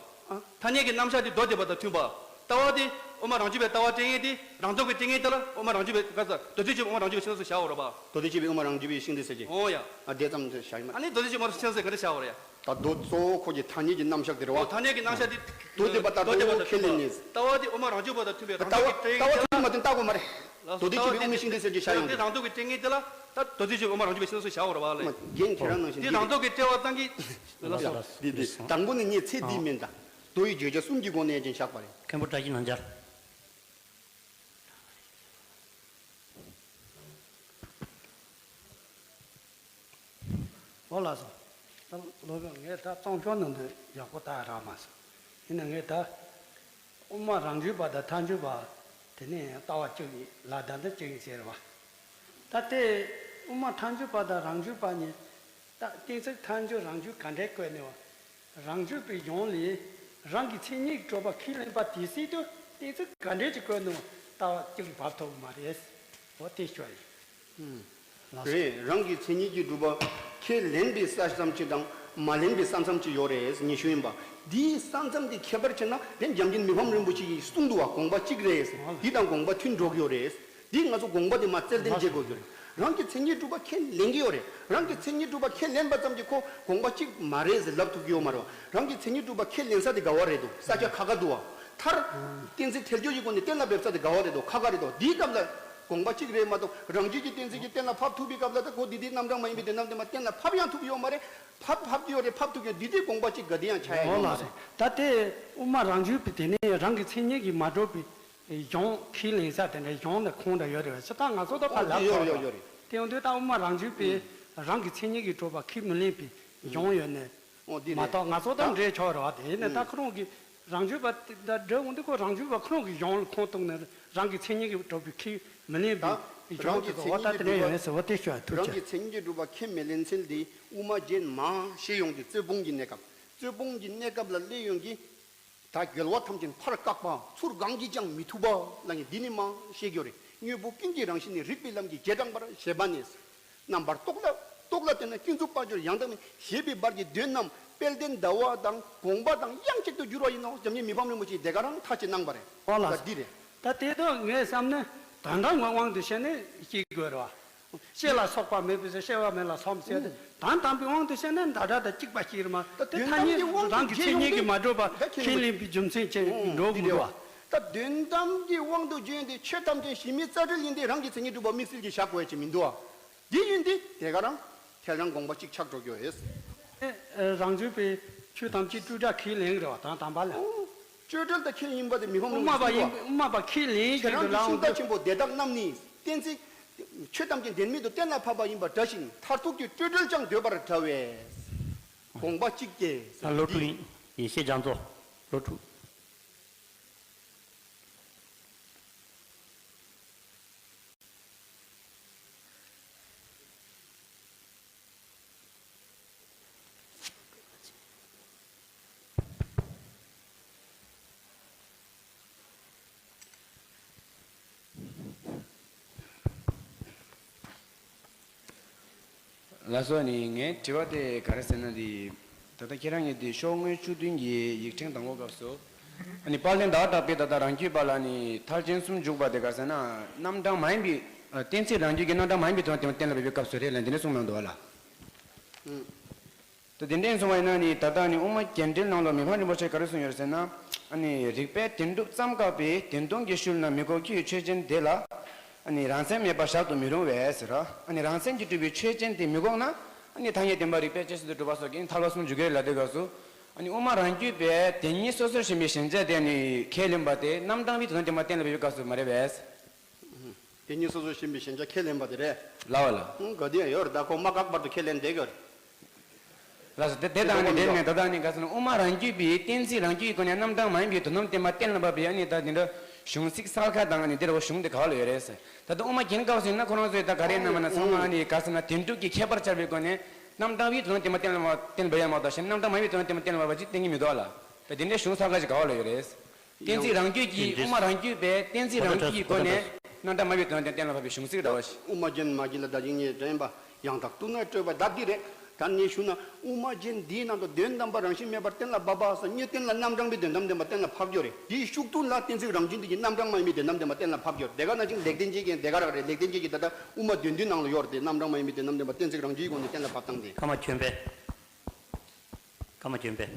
ཐ་སྙད་ཀྱི་རྣམ་གཞག་དེ་མདོ་སྡེ་པ་དང་མཐུན་པ། ལྟ་བ་དེ་དབུ་མ་རང་རྒྱུད་པའི་ལྟ་བ་སྟེང་ངེས་དེ་རང་སྟོབས་ཀྱི་སྟེང་ངེས་དེ་ལ་དབུ་མ་རང་རྒྱུད་པའི་ག་ས་མདོ་སྡེ་སྤྱོད་པའི་དབུ་མ་རང་རྒྱུད་པའི་ཤིང་རྟ་མཚོན་བྱེད་བཞག་ཡོད་རེད་བ། མདོ་སྡེ་སྤྱོད་པའི་དབུ་མ་རང་རྒྱུད་པའི་ཤིང་རྟའི་གསལ་བྱེད། ཨོ་ཡ། ཨ་དེ་ཙམ་བཞག་ཡིན་མ། ཨ་ནི་མདོ་སྡེ་སྤྱོད་པའི་དབུ་མ་རང་རྒྱུད་པའི་ཤིང་རྟའི་གསལ་བྱེད་ག་རེ་བཞག་ཡོད་རེད་ཡ། ད་མདོ་གཙོ་བོ་ཁོ་གི་ཐ་སྙད་ཀྱི་རྣམ་གཞག་དེ་རེད་བ། ཐ་སྙད་ཀྱི་རྣམ་གཞག་དེ་མདོ་སྡེ་པ་དང་མདོ་སྡེ་པ་དང་མཐུན་པ། ལྟ་བ་དེ་དབུ་མ་རང་རྒྱུད་པ་དང་མཐུན་པའི་རང་སྟོབས་ཀྱི་སྟེང་ངེས་དེ་ལ། ལྟ་བ་དེ་དབུ་མ་དེ་ལྟ་དགོས་མ་རེད། མདོ་སྡེ་སྤྱོད་པའི་དབུ་མའི་ཤིང་རྟའི་གསལ་བྱེད་བཞག་ཡོད་རེད། དེ་རང་སྟོབས་ཀྱི་སྟེང་ངེས་དེ་ལ་ད་མདོ་སྡེ་སྤྱོད་པའི་དབུ་མ་རང་རྒྱུད་པའི་ཤིང་རྟ་མཚོན་བྱེད་བཞག་ཡོད་རེད་བ་ལ། རྒན་ཁྱེད་རང་ནང་བཞིན་དེ་རང་སྟོབས་ཀྱིས་བྲལ་བ་ཙམ་གྱིས། ལགས་སོ། འདི་འདི་དང་པོ་ནི་ངས་ཚེ་འདིའི་སྨན་དང་མདོ་ཡི་བརྗོད་བྱ་གསུམ་གྱི་སྒོ་ནས་ཀྱང་བཞག་པ་རེད། མཁན་པོ་བཀྲ་ཤིས་ལྷ་མཇལ། ཨོ་ལགས་སོ། ད་སློབ་དཔོན་ངས་ད་གཙང་སྐྱོང་ནང་དུ་ཡག་པོ་ལྟ་རག་མ་སོང་། ཡིན་ན་ངས་ད་དབུ་མ་རང་རྒྱུད་པ་དང་ཐལ་འགྱུར་བ་དེ་ནས་ཡང་ལྟ་བ་གཅིག་ཡིན་ལ་ད་འདི་གཅིག་ཡིན་ཟེར་བ། ད་དེ་དབུ་མ་ཐལ་འགྱུར་བ་དང་རང་རྒྱུད་པ་གཉིས་ད་གཏན་ཚིགས་ཐལ་འགྱུར་རང་རྒྱུད་ག་འདྲས་བཀོད་ནས་བ། རང་རྒྱུད་པའི་གཞུང་ལས་རང་གི་མཚན་ཉིད་ཀྱིས་གྲུབ་པ་ཁས་ལེན་པ་དེ་སྲིད་དུ་གཏན་ཚིགས་ག་འདྲས་ཀྱི་བཀོད་ནའང་ལྟ་བ་གཅིག་ལ་བབས་ཐུབ་མ་རེད། འོ་དེ་ཤོད་ཡིན། ལགས་སོ། རེད། རང་གི་མཚན་ཉིད་ཀྱིས་གྲུབ་པ་ཁས་ལེན་པའི་ས་མཚམས་ཅིག་དང་མ་ལེན་པའི་ས་མཚམས་ཅིག་ཡོད་རེད་ཉེ་ཤོས་ཡིན་པ། འདིའི་ས་མཚམས་འདི་ཁྱད་པར་ཕྱེ་ན་རེད། འཇམ་མགོན་མི་ཕམ་རིན་པོ་ཆེ་ཡིས་གསུངས་འདུག་བ། དགོངས་པ་གཅིག་རེད། འདི་དང་དགོངས་པ་མཐུན་འགྲོ་གི་ཡོད་རེད། འདི་ང་ཚོ་དགོངས་པ་དེ་མ་རྩལ་ལྡན་བྱེད་དགོས་ཀྱི་རེད། རང་གི་མཚན་ཉིད་གྲུབ་པ་ཁས་ལེན་གྱི་ཡོད་རེད། རང་གི་མཚན་ཉིད་གྲུབ་པ་ཁས་ལེན་པ་ཙམ་གྱིས་ཁོ་དགོངས་པ་གཅིག་མ་རེད་ཟེར་ལབ་ཐུབ་ཀྱི་ཡོད་མ་རེད་བ། རང་གི་མཚན་ཉིད་གྲུབ་པ་ཁས་ལེན་ས་དེ་ག་བ་རེད་འདུག་ས་ཆ་ཁ་ཁ་འདུག་བ། མཐར་གཏན་ཚིགས་ཐལ་འགྱུར་གྱི་སྒོ་ནས་གཏན་ལ་འབེབས་ས་དེ་ག་བ་རེད་འདུག་ཁ་ཁ་རེད་འདུག་འདིའི་སྐབས་ལ་དགོངས་པ་གཅིག་རེད་མ་གཏོགས་རང་རྒྱུད་ཀྱི་གཏན་ཚིགས་ཀྱིས་གཏན་ལ་ཕབ་ཐུབ་པའི་སྐབས་ལ་ད་གོ་འདི་དེའི་རྣམ་གྲངས་མ་ཡིན་པའི་དེ་རྣམས་དེ་མ་གཏན་ལ་ཕབ་ཡང་ཐུབ་ཀྱི་ཡོད་མ་རེད། ཕབ་ཕབ་ཀྱི་ཡོད་རེད། ཕབ་ཐུབ་ཀྱི་ཡོད། འདི་དེ་དགོངས་པ་གཅིག་ག་དེ་ཡང་ཆགས་ཡ་ཡོད་མ་རེད། ད་དེ་དབུ་མ་རང་རྒྱུད་པའི་དེ་ནས་རང་གི་མཚན་ཉིད་ཀྱིས་མ་གྲུབ་པའི་གཞུང་ཁས་ལེན་ས་དེ་འདྲའི་གཞུང་ནི་ཁུངས་འདྲ་ཡོད་རེད་བ། ཅི་ལྟར་ང་ཚོ་ད་ཕར་ལབ་ཡོད་ཆོག་རེད་ཡོད་རེད། དེ་ཡོང་དུས་ད་དབུ་མ་རང་རྒྱུད་པས་རང་གི་མཚན་ཉིད་ཀྱིས་གྲུབ་པ་ཁས་མི་ལེན་པའི་གཞུང་ཡོད་ནས་འོ་འདི་མ་རེད། གཏོགས་ང་ཚོ་ད་འདྲའི་ཆོག་རེད་བ། དེ་ཡིན་ནས་ད་ཁོ་རང་གི་རང་རྒྱུད་པ་ད་འདྲ་འོང་དུས་ཁོ་རང་རྒྱུད་པ་ཁོ་རང་གི་གཞུང་ལ་ཁུངས་གཏུགས་ནས་རང་གི་མཚན་ཉིད་ཀྱིས་གྲུབ་པའི་ཁས་མི་ལེན་པའི་གཞུང་དེ་ཚོ་འོ་ད་དེ་འདྲ་ཡོད་ནས་ཟེར་བ། དེ་ཤོད་ཐུབ་ཆེ། རང་གི་མཚན་ཉིད་ཀྱིས་གྲུབ་པ་ཁས་མི་ལེན་ཚུལ་འདི་དབུ་མ་རྗེས་མ་ཞེས་ཡོང་དུས་རྩོད་སྤོང་གི་གནས་སྐབས། རྩོད་སྤོང་གི་གནས་སྐབས་ལ་སླེབས་ཡོང་གི། ད་རྒོལ་བ་ཐམས་ཅད་མཐར་བཀག་པ། ཚུར་གང་གིས་ཀྱང་མི་ཐུབ་པ་ལབ་མཁན་འདི་ནི་མ་བཤད་རྒྱུ་རེད། དངོས་པོ་ཀུན་གྱི་རང་བཞིན་ནི། རིག་པའི་ལམ་གྱིས་རྗེས་འབྲང་པར་བྱེད་པ་ནི། རྣམ་པར་རྟོག་ལ་རྟོག་ལ་བརྟེན་ནས་ཀུན་རྫོབ་དཔལ་འབྱོར་ཡང་དག་མིན། ཞེས་པའི་བར་གྱི་དོན་རྣམས་དཔལ་ལྡན་ཟླ་བ་དང་དགོངས་པ་དང་དབྱངས་གཅིག་ཏུ་འགྱུར་བ་ཡིན་ནོ། འཇམ་མགོན་མི་ཕམ་རིན་པོ་ཆེས་དེ་ག་རང་མཐའ་དཔྱད་གནང་བ་རེད། ཨོ་ལགས། ད་འདི་རེད། ད་དེ་དག་ངས་བསམ་ན་དོན་དམ་གྱི་དབང་དུ་བྱས་ནས་ཤེས་དགོས་རེད་བ། ཤེས་ལ་སོགས་པ་མེད་པའི་ཚེ། ཤེས་པ་མེད་ལ་སོགས་ཟེར་ཏེ། དོན་དམ་པའི་དབང་དུ་བྱས་ན་འདྲ་འདྲ་དང་གཅིག་པ་གཅིག་རེད་མ། ད་དེ་དོན་ཐ་དམ་གྱི་སྙད་དབང་དུ་རང་གི་མཚན་ཉིད་ཀྱིས་མ་གྲུབ་པ་ཁས་ལེན་པའི་རྒྱུ་མཚན་ཅན་འགྲོ་མི་འདུག་བ། ད་དོན་དམ་གྱི་དབང་དུ་བྱས་ཏེ་ཆོས་ཐམས་ཅད་གཞི་མེད་རྩ་བྲལ་ཡིན་ཏེ། རང་གི་མཚན་ཉིད་གྲུབ་པ་དམིགས་བསལ་གྱིས་བཞག་དགོས་ཡ་ཅིག་མི་འདུག་བ། འདི་ཡིན་ཏེ་དེ་ག་རང་ཁྱེད་རང་དགོངས་པ་གཅིག་ཆགས་འགྲོ་རྒྱུ་ཡོད། ཨེ། རང་རྒྱུད་པའི་ཆོས་ཐམས་ཅད་སྤྲོས་བྲལ་ཁས་ལེན་རེད་བ། དང་དམ་པ་ལ། ཨོ། སྤྲོས་བྲལ་དང་ཁས་ལེན་པ་དེ་མི་ཕམ་དབུ་མ་པ་ཡིན། དབུ་མ་པ་ཁས་ལེན་ཁྱེད་རང་གི་ཤིང་རྟ་ཆེན་པོ་དེ་དག་རྣམས་ནི་གཏན་ཚིགས་ཆོས་ཐམས་ཅད་བདེན་མེད་དུ་གཏན་ལ་ཕབ་པ་ཡིན་པ་འདྲ་ཞིང་། མཐར་ཐུག་གི་སྤྲོས་བྲལ་ཀྱང་འདོད་པར་བྱ་བས། དགོངས་པ་གཅིག་སྐྱེས། ལྷོ་ཕྲུག་ཡིན། ཡེ་ཤེས་རྒྱ་མཚོ། ལྷོ་ཕྲུག་ལགས་སོ། ནི་ངའི་དྲི་བ་དེ་ག་རེ་ཟེར་ན། འདི་ད་ལྟ་ཁྱེད་རང་གིས་འདི་ཤོག་ངོས་བཅུ་བདུན་གྱི་ཡིག་ཕྲེང་དང་པོ་སྐབས་སུ། ཨ་ནི་དཔལ་ལྡན་ཟླ་བ་གྲགས་པས་ད་ལྟ་རང་རྒྱུད་པ་ལ་ནི་མཐར་ཕྱིན་གསུམ་འཇུག་པ་དེ་ག་ཟེར་ན། རྣམ་གྲངས་མ་ཡིན་པའི་གཏན་ཚིགས་རང་རྒྱུད་ཀྱི་རྣམ་གྲངས་མ་ཡིན་པའི་དོན་དམ་གཏན་ལ་འབེབས་པའི་སྐབས་སུ་རེད་ལབ་འདི་འདྲ་གསུངས་གནང་འདུག་བ་ལ། ཨུ། ད་དེ་འདྲ་གསུངས་པ་ཡིན་ན་ནི། ད་ལྟ་ནི་དབུ་མ་རྒྱས་འགྲེལ་ནང་ལ་མི་ཕམ་རིན་པོ་ཆེས་ག་རེ་གསུངས་ཡོད་ཟེར་ན། ཨ་ནི་རིགས་པས་བདེན་གྲུབ་ཙམ་བཀག་པའི་བདེན་སྟོང་གི་ཤུལ་ན་མི་འགོག་ཁྱོད་ཆོས་ཅན་དེ་ལ། ཨ་ནི་རང་མཚན་མེད་པར་བཞག་ཏུ་མི་རུང་བས་ཟེར་རོ། ཨ་ནི་རང་མཚན་གྱིས་གྲུབ་པའི་ཆོས་ཅན་དེ་མི་འགོག་ན། ཨ་ནི་ཐ་སྙད་བདེན་པ་རིགས་པས་དཔྱད་བཟོད་དུ་གྲུབ་པ་སོགས་ཀྱིས་ཐལ་བ་གསུམ་འཇུག་གི་རེད་ལབ་དུས་སྐབས་སུ། ཨ་ནི་དབུ་མ་རང་རྒྱུད་པས་བདེན་གཉིས་སོ་སོར་ཞེན་པའི་ཞེན་བྱ་དེ་ནི་ཁས་ལེན་པ་དེ་རྣམ་གྲངས་པའི་དོན་དམ་གཏན་ལ་འབེབས་པའི་སྐབས་སུ་མ་རེད་པས། དེ་གཉིས་སོ་སོར་ཞེན་པའི་ཞེན་བྱ་ཁས་ལེན་པ་དེ་རེད། ལ་བ་ལ། ཨང་། ག་དེ་ཡང་ཡོད་རེད། ད་ཁོ་མ་བཀག་བར་དུ་ཁས་ལེན་བསྡད་ཀྱི་ཡོད་རེད། ལགས་སོ། དེ་དེ་དང་ནི་དེ་མེད། ད་ལྟ་ནི་ག་ཟེར་ན། དབུ་མ་རང་རྒྱུད་པའི་གཏན་ཚིགས་རང་རྒྱུད་ཀྱི་སྒོ་ནས་རྣམ་གྲངས་མ་ཡིན་པའི་དོན་དམ་བདེན་པ་གཏན་ལ་ཕབ་པའི། ཨ་ནི་ད་འདི་འདྲ་གཞུང་ཚིག་གསལ་ཁ་དང་། ཨ་ནི་འདིར་གཞུང་དེ་ག་བ་ལ་ཡོད་རེད་ཟེར། ད་ལྟ་དབུ་མ་རྒྱན་སྐབས་སུ་ཡིན་ན་ཁོ་རང་ཚོས་ད་ག་རེ་གནང་བ་ན། ཚང་མ་ཨ་ནི་ག་ཟེར་ན། བདེན་གྲུབ་ཀྱི་ཁྱད་པར་སྦྱར་བའི་སྒོ་ནས་རྣམ་གྲངས་པའི་དོན་དམ་བདེན་པ་གཏན་ལ་གཏན་ལ་ཕབ་པ་ཞིག་རྣམ་གྲངས་མ་ཡིན་པའི་དོན་དམ་བདེན་པ་གཏན་ལ་ཕབ་པ་ཅིག་གཏན་གྱི་མི་འདུག་ལ། ད་འདི་འདྲའི་གཞུང་གསལ་ཁ་ཅིག་ག་བ་ལ་ཡོད་རེད། གཏན་ཚིགས་རང་རྒྱུད་ཀྱི། དབུ་མ་རང་རྒྱུད་པས་གཏན་ཚིགས་རང་རྒྱུད་ཀྱི་སྒོ་ནས་རྣམ་གྲངས་མ་ཡིན་པའི་དོན་དམ་གཏན་ལ་ཕབ་པའི་གཞུང་ཚིག་འདྲ་བ་ཞིག་དབུ་མ་རྒྱན་མ་རྒྱན་ལ་བརྡ་བྱེད་ཉིད་དྲན་པ། ཡང་དག་ཏུ་ན་སྤྲོས་པ། ད་འདི་རེད། ད་ངས་ཞུ་ན། དབུ་མ་རྒྱན་འདིའི་ནང་དུ་དོན་དམ་པར་རང་བཞིན་མེད་པར་གཏན་ལ་ཕབ་པ་ཟེར་དངོས་བསྟན་ལ་རྣམ་གྲངས་པའི་དོན་དམ་བདེན་པ་གཏན་ལ་ཕབ་རྒྱུ་རེད། དེའི་ཤུགས་ཐུན་ལ་གཏན་ཚིགས་རང་བཞིན་འདི་ཀྱི་རྣམ་གྲངས་མ་ཡིན་པའི་དོན་དམ་བདེན་པ་གཏན་ལ་ཕབ་རྒྱུ་རེད། དེ་ག་ནང་བཞིན་ལེགས་ལྡན་འབྱེད་ཀྱི་དེ་ག་རང་རེད། ལེགས་ལྡན་འབྱེད་ཀྱི་ད་ལྟ་དབུ་མ་དོན་བདུན་ནང་ལ་ཡོད་རེད། དེ་རྣམ་གྲངས་མ་ཡིན་པའི་དོན་དམ་བདེན་པ་གཏན་ཚིགས་རང་བཞིན་གྱི་སྒོ་ནས་གཏན་ལ་ཕབ་སྟངས་དེ། ཀརྨ་བྱོན་པས། ཀརྨ་བྱོན་པས།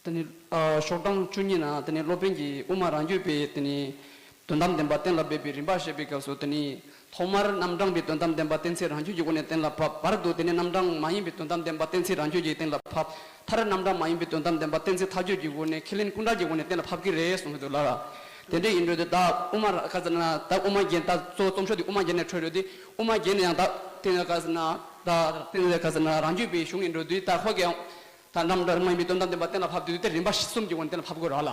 དེ་ནི་ཨ་ཤོག་གྲངས་བཅུ་གཉིས་ནང་དེ་ནི་སློབ་དཔོན་གྱིས་དབུ་མ་རང་རྒྱུད་པའི་དེ་ནི་དོན་དམ་བདེན་པ་གཏན་ལ་འབེབས་པའི་རིམ་པ་བཤད་པའི་སྐབས་སུ། དེ་ནི་ཐོག་མར་རྣམ་གྲངས་པའི་དོན་དམ་བདེན་པ་གཏན་ཚིགས་རང་རྒྱུད་ཀྱི་སྒོ་ནས་གཏན་ལ་ཕབ། བར་དུ་དེ་ནི་རྣམ་གྲངས་མ་ཡིན་པའི་དོན་དམ་བདེན་པ་གཏན་ཚིགས་རང་རྒྱུད་ཀྱིས་གཏན་ལ་ཕབ། མཐར་རྣམ་གྲངས་མ་ཡིན་པའི་དོན་དམ་བདེན་པ་གཏན་ཚིགས་མཐའ་དཔྱོད་ཀྱི་སྒོ་ནས་ཁས་ལེན་ཀུན་བྲལ་གྱི་སྒོ་ནས་གཏན་ལ་ཕབ་ཀྱི་རེད་གསུངས་ཡོད་འདུག་ལ། དེ་འདྲ་ཡིན་དུས་དེ་ད་དབུ་མ་ག་ཟེར་ན། ད་དབུ་མ་རྒྱན། ད་གཙོ་བོ་རྩོམ་ཤོག་དེ་དབུ་མ་རྒྱན་ནས་འཕྲོས་ཡོད་དུས། དབུ་མ་རྒྱན་ནས་ཡང་ད་དེ་ནི་ག་ཟེར་ན། ད་དེ་ནི་ག་ཟེར་ན། རང་རྒྱུད་པའི་གཞུང་ཡིན་འགྲོ་དུས། ད་ཁོ་གིས་ཡང་ད་རྣམ་གྲངས་མ་ཡིན་པའི་དོན་དམ་བདེན་པ་གཏན་ལ་ཕབ་དུས་དེ་རིམ་པ་གསུམ་གྱི་སྒོ་ནས་གཏན་ལ་ཕབ་དགོས་རེད་ལ།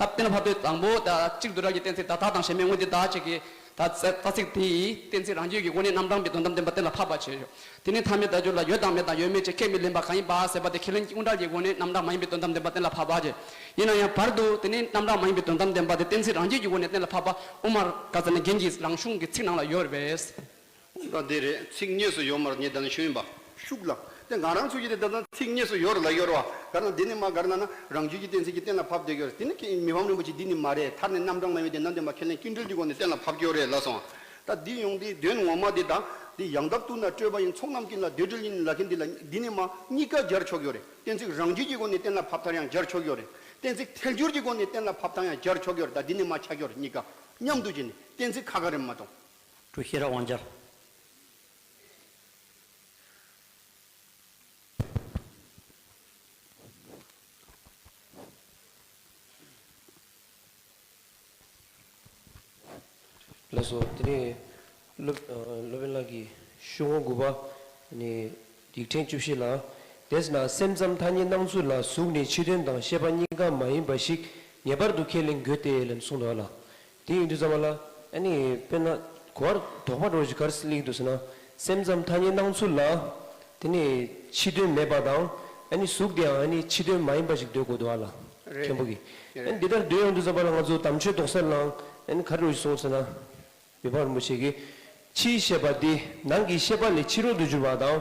ད་གཏན་ལ་ཕབ་དུས་དང་པོ་ད་གཅིག་བསྡུས་གྲྭ་རྒྱའི་གཏན་ཚིགས་ད་བདག་དང་གཞན་མའི་དངོས་འདི་དག་ཅེས་ཀྱི་ད་རྩ་ཚིག་དེ་ཡི་གཏན་ཚིགས་རང་རྒྱུད་ཀྱི་སྒོ་ནས་རྣམ་གྲངས་པའི་དོན་དམ་བདེན་པ་གཏན་ལ་ཕབ་པ་བྱས་ཡོད། དེ་ནས་ཐ་མའི་བརྡ་སྦྱོར་ལ་ཡོད་དང་མེད་དང་ཡོད་མེད་ཅེས་ཁས་མི་ལེན་པ་གང་ཡིན་པ་ཟེར་བ་དེ་ཁས་ལེན་ཀུན་བྲལ་གྱི་སྒོ་ནས་རྣམ་གྲངས་མ་ཡིན་པའི་དོན་དམ་བདེན་པ་གཏན་ལ་ཕབ་པ་བྱས། ཡིན་ན་ཡང་བར་དུ་དེ་ནས་རྣམ་གྲངས་མ་ཡིན་པའི་དོན་དམ་བདེན་པ་དེ་གཏན་ཚིགས་རང་རྒྱུད་ཀྱི་སྒོ་ནས་གཏན་ལ་ཕབ་པ་དབུ་མ་ག་ཟེར་ན་རྒྱན་གྱི་རང་གཞུང་གི་ཚིག་ནང་ལ་ཡོད་རེད་པས། ད་འདི་རེད། ཚིག་གཉིས་སུ་ཡོད་མ་རེད། ངས་ད་ནི་ཞུས་ཡིན་པ། ཤུགས་ལ། དེ་ང་རང་ཚོ་ཡི་དེ་ད་ལྟ་ཚིག་གཉིས་སུ་ཡོད་རེད་ལ་ཡོད་རེད་བ། ག་རེ་ན་འདི་ནི་མ་ག་རེ་ན་ན་རང་རྒྱུད་ཀྱི་གཏན་ཚིགས་ཀྱི་གཏན་ལ་ཕབ་བསྡད་ཡོད་རེད། དེ་ནི་ཁྱེད་མི་ཕམ་རིན་པོ་ཆེ་འདི་ནི་མ་རེད། མཐར་ནི་རྣམ་གྲངས་མ་ཡིན་པའི་དོན་དམ་བདེན་པ་ཁས་ལེན་ཀུན་བྲལ་གྱི་སྒོ་ནས་གཏན་ལ་ཕབ་ཀྱི་ཡོད་རེད་ལབ་སོང་། ད་འདི་ཡོང་དེ་དོན་ངོ་མ་འདི་དང་འདི་ཡང་དག་ཏུ་ན་སྤྲོས་པ་ཡིན། ཚོགས་རྣམས་ཀུན་ལ་དེ་འབྲེལ་ཡིན་ལབ་མཁན་འདི་ལ་འདི་ནི་མ་གཉིས་ཀ་སྦྱར་ཆོག་ཡོད་རེད། གཏན་ཚིགས་རང་རྒྱུད་ཀྱི་སྒོ་ནས་གཏན་ལ་ཕབ་ཐལ་ཡང་སྦྱར་ཆོག་ཡོད་རེད། གཏན་ཚིགས་ཐལ་འགྱུར་གྱི་སྒོ་ནས་གཏན་ལ་ཕབ་ཐལ་ཡང་སྦྱར་ཆོག་ཡོད་རེད། ད་འདི་ནི་མ་ཆགས་ཡོད་རེད། གཉིས་ཀ་མཉམ་དུ་བྱས་ནས་གཏན་ཚིགས་ཁ་ཁ་རེད་མ་གཏོགས། སྤྲོ་ཤེས་རབ་དབང་རྒྱལ། ལགས་སོ། དེ་ནས་སློབ་ཨ་སློབ་དཔོན་ལགས་ཀྱིས་ཤོག་ངོས་དགུ་པ་ནས་ཡིག་ཕྲེང་བཅུ་བཞི་ལ། དེས་ན་སེམས་ཙམ་ཐ་སྙད་སྣང་ཚུལ་ལ། གཟུགས་ནི་ཕྱི་དོན་དང་ཤེས་པ་གཉིས་ཀ་མ་ཡིན་པ་ཞིག་ངེས་པར་དུ་ཁས་ལེན་དགོས་ཏེ་ལབ་གསུངས་འདུག་ལ། དེ་ཡིན་དུས་ཙམ་པ་ལ་ཨ་ནི་དཔེར་ན་གོ་བ་དོགས་པ་འདྲ་བོ་ཞིག་ག་རེ་སླེབས་འདུག་ཟེར་ན། སེམས་ཙམ་ཐ་སྙད་སྣང་ཚུལ་ལ་དེ་ནི་ཕྱི་དོན་མེད་པ་དང་། ཨ་ནི་གཟུགས་དེའང་ཨ་ནི་ཕྱི་དོན་མ་ཡིན་པ་ཞིག་འདོད་དགོས་འདུག་ཨ་ལ། རེད། མཁན་པོ་གིས། རེད། ཨ་ནི་འདི་ལྟར་འདོད་ཡོང་དུས་ཙམ་པ་ལ་ང་ཚོ་དམ་ཆོས་རྡོག་རྩ་ལའང་ཨ་ནི་ག་རེ་གསུངས་ཟེར་ན། མི་ཕམ་རིན་པོ་ཆེ་གིས། ཕྱིའི་ཤེས་པ་འདི་ནང་གི་ཤེས་པ་ལས་ཕྱི་རོལ་དུ་གྱུར་པ་དང་།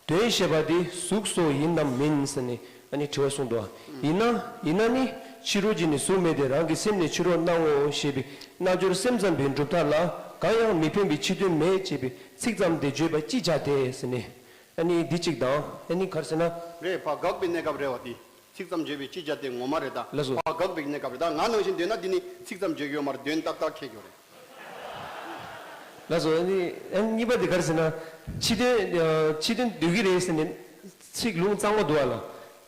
དོན་ཤེས་པ་འདི་གཟུགས་སོགས་ཡིན་ནམ་མིན་ཟེར་ནས་ཨ་ནི་དྲི་བ་གསུངས་འདུག། ཡིན་ན་ཡིན་ན་ནི་ཕྱི་རོལ་གྱི་ནི་གཟུགས་མེད་དེ་རང་གི་སེམས་ནི་ཕྱི་རོལ་སྣང་ངོ་ཞེས་པའི་རྣལ་འབྱོར་སེམས་ཙམ་པའི་གྲུབ་མཐའ་ལ་གང་ཡང་མི་ཕན་པའི་ཕྱི་དོན་མེད་ཅེས་པའི་ཚིག་ཙམ་དེ་བརྗོད་པ་ཅི་བྱ་སྟེ་ཟེར་ནས། ཨ་ནི་འདི་གཅིག་དང་ཨ་ནི་ག་རེ་ཟེར་ན། རེད། ཕར་དགག་པའི་གནས་སྐབས་རེད་བ་འདི། ཚིག་ཙམ་བརྗོད་པའི་ཅི་བྱ་སྟེ་ངོ་མ་རེད་ད། ལགས་སོ། ཕར་དགག་པའི་གནས་སྐབས་རེད་ད། ང་ནང་བཞིན་འདོད་ན་འདི་ནི་ཚིག་ཙམ་བརྗོད་ཀྱི་ཡོད་མ་རེད། དོན་ཏག་ཏག་འཁྱེར་གྱི་ཡོད་རེད། ལགས་སོ། ཨ་ནི་ཨ་ནི་གཉིས་པ་དེ་ག་རེ་ཟེར་ན། ཕྱི་དོན་ཨ་ཕྱི་དོན་འདོད་ཀྱི་རེད་ཟེར་ནས་ཚིག་ལུང་གཙང་མ་འདུག་ཨ་ལ།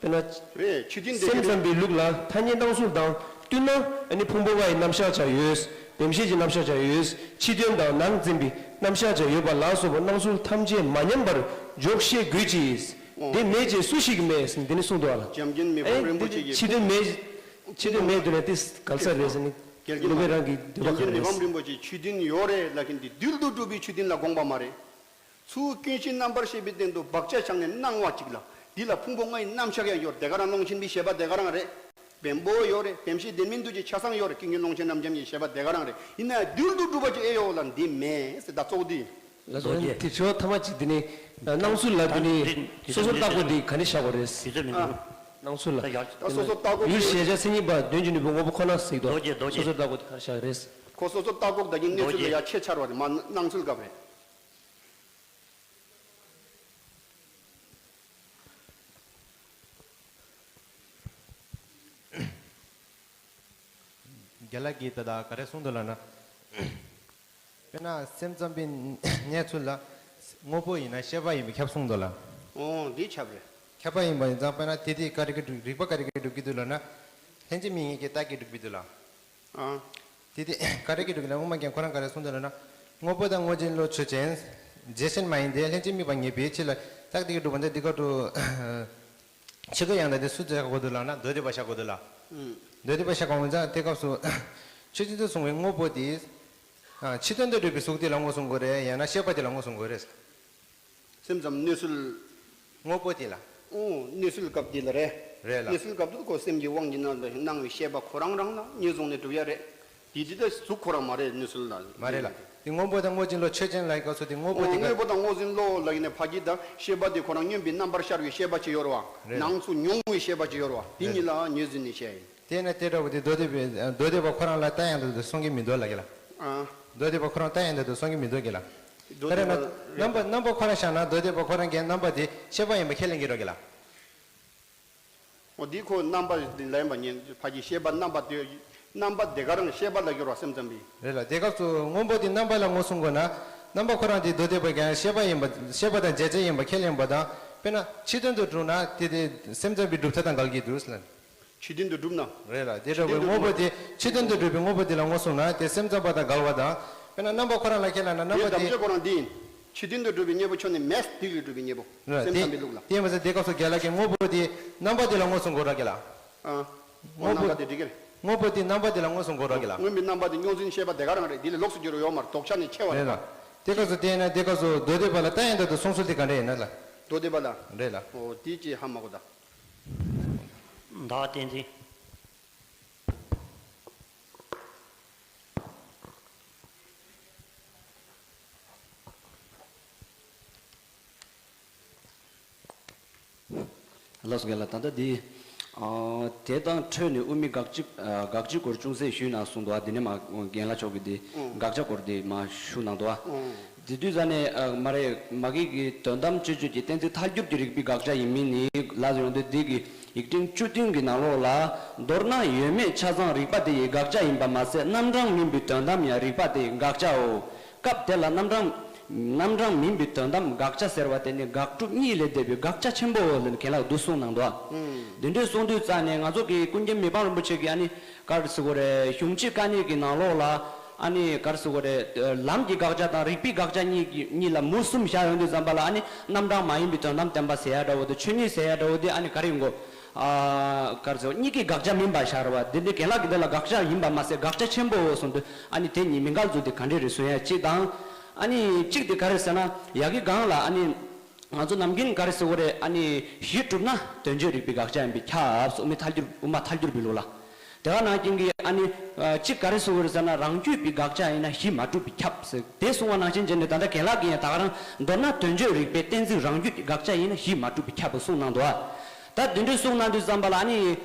དཔེར་ན། རེད། ཕྱི་དོན་འདོད་ཀྱི་སེམས་ཙམ་རེད། པའི་ལུགས་ལ་ཐ་སྙད་སྣང་ཚུལ་དང་བསྟུན་ན་ཨ་ནི་ཕུང་པོ་ལྔ་ཡི་རྣམ་གཞག་ཀྱང་ཡོད། བེམ་ཤེས་ཀྱི་རྣམ་གཞག་ཀྱང་ཡོད། ཕྱི་དོན་དང་ནང་འཛིན་པའི་རྣམ་གཞག་ཀྱང་ཡོད་པ་ལ་སོགས་པ་སྣང་ཚུལ་ཐམས་ཅད་མ་ཉམས་པར་འཇོག་ཤེས་དགོས་ཀྱི། ཨོ། དེ་མེད་ཅེས་སུ་ཞིག་སྨྲས་ཟེར་འདི་ནི་གསུངས་འདུག་ཨ་ལ། འཇམ་མགོན་མི་ཕམ་རིན་པོ་ཆེ་གིས། ཕྱི་དོན་མེད། ཕྱི་དོན་མེད་འདུག་ན་དེ་ག་རེ་ཟེར་རེད་ཟེར་ནི། ཀྱེ་རྒན་ལྷག་པའི་རང་གི་འདོད་པ་ག་རེ་རེད། འཇམ་མགོན་མི་ཕམ་རིན་པོ་ཆེས་ཕྱི་དོན་ཡོད་རེད་ལབ་མཁན་འདི་རྡུལ་དུ་གྲུབ་པའི་ཕྱི་དོན་ལ་དགོངས་པ་མ་རེད། ཚུར་ཀུན་གཞི་རྣམ་པར་ཤེས་པའི་སྟེང་དུ་བག་ཆགས་བཞག་ནས་སྣང་བ་གཅིག་ལ། འདི་ལ་ཕུང་པོ་ལྔ་ཡི་རྣམ་གཞག་ཡང་ཡོད་རེད། དེ་ག་རང་རླུང་ཆེན་པོའི་ཤེས་པ་དེ་ག་རང་རེད། བེམ་པོ་ཡོད་རེད། བེམ་ཤེས་ལྡན་མིན་འདུ་བྱེད་ཆ་ཚང་ཡོད་རེད། ཀུན་གཞི་རླུང་ཆེན་རབ་འབྱམས་ཀྱི་ཤེས་པ་དེ་ག་རང་རེད། ཡིན་ན་ཡང་རྡུལ་དུ་གྲུབ་པ་ཅིག་ཨེ་ཡོད་ལ་འདི་མེད་ཟེར་ད་གཙོ་བོ་འདི། ལགས་སོ། རྡོ་རྗེ། དེ་དྲི་བ་ཐ་མ་གཅིག་འདི་ནི་སྣང་ཚུལ་ལ་འདི་ནི་ད་འདི་སོ་སོར་འདི་བརྟག་གོ་འདི་ག་ནས་བཞག་པ་རེད། དེ་ཚོ་མི་འདུག། སྣང་ཚུལ་ལ། ད་ཡར་ད་སོ་སོར་བརྟག་གོ་ཡུལ་གཞལ་བྱ་མཚན་ཉིད་པ་དོན་གྱི་ནུས་པ་དངོས་པོ་ཁོ་ན་ཟེར་གྱི་འདུག། རྡོ་རྗེ། རྡོ་རྗེ། སོ་སོར་བརྟག་གོ་འདི་ག་རེ་བཞག་རེད། ཁོ་སོ་སོར་བརྟག་གོ་ད་གིན་གནས་ཚུལ་ལ་ཡར་ཆེས་ཆར་བ་རེད། མ་སྣང་ཚུལ་སྐབས་རེད། རྒན་ལགས་ཀྱིས་ད་ལྟ་ག་རེ་གསུངས་འདུག་ལབ་ན། དཔེར་ན་སེམས་ཙམ་པའི་གནས་ཚུལ་ལ་དངོས་པོ་ཡིན་ན་ཤེས་པ་ཡིན་པས་ཁྱབ་གསུངས་འདུག་ལ། ཨོ་འདི་ཁྱབ་རེད། ཁྱབ་པ་ཡིན་པ་ཡིན་ཙང་དཔེར་ན་དེ་དེ་ག་རེ་གི་སྒྲུབ་རིགས་པ་ག་རེ་གི་སྒྲུབ་ཀྱི་འདུག་ལབ་ན། ལྷན་ཅིག་དམིགས་ངེས་ཀྱི་རྟགས་ཀྱིས་སྒྲུབ་ཀྱི་འདུག་ལ། ཨ། དེ་དེ་ག་རེ་གི་སྒྲུབ་ཀྱི་ལ་དབུ་མ་རྒན་ཁོ་རང་ག་རེ་གསུངས་འདུག་ལབ་ན། དངོས་པོ་དང་དངོས་ཅན་བློ་ཆོས་ཅན། རྗེས་ཤེས་མ་ཡིན་ཏེ་ལྷན་ཅིག་དམིགས་པ་ངེས་པའི་ཕྱིར་ལ་རྟགས་དེ་གིས་སྒྲུབ་པ་འདི་འདི་སྐབས་སུ། ཆོས་ཀྱི་ཡང་དག་དེ་སུ་བཞག་དགོས་འདུག་ལབ་ན་མདོ་སྡེ་པ་བཞག་དགོས་འདུག་ལ། ཨུམ། མདོ་སྡེ་པ་བཞག་དགོས་མིན་ཙང་དེ་སྐབས་སུ་ཆོས་ཅན་དུ་གསུངས་པའི་དངོས་པོ་དེ། ཨ། ཕྱི་དོན་དུ་གྲུབ་པའི་གཟུགས་དེ་ལ་དངོས་སུ་འགོད་རེད། ཡང་ན་ཤེས་པ་དེ་ལ་དངོས་སུ་འགོད་རེད། སེམས་ཙམ་གནས་ཚུལ། དངོས་པོ་དེ་ལ། ཨོ། གནས་ཚུལ་སྐབས་དེ་ལ་རེད། རེད་ལ། གནས་ཚུལ་སྐབས་དུ་ཁོ་སེམས་ཀྱི་དབང་གིས་སྣང་བའི་སྣང་བའི་ཤེས་པ་ཁོ་རང་རང་ལ་ངོས་བཟུང་ནས་གྲུབ་ཡ་རེད། དེ་དེ་ད་གཟུགས་ཁོ་རང་མ་རེད། གནས་ཚུལ་ལ། མ་རེད་ལ། དེ་དངོས་པོ་དང་དངོས་ཅན་བློ་ཆོས་ཅན་ལ་སྐབས་སུ་དེ་དངོས་པོ་ཨོ། དེ་ག་དངོས་པོ་དང་དངོས་ཅན་བློ་ལ་ཡིན་ནས་ཕ་གི་དང་ཤེས་པ་དེ་ཁོ་རང་མངོན་པའི་རྣམ་པར་ཤར་བའི་ཤེས་པ་ཅིག་ཡོད་རེད་བ། རེད་ལ། ནང་ཚུ་མྱོང་བའི་ཤེས་པ་ཅིག་ཡོད་རེད་བ། དེ་གཉིས་ལ་ངོས་འཛིན་ནས་བཤད་ཡིན། དེས་ན་དེ་འདྲ་བོ་དེ་མདོ་སྡེ་པའི་མདོ་སྡེ་པ་ཁོ་རང་ལ་ལྟ་ཡང་དག་ཏུ་སོང་གི་མི་འདུག་ལབ་ཀྱི་ལ། ཨ། མདོ་སྡེ་པ་ཁོ་རང་ལྟ་ཡང་དག་ཏུ་སོང་གི་མི་འདུག་གི་ལ། མདོ་སྡེ་པ་དཔེར་ན་རྣམ་པ་རྣམ་པ་ཁོ་རང་བཞག་ན་མདོ་སྡེ་པ་ཁོ་རང་གིས་རྣམ་པ་དེ་ཤེས་པ་ཡིན་པ་ཁས་ལེན་གྱི་རེད་ཀྱི་ལ། འོ་འདི་ཁོ་རྣམ་པ་ལེན་པ་ཉིད་ཕ་གི་ཤེས་པ་རྣམ་པ་དེ་རྣམ་པ་དེ་ག་རང་ཤེས་པ་ལ་སྦྱོར་བ་སེམས་ཙམ་པའི། རེད་ལ། དེ་སྐབས་སུ་དངོས་པོ་དེ་རྣམ་པ་ལ་ངོས་བཟུང་དགོས་ན། རྣམ་པ་ཁོ་རང་དེ་མདོ་སྡེ་པ་གིས་ཤེས་པ་ཡིན་པ་ཤེས་པ་དང་རྗེས་བྱ་ཡིན་པ་ཁས་ལེན་པ་དང་། དཔེར་ན་ཕྱི་དོན་དུ་གྲུབ་ན་དེ་དེ་སེམས་ཙམ་པའི་གྲུབ་མཐའ་དང་འགལ་གྱི་འདུག་ལ། ཕྱི་དོན་དུ་གྲུབ་ན། རེད་ལ། དེ་འདྲ་བའི་དངོས་པོ་དེ་ཕྱི་དོན་དུ་གྲུབ་པའི་དངོས་པོ་དེ་ལ་ངོས་བཟུང་ན་དེ་སེམས་ཙམ་པ་དང་འགལ་བ་དང་། དཔེར་ན་རྣམ་པ་ཁོ་རང་ལ་ཁས་ལེན་ན་རྣམ་པ་དེ། དམ་ཆོས་ཁོ་རང་འདི་ཡིན། ཕྱི་དོན་དུ་གྲུབ་པའི་གཉེན་པོ་ཁྱོན་ནས་མེད། དེ་ལས་གྲུབ་པའི་གཉེན་པོ། རེད་ལ། སེམས་ཙམ་པའི་ལུགས་ལ། དེ་མ་ཟད་དེ་སྐབས་སུ་རྒན་ལགས་ཀྱིས་དངོས་པོ་དེ་རྣམ་པ་དེ་ལ་ངོས་བཟུང་དགོས་ར་གི་ལ། ཨ། ཨོ། རྣམ་པ་དེ་འགྲིག་གི་རེད། དངོས་པོ་དེ་རྣམ་པ་དེ་ལ་ངོས་བཟུང་དགོས་ར་གི་ལ། དངོས་པོའི་རྣམ་པ་དེ་རྙོག་འཛིང་ཤེས་པ་དེ་ག་རང་རེད། དེ་ལས་ལོགས་སུ་གྱུར་ཡོད་མ་རེད། ལྡོག་ཆ་ནས་ཆེ་བ་རེད། རེད་ལ། དེ་སྐབས་སུ་དེ་ཡིན་ན་དེ་སྐབས་སུ་མདོ་སྡེ་པ་ལ་ལྟ་ཡང་དག་ཏུ་སོང་ཚུལ་དེ་ག་འདྲ་ཡིན་ན་ལ། མདོ་སྡེ་པ་ལ། རེད་ལ། ཨོ་དེ་ཅི་ཧ་མ་གོ་ད། བདག་བསྟན་འཛིན། ལགས་སོ། རྒན་ལགས། ད་ལྟ་འདི། ཨ། དེ་དང་འཕྲོས་ནས་དབུ་མའི་དགག་བྱའི་ཨ། དགག་བྱའི་སྐོར་ཅུང་ཟད་ཞུས་ན་གསུངས་འདུག། ཨ། འདི་ནས་མ་རྒན་ལགས་མཆོག་གིས་འདི་ཨང་། དགག་བྱ་སྐོར་འདི་མ་ཞུ་གནང་འདུག། ཨ། ཨང་། དེ་དུས་ཙ་ནས་ཨ། མ་རེད། མ་གི་གི་དོན་དམ་དཔྱོད་བརྗོད་ཀྱི་གཏན་ཚིགས་ཐལ་འགྱུར་གྱི་རིགས་པའི་དགག་བྱ་ཡིན་མིན་ནི་ལབ་ཡོང་དུས། འདི་གི་ཡིག་ཕྲེང་བཅུ་བདུན་གྱི་ནང་ལོགས་ལ། མདོར་ན་ཡོད་མེད་ཆ་ཚང་རིགས་པ་དེ་ཡི་དགག་བྱ་ཡིན་པ་མ་ཟད། རྣམ་གྲངས་མིན་པའི་དོན་དམ་ཡང་རིགས་པ་དེ་ཡི་དགག་བྱའོ། སྐབས་དེ་ལ་རྣམ་གྲངས། རྣམ་གྲངས་མིན་པའི་དོན་དམ་དགག་བྱ་ཟེར་བ་དེ་ནི་དགག་སྒྲུབ་གཉིས་ལས་འདས་པའི་དགག་བྱ་ཆེན་པོའོ་ལབ་ནས་རྒན་ལགས་འདུག་གསུངས་གནང་འདུག། ཨང་། འདི་འདྲས་གསུངས་དུས་ཙ་ནས་ང་ཚོ་གི་ཀུན་མཁྱེན་མི་ཕམ་རིན་པོ་ཆེ་གིས་ཨ་ནི་ག་རེ་ཟེར་དགོས་རེད། གཞུང་ཆེན་བཀའ་འགྲེལ་གྱི་ནང་ལོགས་ལ་ཨ་ནི་ག་རེ་ཟེར་དགོས་རེད། ལམ་གྱི་དགག་བྱ་དང་རིགས་པའི་དགག་བྱ་གཉིས་ཀྱི་གཉིས་ལ་མུ་གསུམ་བཞག་ཡོང་དུས་ཙམ་པ་ལ། ཨ་ནི་རྣམ་གྲངས་མ་ཡིན་པའི་དོན་དམ་བསྟན་པ་ཟེར་ཡ་འདྲ་བོ་དེ། ཆོས་ཉིད་ཟེར་ཡ་འདྲ་བོ་དེ་ཨ་ནི་ག་རེ་ཡིན་དགོས། ཨ། ག་རེ་ཟེར། གཉིས་ཀའི་དགག་བྱ་མིན་པ་བཞག་རེད་བ། འདི་འདི་རྒན་ལགས་ཀྱིས་འདི་ལ་དགག་བྱ་ཡིན་པ་མ་ཟད་དགག་བྱ་ཆེན་པོའོ་གསུངས་དུས། ཨ་ནི་དེ་གཉིས་མི་འགལ་ཚུལ་དེ་ག་འདྲས་རེད་གསུང་ཡ་གཅིག་དང་། ཨ་ནི་གཅིག་དེ་ག་རེ་ཟེར་ན། ཡ་གི་གང་ལ་ཨ་ནི་ང་ཚོ་ནམ་རྒྱུན་ག་རེ་ཟེར་དགོས་རེད། ཨ་ནི་གཞི་གྲུབ་ན་དོན་བརྗོད་རིགས་པའི་དགག་བྱ་ཡིན་པས་ཁྱབ་སོགས། དབུ་མའི་ཐལ་འགྱུར། དབུ་མ་ཐལ་འགྱུར་བའི་ལུགས་ལ། དེ་ག་ནང་བཞིན་གྱི་ཨ་ནི་གཅིག་ག་རེ་ཟེར་དགོས་རེད་ཟེར་ན། རང་རྒྱུད་པའི་དགག་བྱ་ཡིན་ན་གཞི་མ་གྲུབ་པས་ཁྱབ་ཟེར། དེ་གསུངས་པ་ནང་བཞིན་བྱས་ནས་ད་ལྟ་རྒན་ལགས་ཀྱིས་ཡང་ད་ག་རང་མདོར་ན་དོན་བརྗོད་རིགས་པའི་གཏན་ཚིགས་རང་རྒྱུད་ཀྱི་དགག་བྱ་ཡིན་ན་གཞི་མ་གྲུབ་པས་ཁྱབ་པ་གསུངས་གནང་འདུག་ཨ། ད་དེ་འདྲའི་གསུངས་གནང་དུས་ཙམ་པ་ལ་ཨ་ནི་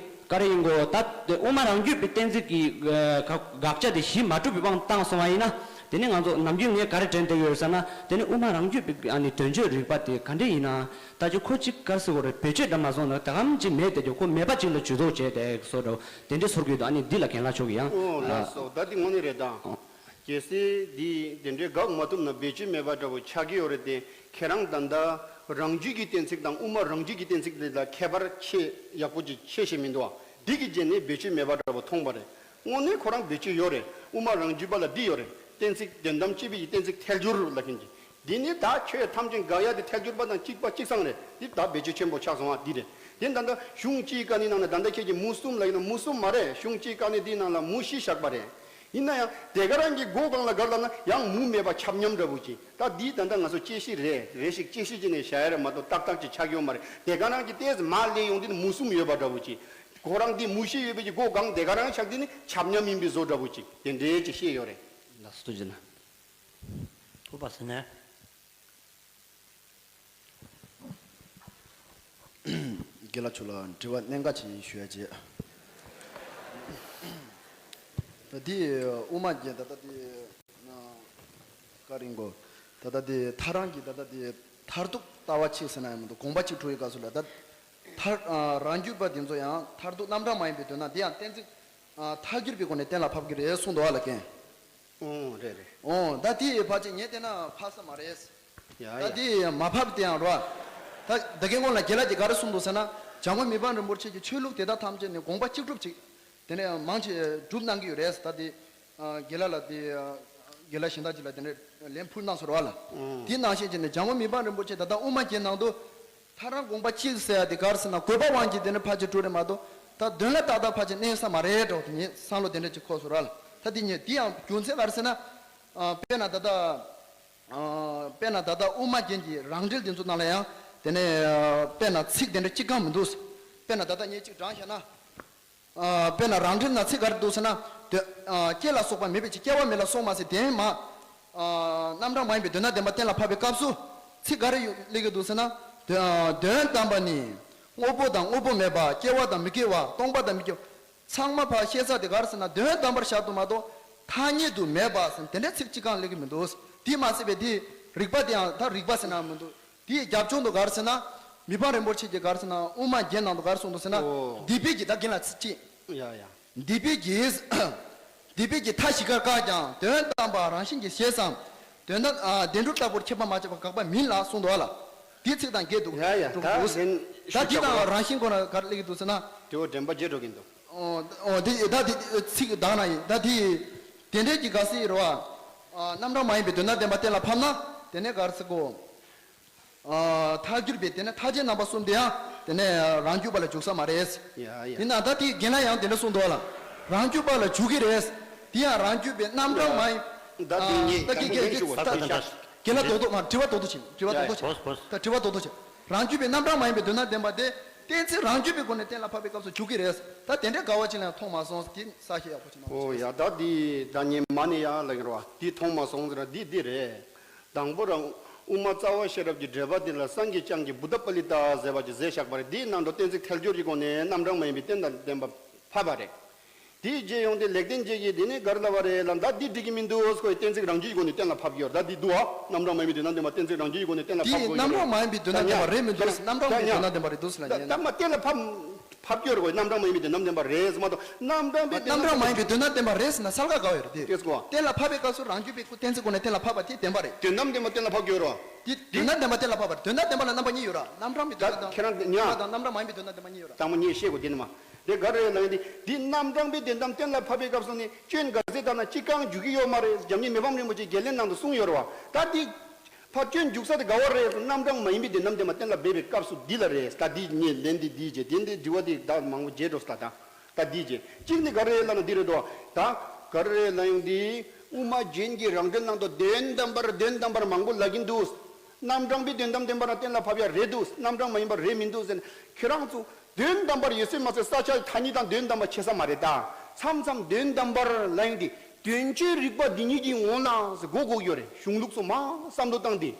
ག་རེ་ཡིན་དགོས། ད་དབུ་མ་རང་རྒྱུད་པའི་གཏན་ཚིགས་ཀྱི་དགག་བྱ་དེ་གཞི་མ་གྲུབ་པའི་དབང་བཏང་སོང་བ་ཡིན་ན། དེ་ནི་ང་ཚོ་ནམ་རྒྱུན་ངས་ག་རེ་དྲན་བསྡད་ཡོད་ཟེར་ན། དེ་ནི་དབུ་མ་རང་རྒྱུད་པའི་ཨ་ནི་དོན་བརྗོད་རིགས་པ་དེ་ག་འདྲ་ཡིན་ན། ད་ཅི་ཁོ་གཅིག་ག་རེ་ཟེར་དགོས་རེད། བེད་སྤྱོད་འདྲ་མ་སོང་ན་ད་གམ་གཅིག་མེད་དེ། ཁོ་མེད་པ་གཅིག་ལ་ཇུས་གཏོགས་བྱས་དེ་བཟོ་འདྲ་དེ་འདྲ་ཚོར་གྱི་འདུག་ཨ་ནི་འདི་ལ་རྒན་ལགས་མཆོག་གིས་ཡང་། ཨོ་ལགས་སོ། ད་འདི་དངོས་གནས་རེད་ད། ཨོ། གལ་སྲིད་འདི་དེ་འདྲའི་དགག་མ་ཐུབ་ན་བེད་སྤྱོད་མེད་པ་འདྲ་བོ་ཆགས་ཀྱི་ཡོད་རེད་དེ། ཁྱེད་རང་ད་ལྟ་རང་རྒྱུད་ཀྱི་གཏན་ཚིགས་དང་དབུ་མ་རང་རྒྱུད་ཀྱི་གཏན་ཚིགས་དེ་ལ་ཁྱད་པར་ཆེ་ཡག་པོ་ཅིག་ཕྱེ་ཤེས་མི་འདུག་ཨ། འདི་གི་རྗེས་ནས་བེད་སྤྱོད་མེད་པ་འདྲ་བོ་མཐོང་པ་རེད། དངོས་གནས་ཁོ་རང་བེད་སྤྱོད་ཡོད་རེད། དབུ་མ་རང་རྒྱུད་པ་ལ་འདི་ཡོད་རེད། གཏན་ཚིགས་དོན་དམ་དཔྱོད་པའི་གཏན་ཚིགས་ཐལ་འགྱུར་ལབ་མཁན་གྱི། འདི་ནི་ད་ཆོས་ཐམས་ཅད་དགག་ཡ་དེ་ཐལ་འགྱུར་བ་དང་གཅིག་པ་གཅིག་སང་རེད། འདི་ད་བེད་སྤྱོད་ཆེན་པོ་ཆགས་སོང་བ་འདི་རེད། དེ་ད་ལྟ་གཞུང་གཅིག་བཀག་ནི་ནང་ནས་ད་ལྟ་ཁྱེད་ཀྱིས་མུ་གསུམ་ལབ་ཡིན་ན་མུ་གསུམ་མ་རེད། གཞུང་གཅིག་བཀག་ནི་འདི་ནང་ལ་མུ་བཞི་བཞག་པ་རེད། ཡིན་ན་ཡང་དེ་ག་རང་གི་སྒོ་གང་ལ་ག་ལབ་ན་ཡང་མུ་མེད་པ་ཁྱབ་མཉམ་འདྲ་བོ་ཅིག། ད་འདི་ད་ལྟ་ང་ཚོ་དཔྱད་གཞི་རེད། རེ་ཞིག་དཔྱད་གཞི་བྱས་ནས་བཞག་ཡ་རེད་མ་གཏོགས་ཏག་ཏག་ཅིག་ཆགས་ཡོད་མ་རེད། དེ་ག་རང་གི་ཏོག་ཙམ་མར་སླེབས་ཡོང་དུས་ནི་མུ་གསུམ་ཡོད་པ་འདྲ་བོ་ཅིག། ཁོ་རང་འདི་མུ་བཞི་ཡོད་པའི་གི་སྒོ་གང་དེ་ག་རང་ཆགས་དུས་ནི་ཁྱབ་མཉམ་ཡིན་པའི་བཟོ་འདྲ་བོ་ཅིག། དེ་འདྲའི་ཅིག་བཤད་ཡོད་རེད། ལགས་སོ། ཐུགས་རྗེ་གནང་། ཐུགས་པ་ཟེར་ནས། དགེ་ལགས་མཆོག་ལ་དྲི་བ་གནད་འགག་ཅིག་ཞུ་ཡ་བྱས། ད་འདི་དབུ་མ་རྒྱན་ད་ལྟ་འདི་ཀ་རིང་གོ། ད་ལྟ་འདི་ཐལ་རང་གི་ད་ལྟ་འདི་མཐར་ཐུག་ལྟ་བ་གཅིག་ཟེར་ན་ཡང་མི་འདུག། དགོངས་པ་གཅིག་གྲུབ་ཡོད་ག་སུ་ལ་ད་ཐལ་རང་རྒྱུད་པ་འདི་ཚོ་ཡང་མཐར་ཐུག་རྣམ་གྲངས་མ་ཡིན་པའི་དོན་ན་འདི་ཡང་གཏན་ཚིགས་ཐལ་འགྱུར་བའི་སྒོ་ནས་གཏན་ལ་ཕབ་ཀྱི་རེད་གསུངས་འདུག་བ་ལ་ཀན། ཨོ་རེད་རེད། ཨོ་ད་དེ་ཡི་ཕལ་ཆེར་ངས་བལྟས་ན་ཕབ་ས་མ་རེད། ཡ་ད་ཡ། དེ་ཡི་མ་ཕབ་དེ་ཡང་རོ། ད་ད་གིན་གོང་ལ་རྒན་ལགས་ཀྱིས་ག་རེ་གསུངས་འདུག་ཟེར་ན། འཇམ་མགོན་མི་ཕམ་རིན་པོ་ཆེ་གི་ཆོས་ལུགས་དེ་དག་ཐམས་ཅད་ནི་དགོངས་པ་གཅིག་གྲུབ་ཅིག། དེ་ནས་མང་ཆེ་སྒྲུབ་གནང་གི་ཡོད་རེད། ད་དེ་རྒན་ལགས་ལ་དེ་རྒན་ལགས་གཞན་དག་ཅིག་ལ་དེ་ནས་ལན་ཕུལ་གནང་སོང་རོ་ལ། ཨོ། དེ་ནང་བཞིན་བྱས་ནས་འཇམ་མགོན་མི་ཕམ་རིན་པོ་ཆེ་ད་ལྟ་དབུ་མ་རྒྱན་ནང་དུ། ཐལ་རང་དགོངས་པ་གཅིག་ཟེར་ཡ་དེ་ག་རེ་ཟེར་ན་དགོས་པ་དབང་གིས་དེ་འདྲ་ཕལ་ཆེར་གྲུབ་རེད་མ་གཏོགས། ད་དོན་ལ་ཏག་ཏག་ཕལ་ཆེར་གནས་ས་མ་རེད་འགྲོ་དེ་ངས་བསམ་བློ་དེ་འདྲ་ཅིག་འཁོར་སོང་ར་ལ། ད་དེ་ངས་དེ་ཡང་རྒྱུ་མཚན་ག་རེ་ཟེར་ན། ཨ་དཔེར་ན་ད་ལྟ་ཨ་དཔེར་ན་ད་ལྟ་དབུ་མ་རྒྱན་གྱི་རང་འགྲེལ་དེ་ཚོ་ནང་ལ་ཡང་དེ་ནས་ཨ་དཔེར་ན་ཚིག་དེ་འདྲ་གཅིག་ཀྱང་མི་འདུག། དཔེར་ན་ད་ལྟ་ངས་གཅིག་དྲངས་བཞག་ན། ཨ་དཔེར་ན་རང་འགྲེལ་ན་ཚིག་ག་རེ་འདུག་ཟེར་ན། དོན་ཨ་སྐྱེ་ལ་སོགས་པ་མེད་པའི་ཕྱིར། སྐྱེ་བ་མེད་ལ་སོགས་མ་ཟེར་དེ་མ། ཨ་རྣམ་གྲངས་མ་ཡིན་པའི་དོན་དམ་བདེན་པ་གཏན་ལ་ཕབ་པའི་སྐབས་སུ་ཚིག་ག་རེ་ཡོད་སླེབས་ཀྱི་འདུག་ཟེར་ན། དོན་ཨ་དོན་དམ་པ་ནི། དངོས་པོ་དང་དངོས་པོ་མེད་པ། སྐྱེ་བ་དང་མི་སྐྱེ་བ། སྟོང་པ་དང་མི་སྐྱེ་བ། ཚང་མ་ཕར་བཤད་ས་དེ་ག་རེ་ཟེར་ན་དོན་དམ་པར་བཞག་ཏུ་མ་གཏོགས་ཐ་སྙད་དུ་མེད་པ་ཟེར་དེ་འདྲའི་ཚིག་གཅིག་ཀྱང་སླེབས་ཀྱི་མི་འདུག། དེ་མ་ཟད་པའི་དེ་རིགས་པ་དེའང་ད་རིགས་པ་ཟེར་ན་མི་འདུག། དེའི་རྒྱབ་ལྗོངས་དུ་ག་རེ་ཟེར་ན། མི་ཕམ་རིན་པོ་ཆེ་གིས་ག་རེ་ཟེར་ན་དབུ་མ་རྒྱན་ནང་དུ་ག་རེ་གསུངས་འདུག་ཟེར་ན། ཨོ། འདུས་པའི་གི་ད་རྒན་ལགས་ཚིག་གཅིག། ཡ་ཡ། འདུས་པའི་གི། འདུས་པའི་གི་མཐའ་བཞི་ཀར་བཀག་ཀྱང་དོན་དམ་པ་རང་བཞིན་གྱིས་ཞེས་སམ། དོན་དམ་ཨ་བདེན་གྲུབ་ལྟ་བུར་ཁྱད་པར་མ་ཕྱེ་བར་དགག་པ་མིན་ལ་གསུངས་འདུག་བ་ལ། དེའི་ཚིག་དང་འགལ་འདུག། ཡ་ཡ། འགྲོ་གི་འདུག། ད་ལན་ད་འདི་དང་རང་བཞིན་ཁོ་ན་ག་རེ་སླེབས་ཀྱི་འདུག་ཟེར་ན། དེ་བོ་དྲན་པ་བརྗེད་འགྲོ་གི་འདུག། ཨོ་ཨོ་དེ་ད་དེ་ཚིག་དག་ན་ཡིན་ད་དེ། དེ་འདྲའི་གི་ག་སྲིད་རོ། ཨ་རྣམ་གྲངས་མ་ཡིན་པའི་དོན་དམ་བདེན་པ་གཏན་ལ་ཕབ་ན། དེ་ནས་ག་རེ་ཟེར་གོ། ཨ་ཐལ་འགྱུར་བའི་དེ་ནས་ཐལ་བྱེད་རྣམ་པ་གསུམ་དེ་ཡང་དེ་ནས་རང་རྒྱུད་པ་ལ་འཇུག་ས་མ་རེད། ཡ་ཡ། ཡིན་ན་ད་དེ་རྒན་ལགས་ཡང་དེ་འདྲ་གསུངས་འདུག་ལ། རང་རྒྱུད་པ་ལ་འཇུག་གི་རེད། དེ་ཡང་རང་རྒྱུད་པའི་རྣམ་གྲངས་མ་ཡིན། ད་དེ་ངས་ད་དཀའ་མོ་ངས་ཞུ་དགོས་ས་ད་ད་ད། རྒན་ལགས་རྡོག་རྡོག་མ་དྲི་བ་རྡོག་རྡོག་བྱེད་དྲི་བ་རྡོག་རྡོག་བྱེད། ད་དྲི་བ་རྡོག་རྡོག་བྱེད། རང་རྒྱུད་པའི་རྣམ་གྲངས་མ་ཡིན་པའི་དོན་དམ་བདེན་པ་དེ་གཏན་ཚིགས་རང་རྒྱུད་པའི་སྒོ་ནས་གཏན་ལ་ཕབ་པའི་སྐབས་སུ་འཇུག་གི་རེད། ད་དེ་འདྲའི་དགའ་བ་ཅིག་ལ་ཡང་མཐོང་མ་སོང་། དེ་གསལ་བཤད་ཡག་པོ་ཅིག་གནང་རོགས་ཞེས། ཨོ་ཡ་ད་འདི་ད་ངས་མ་ནས་ཡ་ལ་ཡིན་རོགས་འདི་མཐོང་མ་སོང་ཟེར་ན་འདི་འདི་རེད། དང་པོ་རང་དབུ་མ་རྩ་བ་ཤེས་རབ་ཀྱི་འགྲེལ་པ་འདི་ལ་སངས་རྒྱས་བསྐྱངས་ཀྱིས་བུདྡྷ་པཱ་ལི་ཏ་ཟེར་བ་ཅིག་མཛད་བཞག་པ་རེད། འདིའི་ནང་དུ་གཏན་ཚིགས་ཐལ་འགྱུར་གྱི་སྒོ་ནས་རྣམ་གྲངས་མ་ཡིན་པའི་རྟེན་དང་བདེན་པ་ཕབ་པ་རེད། དེའི་རྗེས་ཡོང་སྟེ་ལེགས་ལྡན་འབྱེད་ཀྱིས་འདི་ནི་ག་རེ་ལབ་པ་རེད་ལབ་ན། ད་འདི་འགྲིག་གི་མི་འདུག་ཟེར་ཁོས་གཏན་ཚིགས་རང་རྒྱུད་ཀྱི་སྒོ་ནས་གཏན་ལ་ཕབ་ཀྱི་ཡོད་རེད། ད་འདི་འདུག་ཨ། རྣམ་གྲངས་མ་ཡིན་པའི་དོན་དམ་བདེན་པ་གཏན་ཚིགས་རང་རྒྱུད་ཀྱི་སྒོ་ནས་གཏན་ལ་ཕབ་དགོས་ཀྱི་རེད། འདི་རྣམ་གྲངས་མ་ཡིན་པའི་དོན་དམ་བདེན་པ་རེད་འདུག་ཟེར། རྣམ་གྲངས་མ་ཡིན་པའི་དོན་དམ་བདེན་པ་རེད་འདུག་ཟེར་ལབ་ཉན། ད་མ་གཏན་ལ་ཕབ་ཕབ་ཀྱི་ཡོད་རེད་གོ། རྣམ་གྲངས་མ་ཡིན་པའི་དོན་དམ་བདེན་པ་རེད་ཟེར་མ་གཏོགས་རྣམ་གྲངས་པའི་དོན་དམ། རྣམ་གྲངས་མ་ཡིན་པའི་དོན་དམ་བདེན་པ་རེད་ཟེར་ན་གསལ་ཁ་དགའ་བ་ཡོད་རེད་དེ། ཏེས་གོ། གཏན་ལ་ཕབ་པའི་སྐབས་སུ་རང་རྒྱུད་པའི་གཏན་ཚིགས་སྒོ་ནས་གཏན་ལ་ཕབ་པ་དེ་བདེན་པ་རེད། དོན་དམ་བདེན་པ་གཏན་ལ་ཕབ་ཀྱི་ཡོད་རེད་བ། དེ་དོན་དམ་བདེན་པ་གཏན་ལ་ཕབ་པ་རེད། དོན་དམ་བདེན་པ་ལ་རྣམ་པ་གཉིས་ཡོད་ར། རྣམ་གྲངས་པའི་དོན་དམ་དང་། ཁྱེད་རང་ཉ། དང་རྣམ་གྲངས་མ་ཡིན་པའི་དོན་དམ་བདེན་པ་གཉིས་ཡོད་ར། དང་པོ་ངས་བཤད་དགོས་དེ་ནི་མ། དེ་ག་རེ་ལབ་ཡིན་དེ། འདི་རྣམ་གྲངས་པའི་དོན་དམ་གཏན་ལ་ཕབ་པའི་སྐབས་སུ་ནི་སྐྱོན་ག་ཚད་བཏང་ན་གཅིག་ཀྱང་འཇུག་གི་ཡོད་མ་རེད། འཇམ་མགོན་མི་ཕམ་རིན་པོ་ཆེས་རྒྱས་བསྟན་ནང་དུ་གསུངས་ཡོད་རེད་བ། ད་འདི་ཕར་སྐྱོན་འཇུག་ས་དེ་ག་བ་རེད། རྣམ་གྲངས་མ་ཡིན་པའི་དོན་དམ་བདེན་པ་གཏན་ལ་འབེབས་པའི་སྐབས་སུ་འདི་ལ་རེད། ད་འདི་ངས་ལན་འདི་འདིའི་རྗེས་དེ་འདི་དྲི་བ་འདི་ད་མང་པོ་བརྗེད་འགྲོ་ས། ད་ད་འདིའི་རྗེས་གཅིག་ནི་ག་རེ་ལབ་ན་འདི་རེད་དོ། ད་ག་རེ་ལབ་ཡོང་འདི། དབུ་མ་རྒྱན་གྱི་རང་འགྲེལ་ནང་དུ་དོན་དམ་པར་དོན་དམ་པར་མང་པོ་ལབ་ཀྱིན་འདུག། རྣམ་གྲངས་པའི་དོན་དམ་བདེན་པ་རང་གཏན་ལ་ཕབ་ཡ་རེད་འདུག། རྣམ་གྲངས་མ་ཡིན་པ་རེད་མི་འདུག་ཟེར་ནས་ཁྱེད་རང་ཚོ་དོན་དམ་པར་ཡོད་ཚད་མ་ཚད་ས་ཆ་ཐ་སྙད་དང་དོན་དམ་པ་ཕྱེ་ས་མ་རེད་ད། མཚམས་མཚམས་དོན་དམ་པར་ལབ་ཡོང་དུས་དོན་སྤྱིའི་རིགས་པ་འདི་ཉིད་ཀྱི་ངོ་ལ་ཟེར་གོ་གོ་ཡོད་རེད། གཞུང་ལུགས་སོགས་མ་བསམ་བློ་བཏང་སྟེ།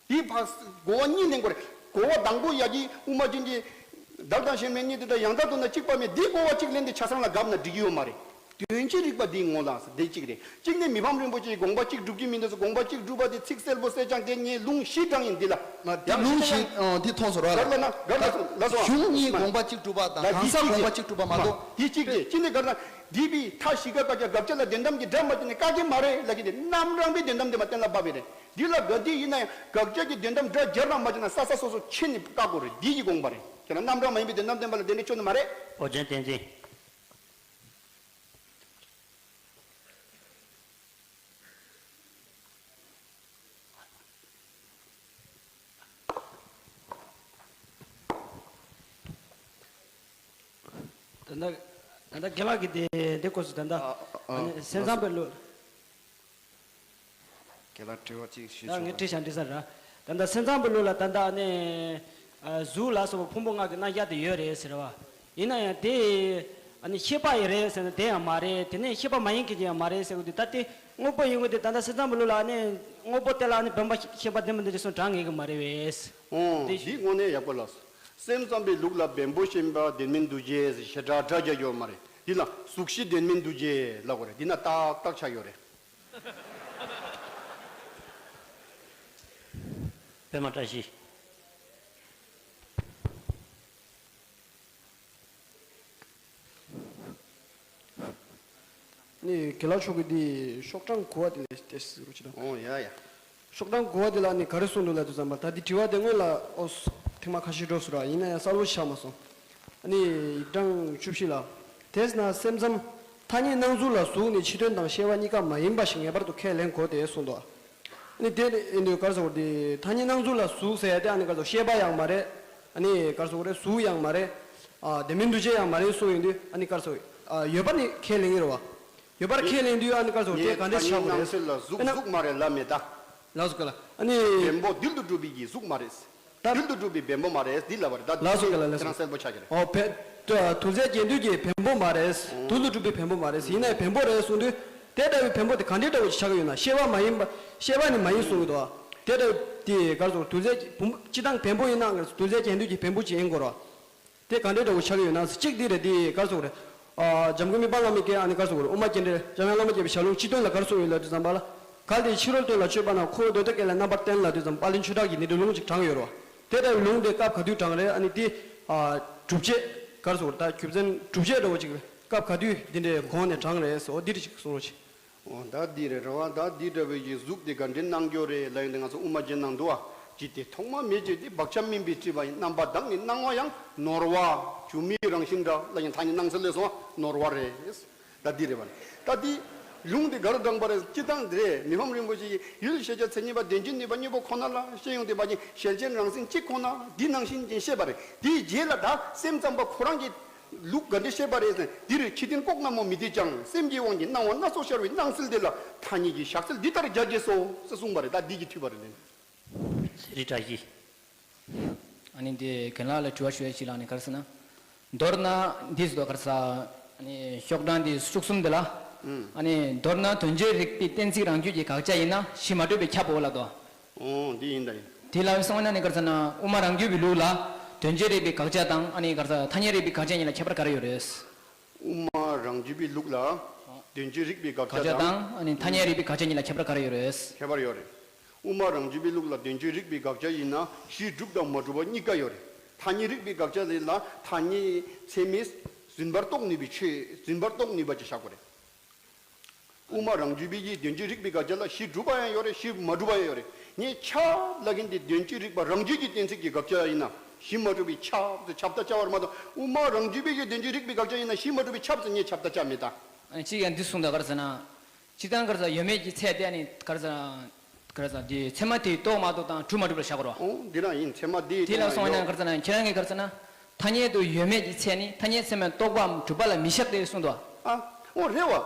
དེའི་ཕར་གོ་བ་གཉིས་ལེན་དགོས་རེད། གོ་བ་དང་པོ་ཡ་གི་དབུ་མ་ཅན་གྱི་བདག་དང་གཞན་མེད་གཉིས་དེ་དང་ཡང་དག་ཏུ་ན་གཅིག་པ་མེད། འདི་གོ་བ་གཅིག་ལེན་ཏེ་ཆ་ཚང་ལ་བརྒྱབ་ན་འགྲིག་གི་ཡོད་མ་རེད། དོན་སྤྱིའི་རིགས་པ་འདིའི་ངོ་ལ་ཟེར་དེ་གཅིག་རེད། གཅིག་ནས་མི་ཕམ་རིན་པོ་ཆེའི་དགོངས་པ་གཅིག་སྒྲུབ་ཀྱི་མི་འདུག་ཟེར། དགོངས་པ་གཅིག་སྒྲུབ་པ་དེ་ཚིག་གསལ་པོ་གསལ་རྐྱང་དེ་ངས་ལུང་བཞི་དྲངས་ཡིན་འདི་ལ། མ་དེ་ཡང་ལུང་བཞི་བཞི་དྲངས་ཡིན། ཨ་འདི་མཐོང་སོང་ར། ག་རེ་ལབ་ན་ག་རེ་ལབ་སོང་ལབ་སོང་། གཞུང་གཉིས་མ་དགོངས་པ་གཅིག་སྒྲུབ་པ་དང་ལ་གང་འདི་ཟག་གཅིག་དགོངས་པ་རེད། གཅིག་རེད། གཅིག་ནས་ག་རེ་ན་འདི་པའི་མཐའ་བཞི་ཀ་དགག་བྱ་དགག་བྱ་ལ་དོན་དམ་གྱི་སྒྲ་མ་བྱས་ནས་བཀག་གི་མ་རེད་ལབ་ཀྱི་དེ་རྣམ་གྲངས་པའི་དོན་དམ་དེ་མ་གཏན་ལ་ཕབ་པ་རེད། འདི་ལ་ག་དུས་ཡིན་ན་ཡང་དགག་བྱ་གི་དོན་དམ་སྒྲ་སྦྱར་ར་མ་བྱས་ན་ས་ས་སོ་སོ་ཕྱེ་ནས་བཀག་དགོས་རེད། འདི་གི་དགོངས་པ་རེད། ཁྱེད་རང་རྣམ་གྲངས་མ་ཡིན་པའི་དོན་དམ་བསྟན་པ་ལ་དེ་འདྲ་ཆོག་ནི་མ་རེད། ཨོ་རྒྱན་བསྟན་འཛིན། ད་ལྟ་ད་ལྟ་རྒན་ལགས་ཀྱིས་དེ་དེ་སྐོར་སུ་ད་ལྟ་ཨ་ཨ་ཨ་ཨ་ནི་སེམས་ཙམ་པའི་ལུགས། རྒན་ལགས་དྲི་བ་གཅིག་ཞུས་ད་ཆོག་ངས་ག་དྲི་བཞག་འདྲི་ས་ར། ད་ལྟ་སེམས་ཙམ་པའི་ལུགས་ལ་ད་ལྟ་ཨ་ནི་ཨ་གཟུགས་ལ་སོགས་པ་ཕུང་པོ་ལྔ་གི་རྣམ་གཞག་དེ་ཡོད་རེད་ཟེར་བ། ཡིན་ན་ཡང་དེ་ཨ་ནི་ཤེས་པ་ཡི་རེད་ཟེར་ན་དེ་ཡང་མ་རེད། དེ་ནས་ཤེས་པ་མ་ཡིན་མཁན་གྱི་ཡང་མ་རེད་ཟེར་བ་དེ། ད་དེ་དངོས་པོ་ཡིན་དགོས་དེ། ད་ལྟ་སེམས་ཙམ་པའི་ལུགས་ལ་ཨ་ནི་དངོས་པོ་དེ་ལ་ཨ་ནི་བེམ་པོ་ཤེས་པ་ལྡན་པ་འདི་འདྲ་སོང་དྲང་ངེས་ཀྱི་མ་རེད་པས། ཨོ་དེ་འདི་དངོས་གནས་ཡག་པོ་ལགས། སེམས་ཙམ་པའི་ལུགས་ལ་བེམ་པོ་ཤེས་པ་ལྡན་མིན་འདུ་བྱེད་ཞེ་དྲག་སྒྲ་རྒྱག་ཡོད་མ་རེད། འདི་ལ་གཟུགས་གཞི་ལྡན་མིན་འདུ་བྱེད་ལབ་དགོས་རེད། འདི་ན་ཏག་ཏག་ཆགས་ཡོད་རེད། པདྨ་བཀྲ་ཤིས། ནི་དགེ་ལགས་མཆོག་གིས་འདི་ཤོག་གྲངས་དགུ་བ་དེ་ལས་ཏེ་ཟེར་རོ་ཅི་དང་། ཨོ་ཡ་ཡ། ཤོག་གྲངས་དགུ་བ་དེ་ལ་ནི་ག་རེ་གསུངས་འདུག་ལབ་དུས་ཙམ་པ། ད་འདི་དྲི་བ་དེ་སྔོན་ལ་ཨོ་ཐེངས་མ་ཁ་ཤས་འགྲོ་སོང་ར། ཡིན་ན་ཡང་གསལ་པོ་ཆགས་མ་སོང་། ཨ་ནི་ཡིག་གྲངས་བཅུ་བཞི་ལ། དེས་ན་སེམས་ཙམ་ཐ་སྙད་སྣང་ཚུལ་ལ་གཟུགས་ནི་ཕྱི་དོན་དང་ཤེས་པ་གཉིས་ཀ་མ་ཡིན་པ་ཞིག་ངེས་པར་དུ་ཁས་ལེན་དགོས་ཏེ་གསུངས་འདུག། ཨ་ནི་དེ་ཡིན་དུས་ག་རེ་ཟེར་དགོས་རེད། ཐ་སྙད་སྣང་ཚུལ་ལ་གཟུགས་ཟེར་ཡ་དེ་ཨ་ནི་ག་རེ་ཟེར་དགོས། ཤེས་པ་ཡང་མ་རེད། ཨ་ནི་ག་རེ་ཟེར་དགོས་རེད། གཟུགས་ཡང་མ་རེད། ཨ་ལྡན་མིན་འདུ་བྱེད་ཡང་མ་རེད་གསུངས་ཡོང་དུས། ཨ་ནི་ག་རེ་ཟེར་དགོས་རེད། ཨ་ཡོད་པ་ནི་ཁས་ལེན་གྱི་རེད་བ། ཡོད་པར་ཁས་ལེན་དུས་ཨ་ནི་ག་རེ་ཟེར་དགོས་རེད། དེ་ག་འདྲས་ཐ་སྙད་བྱ་དགོས་རེད། སྣང་ཚུལ་ལ་གཟུགས། དཔེར་ན། གཟུགས་མ་རེད་ལབ་མེད་ད། ལགས་སོ་ག་ལ། ཨ་ནི། བེམ་པོ་རྡུལ་དུ་གྲུབ་པའི་གི་གཟུགས་མ་རེད། ད། རྡུལ་དུ་གྲུབ་པའི་བེམ་པོ་མ་རེད། འདི་ལབ་པ་རེད། ད་ལགས་སོ་ག་ལ། ལགས་སོ། ཁྱེད་རང་གསལ་པོ་ཆགས་ཀྱི་རེད། ཨོ་བེ། ད་རྡུལ་རྫས་ཀྱི་རྡུལ་གྱི་བེམ་པོ་མ་རེད། རྡུལ་དུ་གྲུབ་པའི་བེམ་པོ་མ་རེད། ཡིན་ནའི་བེམ་པོ་རེད་གསུངས་དུས། དེ་ལྟ་བུའི་བེམ་པོ་དེ་ག་འདྲའི་འདྲ་བོ་ཞིག་ཆགས་ཀྱི་ཡོད་ན། ཤེས་པ་མ་ཡིན་པ། ཤེས་པ་ནི་མ་ཡིན་གསུངས་ཀྱི་འདུག། དེ་ལྟ་བུ་དེ་ག་རེ་ཟེར་དགོས་རེད། རྡུལ་རྫས་ཀྱི་བུམ། སྤྱིར་བཏང་བེམ་པོ་ཡིན་ན་རྡུལ་རྫས་ཀྱི་རྡུལ་གྱི་བེམ་པོ་ཅིག་ཡིན་དགོས་རེད། དེ་ག་འདྲའི་འདྲ་བོ་ཆགས་ཀྱི་ཡོད་ན། གཅིག་འདི་རེད། དེ་ག་རེ་ཟེར་དགོས་རེད། ཨ་འཇམ་མགོན་དམུ་པ་ལྷ་མོ་གིས་ཨ་ནི་ག་རེ་ཟེར་དགོས་རེད། དབུ་མ་རྒྱན་འགྲེལ་འཇམ་དབྱངས་བླ་མ་དགྱེས་པའི་ཞལ་ལུང་སྤྱི་དོན་ལ་ག་རེ་གསུངས་ཡོད་ལབ་དུས་ཙམ་པ་ལ། གལ་ཏེ་ཕྱི་རོལ་སྟོན་ལ་དཔྱོད་པ་ན། ཁོ་བོའི་འདོད་དོན་སྐད་ལས་རྣམ་པར་བསྟན་ལབ་དུས་ཙམ། དཔལ་ལྡན་ཆོས་གྲགས་ཀྱིས་འདི་འདྲའི་ལུང་ཅིག་དྲངས་ཡོད་རེད་བ། དེ་ལྟ་བུའི་ལུང་དེ་སྐབས་ག་དུས་དྲངས་རེད། ཨ་ནི་དེ་ཨ་སྒྲུབ་བྱེད་ག་རེ་ཟེར་དགོས་རེད། ད་རྒྱུ་མཚན་སྒྲུབ་བྱེད་འདྲ་བོ་ཅིག་སྐབས་ག་དུས་འདི་འདྲའི་གོང་ནས་དྲངས་རེད་ཟེར། འོ་འདི་འདྲ་ཅིག་གསུང་རོགས་གྱིས། འོ་ད་འདི་རེད་རེད་བ། ད་འདི་འདྲ་བའི་གི་གཟུགས་དེ་ག་འདྲའི་སྣང་རྒྱུ་རེད་ལབ་ཡོང་དུས། ང་ཚོ་དབུ་མ་རྒྱན་ནང་འདུག་བ། ཅི་སྟེ་ཐོག་མ་མེད་ཅེས་ཏེ། བག་ཆགས་མིན་པའི་སྲིད་པ་ཡིན། རྣམ་པ་དག་ནི་སྣང་བ་ཡང་། ནོར་བ་སྒྱུ་མའི་རང་བཞིན་འདྲ་ལབ་ཡོང་། ཐ་སྙད་སྣང་ཚུལ་ལས་སོང་བ་ནོར་བ་རེད། ད་འདི་རེད་བ། ད་འདི་ལུང་དེ་ག་རེ་དྲངས་པ་རེད། སྤྱིར་བཏང་འདི་རེད། མི་ཕམ་རིན་པོ་ཆེ་ཡིས་ཡུལ་ཤེས་བྱ་མཚན་ཉིད་པ་དོན་སྤྱིའི་ནུས་པ་གཉིས་པོ་ཁོ་ན་ལ་ཤེས་ཡོང་དུས་པ་ཅིན་གཞལ་བྱའི་རང་མཚན་གཅིག་ཁོ་ན་འདི་ནང་བཞིན་ཅན་བཤད་པ་རེད། དེའི་རྗེས་ལ་ད་སེམས་ཙམ་པ་ཁོ་རང་གི་ལུགས་ག་འདྲ་བཤད་པ་རེད་ཟེར། འདིར་ཕྱི་དོན་ལྐོག་ན་མོ་མི་བདེ་ཀྱང་། སེམས་ཀྱི་དབང་གིས་སྣང་བ་སྣ་ཚོགས་ཤར་བའི་སྣང་ཚུལ་འདི་ལ་ཐ་སྙད་ཀྱི་བཞག་ཚུལ་འདི་ལྟར་སྦྱར་བྱས་སོ་ཟེར་གསུངས་པ་རེད། ད་འདི་གི་འཐུས་པ་རེད། ཚེ་རིང་བཀྲ་ཤིས། ཨ་ནི་འདི་རྒན་ལགས་ལ་དྲི་བ་ཞུ་ཡ་ཞིག་ལ་ནི་ག་རེ་ཟེར་ན། མདོར་ན་འདི་ཟེར་དུས་ག་རེ་ཟེར། ཨ་ནི་ཤོག་གྲངས་འདི་བཅུ་གསུམ་འདི་ལ། ཨ་ནི་མདོར་ན་དོན་སྤྱིར་རིག་པའི་གཏན་ཚིགས་རང་རྒྱུད་ཀྱི་དགག་བྱ་ཡིན་ན་གཞི་མ་གྲུབ་པས་ཁྱབ་བོ་ལབ་དོ། ཨོ་འདི་ཡིན་ད་ཡིན། དེ་ལ་སོང་ན་ནི་ག་རེ་ཟེར་ན། དབུ་མ་རང་རྒྱུད་པའི་ལུགས་ལ་དོན་སྤྱིར་རིག་པའི་དགག་བྱ་དང་། ཨ་ནི་ག་རེ་ཟེར། ཐ་སྙད་རིག་པའི་དགག་བྱ་གཉིས་ལ་ཁྱད་པར་ག་རེ་ཡོད་རེད། དབུ་མ་རང་རྒྱུད་པའི་ལུགས་ལ་དོན་སྤྱིའི་རིགས་པའི་དགག་བྱ་དགག་བྱ་དང་། དང་། ཨ་ནི་ཐ་སྙད་རིགས་པའི་དགག་བྱ་གཉིས་ལ་ཁྱད་པར་ག་རེ་ཡོད་རེད། ཁྱད་པར་ཡོད་རེད། དབུ་མ་རང་རྒྱུད་པའི་ལུགས་ལ་དོན་སྤྱིའི་རིགས་པའི་དགག་བྱ་ཡིན་ན་གཞི་གྲུབ་དང་མ་གྲུབ་པ་གཉིས་ཀ་ཡོད་རེད། ཐ་སྙད་རིགས་པའི་དགག་བྱ་ལ་ཐ་སྙད་ཚད་མས་རྫུན་པར་རྟོགས་ནུས་པའི་ཆོས། རྫུན་པར་རྟོགས་ནུས་པ་ཅིག་བཞག་དགོས་རེད། དབུ་མ་རང་རྒྱུད་པའི་གི་དོན་སྤྱིའི་རིགས་པའི་དགག་བྱ་ལ་གཞི་གྲུབ་པ་ཡང་ཡོད་རེད། གཞི་མ་གྲུབ་པ་ཡང་ཡོད་རེད། ངས་ཁྱབ་ལབ་མཁན་དེ་དོན་སྤྱིའི་རིགས་པ་རང་རྒྱུད་ཀྱི་གཏན་ཚིགས་ཀྱི་དགག་བྱ་ཡིན་ན་གཞི་མ་གྲུབ་པའི་ཁྱབ་ཟེར་ཁྱབ་ལྟ་བྱ་བར་མ་གཏོགས། དབུ་མ་རང་རྒྱུད་པའི་གི་དོན་སྤྱིའི་རིགས་པའི་དགག་བྱ་ཡིན་ན་གཞི་མ་གྲུབ་པའི་ཁྱབ་ཟེར་ངས་ཁྱབ་ལྟ་བྱ་མེད་ད། ཨ་ནི་གཅིག་ཡང་འདི་གསུངས་དང་ག་རེ་ཟེར་ན། སྤྱིར་བཏང་ག་རེ་ཟེར། ཡོད་མེད་ཀྱི་ཚད་དེ་ཨ་ནི་ག་རེ་ཟེར། ག་རེ་ཟེར། དེ་ཚད་མ་དེའི་རྟོགས་མ་རྟོགས་དང་གྲུབ་མ་གྲུབ་ལ་བཞག་དགོས་རེད་བ། ཨོ་འདི་རང་ཡིན། ཚད་མ་དེའི་དེ་ལ་རྟོགས་སོང་ན་ན་ཡོད། ག་རེ་ཟེར་ན། ཁྱེད་རང་གིས་ག་རེ་ཟེར་ན། ཐ་སྙད་དུ་ཡོད་མེད་ཀྱི་ཚད་ནི་ཐ་སྙད་ཚད་མས་རྟོགས་པའམ་གྲུབ་པ་ལ་མི་བཞག་སྟེ་གསུངས་འདུག། ཨ། ཨོ་རེད་བ།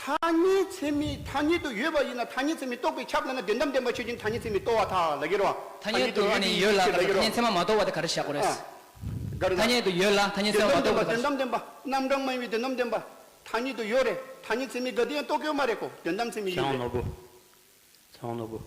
ཐ་སྙད་ཚད་མའི་ཐ་སྙད་དུ་ཡོད་པ་ཡིན་ན་ཐ་སྙད་ཚད་མས་རྟོགས་པས་ཁྱབ་ལབ་ན་དོན་དམ་བདེན་པ་ཆོས་ཅན་ཐ་སྙད་ཚད་མས་རྟོགས་པར་ཐལ་ལབ་ཀྱི་རེད་བ། ཐ་སྙད་དུ་ཨ་ནི་ཡོད་ལ་ཐ་སྙད་ཚད་མ་མ་རྟོགས་པ་དེ་ག་རེ་བཞག་དགོས་རེད། ཨ། ག་རེ་ལ། ཐ་སྙད་དུ་ཡོད་ལ་ཐ་སྙད་ཚད་མ་མ་རྟོགས་པ་དེ་ག་རེ། དོན་དམ་བདེན་པ་རྣམ་གྲངས་མ་ཡིན་པའི་དོན་དམ་བདེན་པ་ཐ་སྙད་དུ་ཡོད་རེད། ཐ་སྙད་ཚད་མས་ག་དུས་ཡང་རྟོགས་ཀྱི་ཡོད་མ་རེད་གོ། དོན་དམ་ཚད་མས་ཡོད་རེད། ཚེ་དབང་ནོར་བུ། ཚེ་དབང་ནོར་བུ།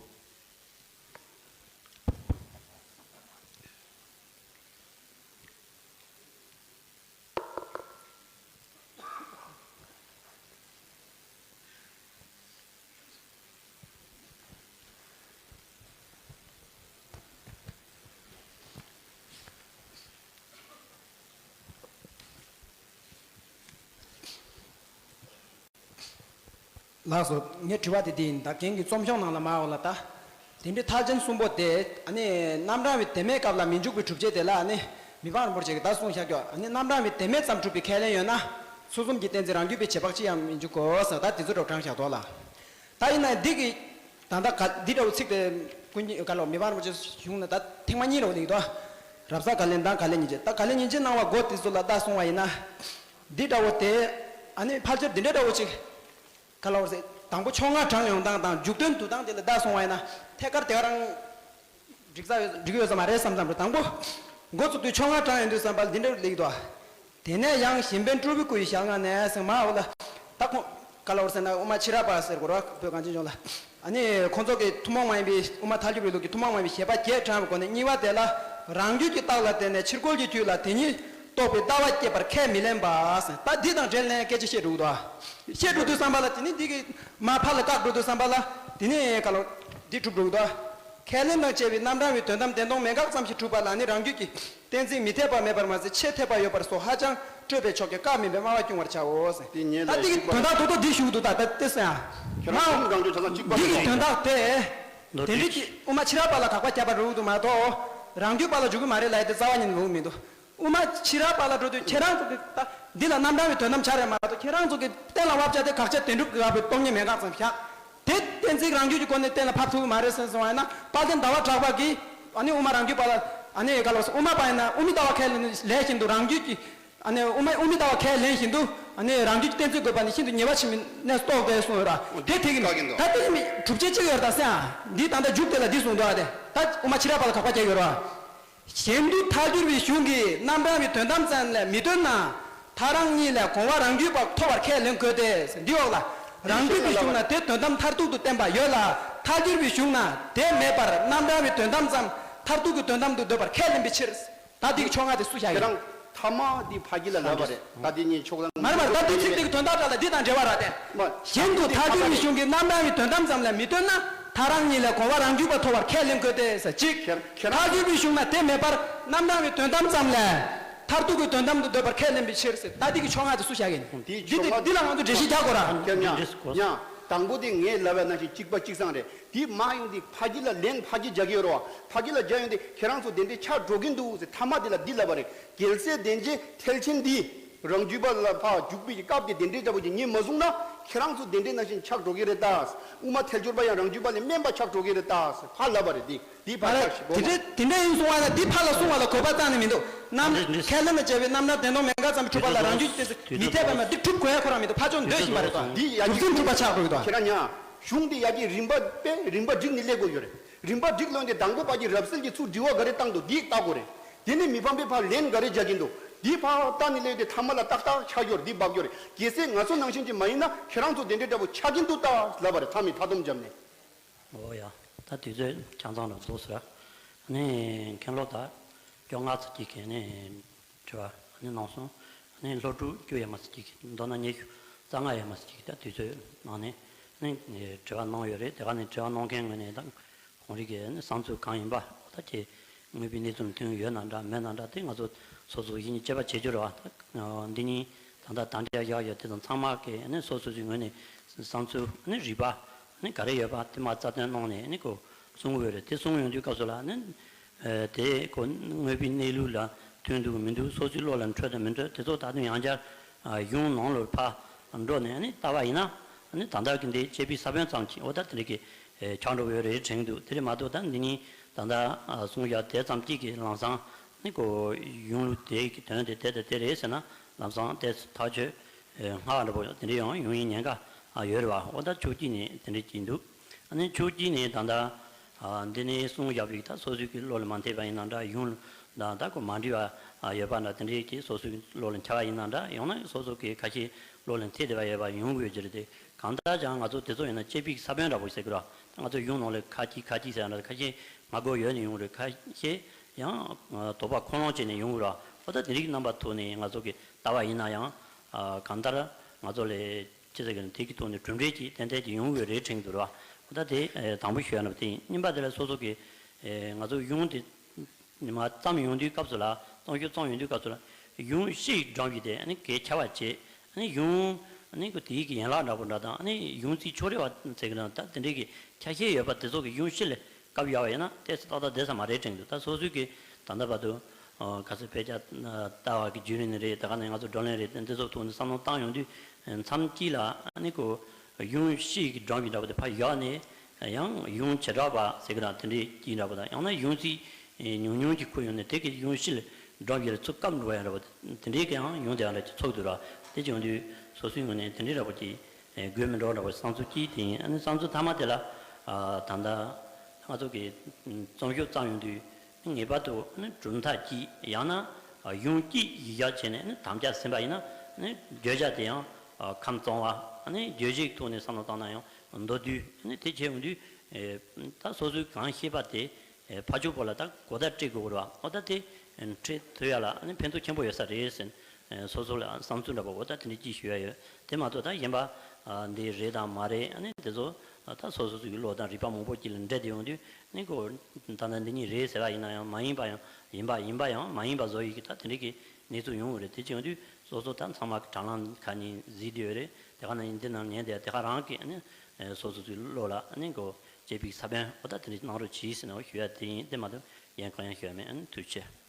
ལགས་སོ། ངའི་དྲི་བ་དེ་འདི་ཡིན། ད་རྒན་གྱི་རྩོམ་གཞུང་ནང་ལ་མར་འོ་ལ་ད། དེ་འདྲའི་ཐལ་ཆེན་གསུམ་པོ་དེ་ཨ་ནི་རྣམ་གྲངས་པའི་དོན་མེད་སྐབས་ལ་མི་འཇུག་པའི་སྒྲུབ་བྱེད་དེ་ལ་ཨ་ནི་མི་ཕམ་རིན་པོ་ཆེ་གིས་ད་གསུངས་བཞག་རྒྱུ། ཨ་ནི་རྣམ་གྲངས་པའི་དོན་མེད་ཙམ་གྲུབ་པའི་ཁས་ལེན་ཡོད་ན། ཚུལ་གསུམ་གྱི་གཏན་ཚིགས་རང་རྒྱུད་པའི་བྱེད་པ་ཅི་ཡང་མི་འཇུག་གོ་ཟེར། ད་དེ་ཚོ་འགྲོ་དྲང་བཞག་དོ་ལ། ད་ཡིན་ན་འདི་གི་ད་ལྟ་ག་འདི་འདྲ་བོ་ཚིག་དེ་ཀུན་གྱིས་ག་ལ་མི་ཕམ་རིན་པོ་ཆེ་གཞུང་ན་ད་ཐེངས་མ་གཉིས་རེ་བ་ལེགས་དོ། རབ་གསལ་བཀའ་ལན་དང་བཀའ་ལན་ཉིན་བྱེད། ད་བཀའ་ལན་ཉིན་བྱེད་གནང་བ་གོ་དེ་ཚོ་ལ་ད་གསུང་བ་ཡིན་ན། འདི་འདྲ་བོ་དེ་ཨ་ནི་ཕལ་ཆེར་འདི་འདྲ་འདྲ་བོ་ཅིག་ག་ལ་བར་སྲིད། དང་པོ་ཕྱོགས་སྔ་དྲངས་ཡོང་སྟངས་དང་མཇུག་དོན་བསྡུ་སྟངས་དེ་ལ་བརྡ་སོང་བ་ཡིན་ན་ཐད་ཀར་དེ་ག་རང་འགྲིག་ས་ཡོད་འགྲིག་ཡོད་ས་མ་རེད་བསམ་བསམ་རེད། དང་པོ་འགོ་བཙུགས་དུས་ཕྱོགས་སྔ་དྲངས་ཡོང་དུས་བསམ་པ་ལ་འདི་འདྲ་ལེགས་འདུག་དེ་ནས་ཡང་གཞན་ཕན་སྤྲུལ་པའི་སྐུ་ཡི་ཞལ་སྔ་ནས་ཟེར་མ་འོ་ལ་ད་ཁོང་ག་ལ་བར་ཟེར་ན་དབུ་མ་ཕྱི་རབས་པ་ཟེར་དགོས་ར་བོད་གངས་ཅན་ལྗོངས་ལ། ཨ་ནི་ཁོང་ཚོ་གི་ཐུན་མོང་མ་ཡིན་པའི་དབུ་མ་ཐལ་འགྱུར་བའི་ལུགས་ཀྱི་ཐུན་མོང་མ་ཡིན་པའི་བཞེད་པ་བརྒྱད་དྲངས་པའི་སྒོ་ནས་གཉིས་པ་དེ་ལ་རང་རྒྱུད་ཀྱི་རྟགས་ལ་བརྟེན་ནས་ཕྱིར་རྒོལ་གྱི་དུས་ལ་དེ་ཉིད་རྟོགས་པའི་ལྟ་བ་སྐྱེད་པར་ཁས་མི་ལེན་པ། ད་འདི་དང་འབྲེལ་ནས་སྐད་ཆ་བཤད་འགྲོ་གི་འདུག་བཤད་འགྲོ་དུས་བསམ་པ་ལ་དེ་ནི་འདི་གི་མ་ཕར་ལ་བཀག་འགྲོ་དུས་བསམ་པ་ལ་དེ་ནི་ག་ལ་འདི་གྲུབ་འགྲོ་གི་འདུག་ཁས་ལེན་དང་བཅས་པའི་རྣམ་གྲངས་པའི་དོན་དམ་བདེན་སྟོང་མེད་དགག་ཙམ་ཞིག་གྲུབ་པ་ལ་ནི་རང་རྒྱུད་ཀྱི་གཏན་ཚིགས་མི་འཐད་པ་མེད་པར་མ་ཟད་ཆེས་འཐད་པ་ཡོད་པར་སོགས་ཧ་ཅང་སྤྲོས་པའི་ཕྱོགས་ཀྱི་བཀག་མིན་པའི་སྨྲ་བ་སྐྱུང་བར་བྱའོ། དེ་ཉིད་ལ་ད་འདི་གི་དོན་དག་ཏོག་ཏོག་འདི་ཞུ་གི་འདུག་ད་ལྟ་ཏེ་སེ་ཨ། ཁྱེད་རང་ཀུན་གང་འདོད་ཆ་ཚང་གཅིག་པ་འདི་གི་དོན་དག་དེ། དེ་འདྲའི་གི་དབུ་མ་ཕྱི་རབས་པ་ལ་དགག་པ་བརྒྱབ་པ་རུ་འདུག་མ་གཏོགས། རང་རྒྱུད་པ་ལ་འཇུག་གི་མ་རེད་ལབ་ཡ་དེ་རྩ་བ་ཉིད་ནས་འོང་མི་འདུག་དབུ་མ་ཕྱི་རབས་པ་ལ་འགྲོ་དུས་ཁྱེད་རང་ཚོ་གི་ད་འདི་ལ་རྣམ་གྲངས་པའི་དོན་དམ་ཆ་རེད་མ་གཏོགས་ཁྱེད་རང་ཚོ་གི་གཏན་ལ་དབབ་བྱ་དེ་དགག་བྱ་བདེན་གྲུབ་ཀྱི་དབབ་པའི་སྟོང་ཉིད་མེད་དགག་ཙམ་བཞག་དེ་གཏན་ཚིགས་རང་རྒྱུད་ཀྱི་སྒོ་ནས་གཏན་ལ་ཕབ་ཐུབ་ཀྱི་མ་རེད་ཟེར་སོང་བ་ཡིན་ན་དཔལ་ལྡན་ཟླ་བ་གྲགས་པ་གིས་ཨ་ནི་དབུ་མ་རང་རྒྱུད་པ་ལ་ཨ་ནི་ག་ལ་དབུ་མ་པ་ཡིན་ན་དབུ་མའི་ལྟ་བ་ཁས་ལེན་ལས་བཞིན་དུ་རང་རྒྱུད་ཀྱི་ཨ་ནི་དབུ་མ་དབུ་མའི་ལྟ་བ་ཁས་ལེན་བཞིན་དུ་ཨ་ནི་རང་རྒྱུད་ཀྱི་གཏན་ཚིགས་དགོས་པ་ནི་ཤིན་ཏུ་ཉེས་པ་ཆེན་པོའི་གནས་སུ་གཏོགས་ཏེ་གསུངས་ཡོད་ར། དེ་དེ་གི་མིན་ད་དེ་གི་མིན་གྲུབ་ཆེན་གཅིག་ཡོད་ར་ད་སེ་ཨ། འདི་ད་ལྟ་མཇུག་དེ་ལ་འདི་གསུངས་འདུག་ཨ། དེ་ད་དབུ་མ་ཕྱི་རབས་པ་ལ་དགག་པ་རྒྱག་ཡོད་ར། གཞན་དུ་ཐལ་འགྱུར་བའི་གཞུང་གིས་རྣམ་གྲངས་པའི་དོན་དམ་ཙམ་ལས་མི་སྟོན་ན། ཐལ་རང་གཉིས་ལས་གོང་བ་རང་རྒྱུད་པ་ཐོབ་པར་ཁས་ལེན་དགོས་ཏེ། འདི་འོག་ལ། རང་རྒྱུད་པའི་གཞུང་ན་དེ་དོན་དམ་མཐར་ཐུག་ཏུ་བསྟན་པ་ཡོད་ལ། ཐལ་འགྱུར་བའི་གཞུང་ན་དེ་མེད་པར་རྣམ་གྲངས་པའི་དོན་དམ་ཙམ་མཐར་ཐུག་གི་དོན་དམ་དུ་འདོད་པར་ཁས་ལེན་པའི་ཕྱིར། ད་འདི་གི་ཕྱོགས་སྔ་དེ་སུ་བཞག་ཡོད། ཁྱེད་རང་ཐ་མ་འདི་ཕ་གི་ལ་ལབ་པ་རེད། ད་འདི་གཉིས་ཕྱོགས་ལ་མ་རེད་མ་རེད། ད་འདི་ཚིག་འདི་གི་དོན་དག་འདྲ་ལ་འདི་དང་འབྲེལ་བ་ར་དེ། གཞན་དུ་ཐལ་འགྱུར་བའི་གཞུང་གིས་རྣམ་གྲངས་པའི་དོན་དམ་ཙམ་ལས་མི་སྟོན་ན། ཐལ་རང་གཉིས་ལས་གོང་བ་རང་རྒྱུད་པ་ཐོབ་པར་ཁས་ལེན་དགོས་ཏེ་ཟེར་གཅིག་ཁྱེད་ཁྱེད་རང་ཐལ་འགྱུར་བའི་གཞུང་ན་དེ་མེད་པར་རྣམ་གྲངས་པའི་དོན་དམ་ཙམ་ལས། མཐར་ཐུག་གི་དོན་དམ་དུ་འདོད་པར་ཁས་ལེན་པའི་ཕྱིར་ཟེར། ད་འདི་གི་ཕྱོགས་སྔ་དེ་སུ་བཞག་གིན། འདི་འདི་ཕྱོགས་སྔ་འདི་ལ་ང་ཚོ་འགྲེལ་བཤད་རྒྱག་དགོས་ར། ཁྱེད་ཉ་ཉ་དང་པོ་དེ་ངས་ལབ་པ་ནང་བཞིན་གཅིག་པ་གཅིག་སང་རེད། དེ་མ་ཡོང་དེ་ཕ་གི་ལ་ལན་ཕ་གི་རྒྱག་གི་ཡོད་རེད་བ། ཕ་གི་ལ་རྒྱག་ཡོང་དེ་ཁྱེད་རང་ཚོ་དེ་འདྲའི་ཆགས་འགྲོ་གིན་འདུག་ཟེར། ཐ་མ་དེ་ལ་འདི་ལབ་པ་རེད། རྒྱལ་སྲས་དེ་འདྲའི་ཐལ་ཆེན་འདི་རང་རྒྱུད་པ་ལ་ཕར་འཇུག་པའི་སྐབས་དེ་དེ་འདྲའི་འདྲ་པོ་ཅིག་ངས་མ་གསུངས་ན། ཁྱེད་རང་ཚོ་དེ་འདྲའི་ནང་བཞིན་ཆགས་འགྲོ་གི་རེད་ད། དབུ་མ་ཐལ་འགྱུར་པ་ཡང་རང་རྒྱུད་པ་ལས་དམན་པ་ཆགས་འགྲོ་གི་རེད་ད་ཟེར་ཕར་ལབ་པ་རེད། འདི་འདི་ཕར་མ་རེད། ཆགས་ཤིག་དེ་གོ་མ། འདྲའི་དེ་འདྲ་ཡིན་གསུང་བ་ན་འདི་ཕར་ལ་གསུང་བ་ལ་དགོས་པ་རྩ་ནས་མི་འདུག་རྣམ་རེད་རེད། ཁས་ལེན་ལ་བྱ་བའི་རྣམ་གྲངས་བདེན་སྟོང་མེད་དགག་ཙམ་གྱི་གྲུབ་པ་ལ་རང་རྒྱུད་ཀྱི་མི་འཐད་པ་མ་འདི་གྲུབ་དགོས་ཡ་ཁོ་རང་མི་འདུག་ཕར་ཕྱོགས་འདོད་བཞིན་པ་རེད་ད། འདི་ཡ་གྲུབ་ཚུལ་གྲུབ་པ་ཆགས་འགྲོ་གི་འདུག་ཁྱེད་རང་ཉ། གཞུང་འདི་ཡ་གི་རིམ་པ་དཔེ་རིམ་པ་བསྒྲིགས་ནས་སླེབས་དགོས་ཡོད་རེད། རིམ་པ་བསྒྲིགས་ལོན་ཏེ་དང་པོ་ཕ་གི་རབ་གསལ་གྱི་ཚུར་དྲི་བ་ག་རེ་བཏང་འདུག་འདི་ལྟ་དགོས་རེད། དེ་ནས་མི་ཕམ་པས་ཕར་ལན་ག་རེ་རྒྱག་གིན་འདུག་འདི་ཕར་ལྟ་ནས་སླེབས་ཏེ་ཐ་མ་ལ་ཏག་ཏག་ཆགས་ཡོད་རེད། འདི་འབབ་ཡོད་རེད། གལ་སྲིད་ང་ཚོ་ནང་བཞིན་གྱི་མ་ཡིན་ན་ཁྱེད་རང་ཚོ་དེ་འདྲའི་འདྲ་པོ་ཆགས་ཀྱིན་འདུག་ད་ལབ་པ་རེད། མཐའ་མའི་མཐའ་སྡོམ་བརྒྱབ་ནས། འོ་ཡ། ད་དུས་ཚོད་ཆ་ཚང་ལ་རྫོགས་ཟེར། ཨ་ནི་མཁན་སློབ་ད་བཅོ་ལྔ་ཙམ་ཅིག་གིས་ནི་དྲི་བ་ཨ་ནི་གནང་སོང་། ཨ་ནི་སློབ་ཕྲུག་བཅུ་ཡས་མ་ཙམ་ཅིག་གིས་མདོར་ན་ཉི་ཤུ་རྩ་ལྔ་ཡས་མ་ཙམ་ཅིག་གིས་ད་དུས་ཚོད་ནང་ནས་ནི་དྲི་བ་གནང་ཡོད་རེད། དེ་ག་ནས་དྲི་བ་གནང་མཁན་ངོས་ནས་ད་ཁོང་རིགས་ཀྱི་ནི་བསམ་ཚུལ་གང་ཡིན་པ་ད་ཅི་དངོས་པོའི་གནས་ཚུལ་མཐུན་ཡོད་ན་འདྲ་མེད་ན་འདྲ་དེ་ང་ཚོ་སོ་སོ་ཡིན་གཅིག་མིན་གཅིག་དཔྱད་བརྗོད་རེད་བ། ད་འདི་གཉིས་ད་ལྟ་དང་འབྲེལ་བཞག་ཡོད་དེ་དང་ཚང་མ་གི་ནི་སོ་སོ་སོའི་ངོས་ནས་བསམ་ཚུལ་ནི་རིག་པ་ནི་ག་རེ་ཡོད་པ་དེ་མར་རྩ་དོན་གནང་ནས་ནི་ཁོ་གསུང་གི་ཡོད་རེད། དེ་གསུང་ཡོང་དུས་སྐབས་སུ་ལ་ནི་དེ་ཁོ་དངོས་པོའི་གནས་ལུགས་ལ་མཐུན་འདུག་མི་འདུག་སོ་སོའི་བློ་ལ་འཕྲོད་དང་མི་འཕྲོད་དེ་ཚོ་ད་དུང་ཡང་བསྐྱར་གཞུང་ནང་ལོགས་ཕར་འགྲོ་ནས་ནི་ལྟ་བ་ཡིན་ན་ནི་ད་ལྟ་གི་འདི་དཔྱད་པའི་ས་བོན་ཙམ་གྱིས་འོ་ད་དེ་འདྲ་གི་ཆགས་འགྲོ་གི་ཡོད་རེད་དྲན་གྱི་འདུག་དེ་རེད་མ་གཏོགས་ད་འདི་གཉིས་ད་ལྟ་གསུང་བཞག་དེ་ཙམ་གཅིག་གིས་ལམ་སང་ནི་ཁོ་གཞུང་ལུགས་དེ་གི་དོན་དེ་དེ་དང་དེ་རེད་ཟེར་ན་ལམ་སང་དེ་ཐག་ཆོད་སྔ་བ་འདྲ་པོ་དེ་འདྲ་ཡང་ཡོང་ཡིན་ཉེན་ཁ་ ཡོད་རེད་བ། འོ་ད་ཕྱོགས་གཅིག་ནས་དེ་འདྲ་ཅིག་འདུག་ཨ་ནི་ཕྱོགས་གཅིག་ནས་ད་ལྟ་འདི་ནས་གསུངས་བཞག་པའི་ད་སོ་སོའི་གི་བློ་ལ་མ་འཐད་པ་ཡིན་ན་འདྲ། གཞུང་དང་ད་ཁོ་མ་འགྲིག་པ་ཡོད་པ་འདྲ། དེ་འདྲའི་གི་སོ་སོའི་བློ་ལ་འཆར་བ་ཡིན་ན་འདྲ། ཡང་ན་སོ་སོ་གི་ཁ་ཤས་བློ་ལ་འཐད་བསྡད་པ་ཡོད་པ་ཡོང་གི་ཡོད་ཀྱི་རེད་དེ། གང་ལྟར་ཀྱང་ང་ཚོ་དེ་ཚོ་ཡིན་ན་དཔྱད་པའི་ས་བོན་འདྲ་པོ་ཟེར་གི་རེད་བ། ང་ཚོ་གཞུང་ནང་ལ་ཁ་ཅིག་ཁ་ཅིག་ཟེར་ཡ་འདྲ། ཁ་ཤས་སྔ་རྒོལ་ཡོད་ནས་ཡོང་གི་རེད། ཁ་ཤས་ཡང་དོགས་པ་ཁུངས་ལུང་བྱས་ནས་ཡོང་གི་རེད་བ། འོ་ད་དེ་རིགས་རྣམ་པ་ཐོག་ནས་ང་ཚོ་གི་ལྟ་བ་ཡིན་ན་ཡང་གང་ལྟར་ང་ཚོ་ལས་ཅི་ཟེར་གི་ན། དེ་གི་ཐོག་ནས་གྲུབ་འབྲས་ཀྱི་ཏན་ཏན་ཅིག་ཡོང་གི་རེད་དྲན་གི་འདུག་ར། ད་དེ་དང་པོ་ཞུ་ཡ་ན་དེ་ཡིན། གཉིས་པ་དེ་ལ་སོ་སོ་གི་ང་ཚོ་གཞུང་དེ་མ་བརྩམས་ཡོང་དུས་སྐབས་སུ་ལ། བརྩམས་ཞིབ་བརྩམས་ཡོང་དུས་སྐབས་སུ་ལ་གཞུང་ཕྱི་ཡི་སྒྲོམ་གཞི་དེ་ཨ་ནི་གས་ཆག་པ་བྱས། ཨ་ནི་གཞུང་ཨ་ནི་གོ་དེའི་གི་ཡན་ལག་འདྲ་པོ་འདྲ་དང་། ཨ་ནི་གཞུང་རྩིས་ཕྱོགས་རེ་བ་ཟེར་གི་ན། ད་དེ་འདྲའི་གི་ཆ་ཤས་ཡོད་པ་དེ་ཚོ་གི་གཞུང་ཕྱི་ལ་བཀབ་ཡོད་པ་ཡིན་ན་ཏོག་ཙམ་ཏག་ཏག་བསྡད་ས་མ་རེད་དྲན་གི་འདུག་ད་སོ་སོའི་གི་ད་ལྟ་བར་དུ་ག་ཚོད་དཔེ་ཆ་ལྟ་བ་གི་བརྒྱུད་རིམ་རེད། དེ་ག་ནས་ང་ཚོ་བགྲོ་གླེང་རེད། དེ་འདི་ཚོ་ཐོག་ནས་བསམ་བློ་བཏང་ཡོང་དུས་མཚམས་གཅིག་ལ་ཨ་ནི་ཁོ་གཞུང་ཕྱི་གི་སྒྲོམ་གཞི་འདྲ་པོ་དེ་ཕར་བཞག་ནས། ཡང་གཞུང་བྱེ་བྲག་པ་ཟེར་གི་ར། དེ་འདྲའི་གཅིག་འདྲ་པོ་དང་། ཡང་ན་གཞུང་རྩིས་ཉུང་ཉུང་གཅིག་ཁུར་ཡོང་ནས་དེ་གི་གཞུང་ཕྱི་ལ་སྒྲོམ་གཞི་ལ་ཚུར་བཀབ་འགྲོ་ཡ་འདྲ་པོ་དེ་འདྲའི་གི་ཡང་ཡོང་བསྡད་ཡ་འདྲ་ཅིག་ཚོར་འདུག་ར། དེ་བྱུང་དུས་སོ་སོའི་ངོས་ནས་དེ་འདྲའི་འདྲ་པོ་ཅིག་དགོས་མི་འགྲོ་འདྲ་པོ་བསམ་ཚུལ་གཅིག་དེ་ཡིན། ཨ་ནི་བསམ་ཚུལ་མཐའ་མ་དེ་ལ་ད་ལྟ་ང་ཚོ་གི་རྩོམ་ཤོག་བརྩམས་ཡོང་དུས་ངེས་པར་དུ་ཨ་ནི་གྲུབ་མཐའ་གཅིག་ཡང་ན་གཞུང་གཅིག་གཞི་བཞག་བྱས་ནས་ཨ་ནི་དམ་བཅའ་ཟིན་པ་ཡིན་ན། ཨ་ནི་བརྗོད་བྱ་དེ་ཡང་ཁམས་གཙང་བ། ཨ་ནི་བརྗོད་གཞིའི་ཐོག་ནས་བསམ་བློ་བཏང་ན་ཡང་མདོར་བསྡུས། ཨ་ནི་དེ་བྱས་ཡོང་དུས་ད་སོ་སོའི་གང་ཤེས་པ་དེ་ཕར་ཕྱོགས་པོ་ལ་ད་གོ་བརྡ་སྤྲད་དགོས་རེད་བ། འོ་ད་དེ་འཕྲད་ཐུབ་ཡ་ལ་ཨ་ནི་ཕན་ཐོགས་ཆེན་པོ་ཡོད་ས་རེད་ཟེར། སོ་སོ་ལ་བསམ་ཚུལ་འདྲ་པོ། འོ་ད་དེ་འདྲ་ཅིག་ཞུ་ཡ་ཡོད། དེ་མ་གཏོགས་ད་གཞན་པ་འདི་རེད་དང་མ་རེད། ཨ་ནི་དེ་ཚོ་ད་སོ་སོ་སོ་གི་བློ་དང་རིག་པ་མང་པོ་ཅིག་ལ་འདྲེས་ཏེ་ཡོང་དུས་ནི་ཁོ་ད་ལྟ་འདི་གཉིས་རེད་ཟེར་བ་ཡིན་ན་ཡང་མ་ཡིན་པ་ཡང་ཡིན་པ། ཡིན་པ་ཡང་མ་ཡིན་པ་བཟོ་ཡི་གི་ད་དེ་འདྲ་གི་གནས་ཚུལ་ཡོང་གི་རེད། དེ་བྱུང་དུས་སོ་སོ་ད་ཚང་མ་གི་དྲ་ལམ་ཁ་ནས་གཟིགས་བསྡད་ཡོད་རེད། དེ་ག་ནང་ཡིན་འདི་ནང་ཉན་བསྡད་དེ་ག་རང་གི་ཨ་ནི་སོ་སོ་སོའི་བློ་ལ་ཨ་ནི་གོ་དཔྱད་པའི་ས་བོན། འོ་ད་དེ་འདྲ་གནང་རོགས་གྱིས་ཟེར་ནས་ཞུ་ཡ་དེ་ཡིན། དེ་མ་གཏོགས་གཞན་གང་ཡང་ཞུ་ཡ་མེད། ཨ་ནི་ཐུགས་རྗེ་ཆེ།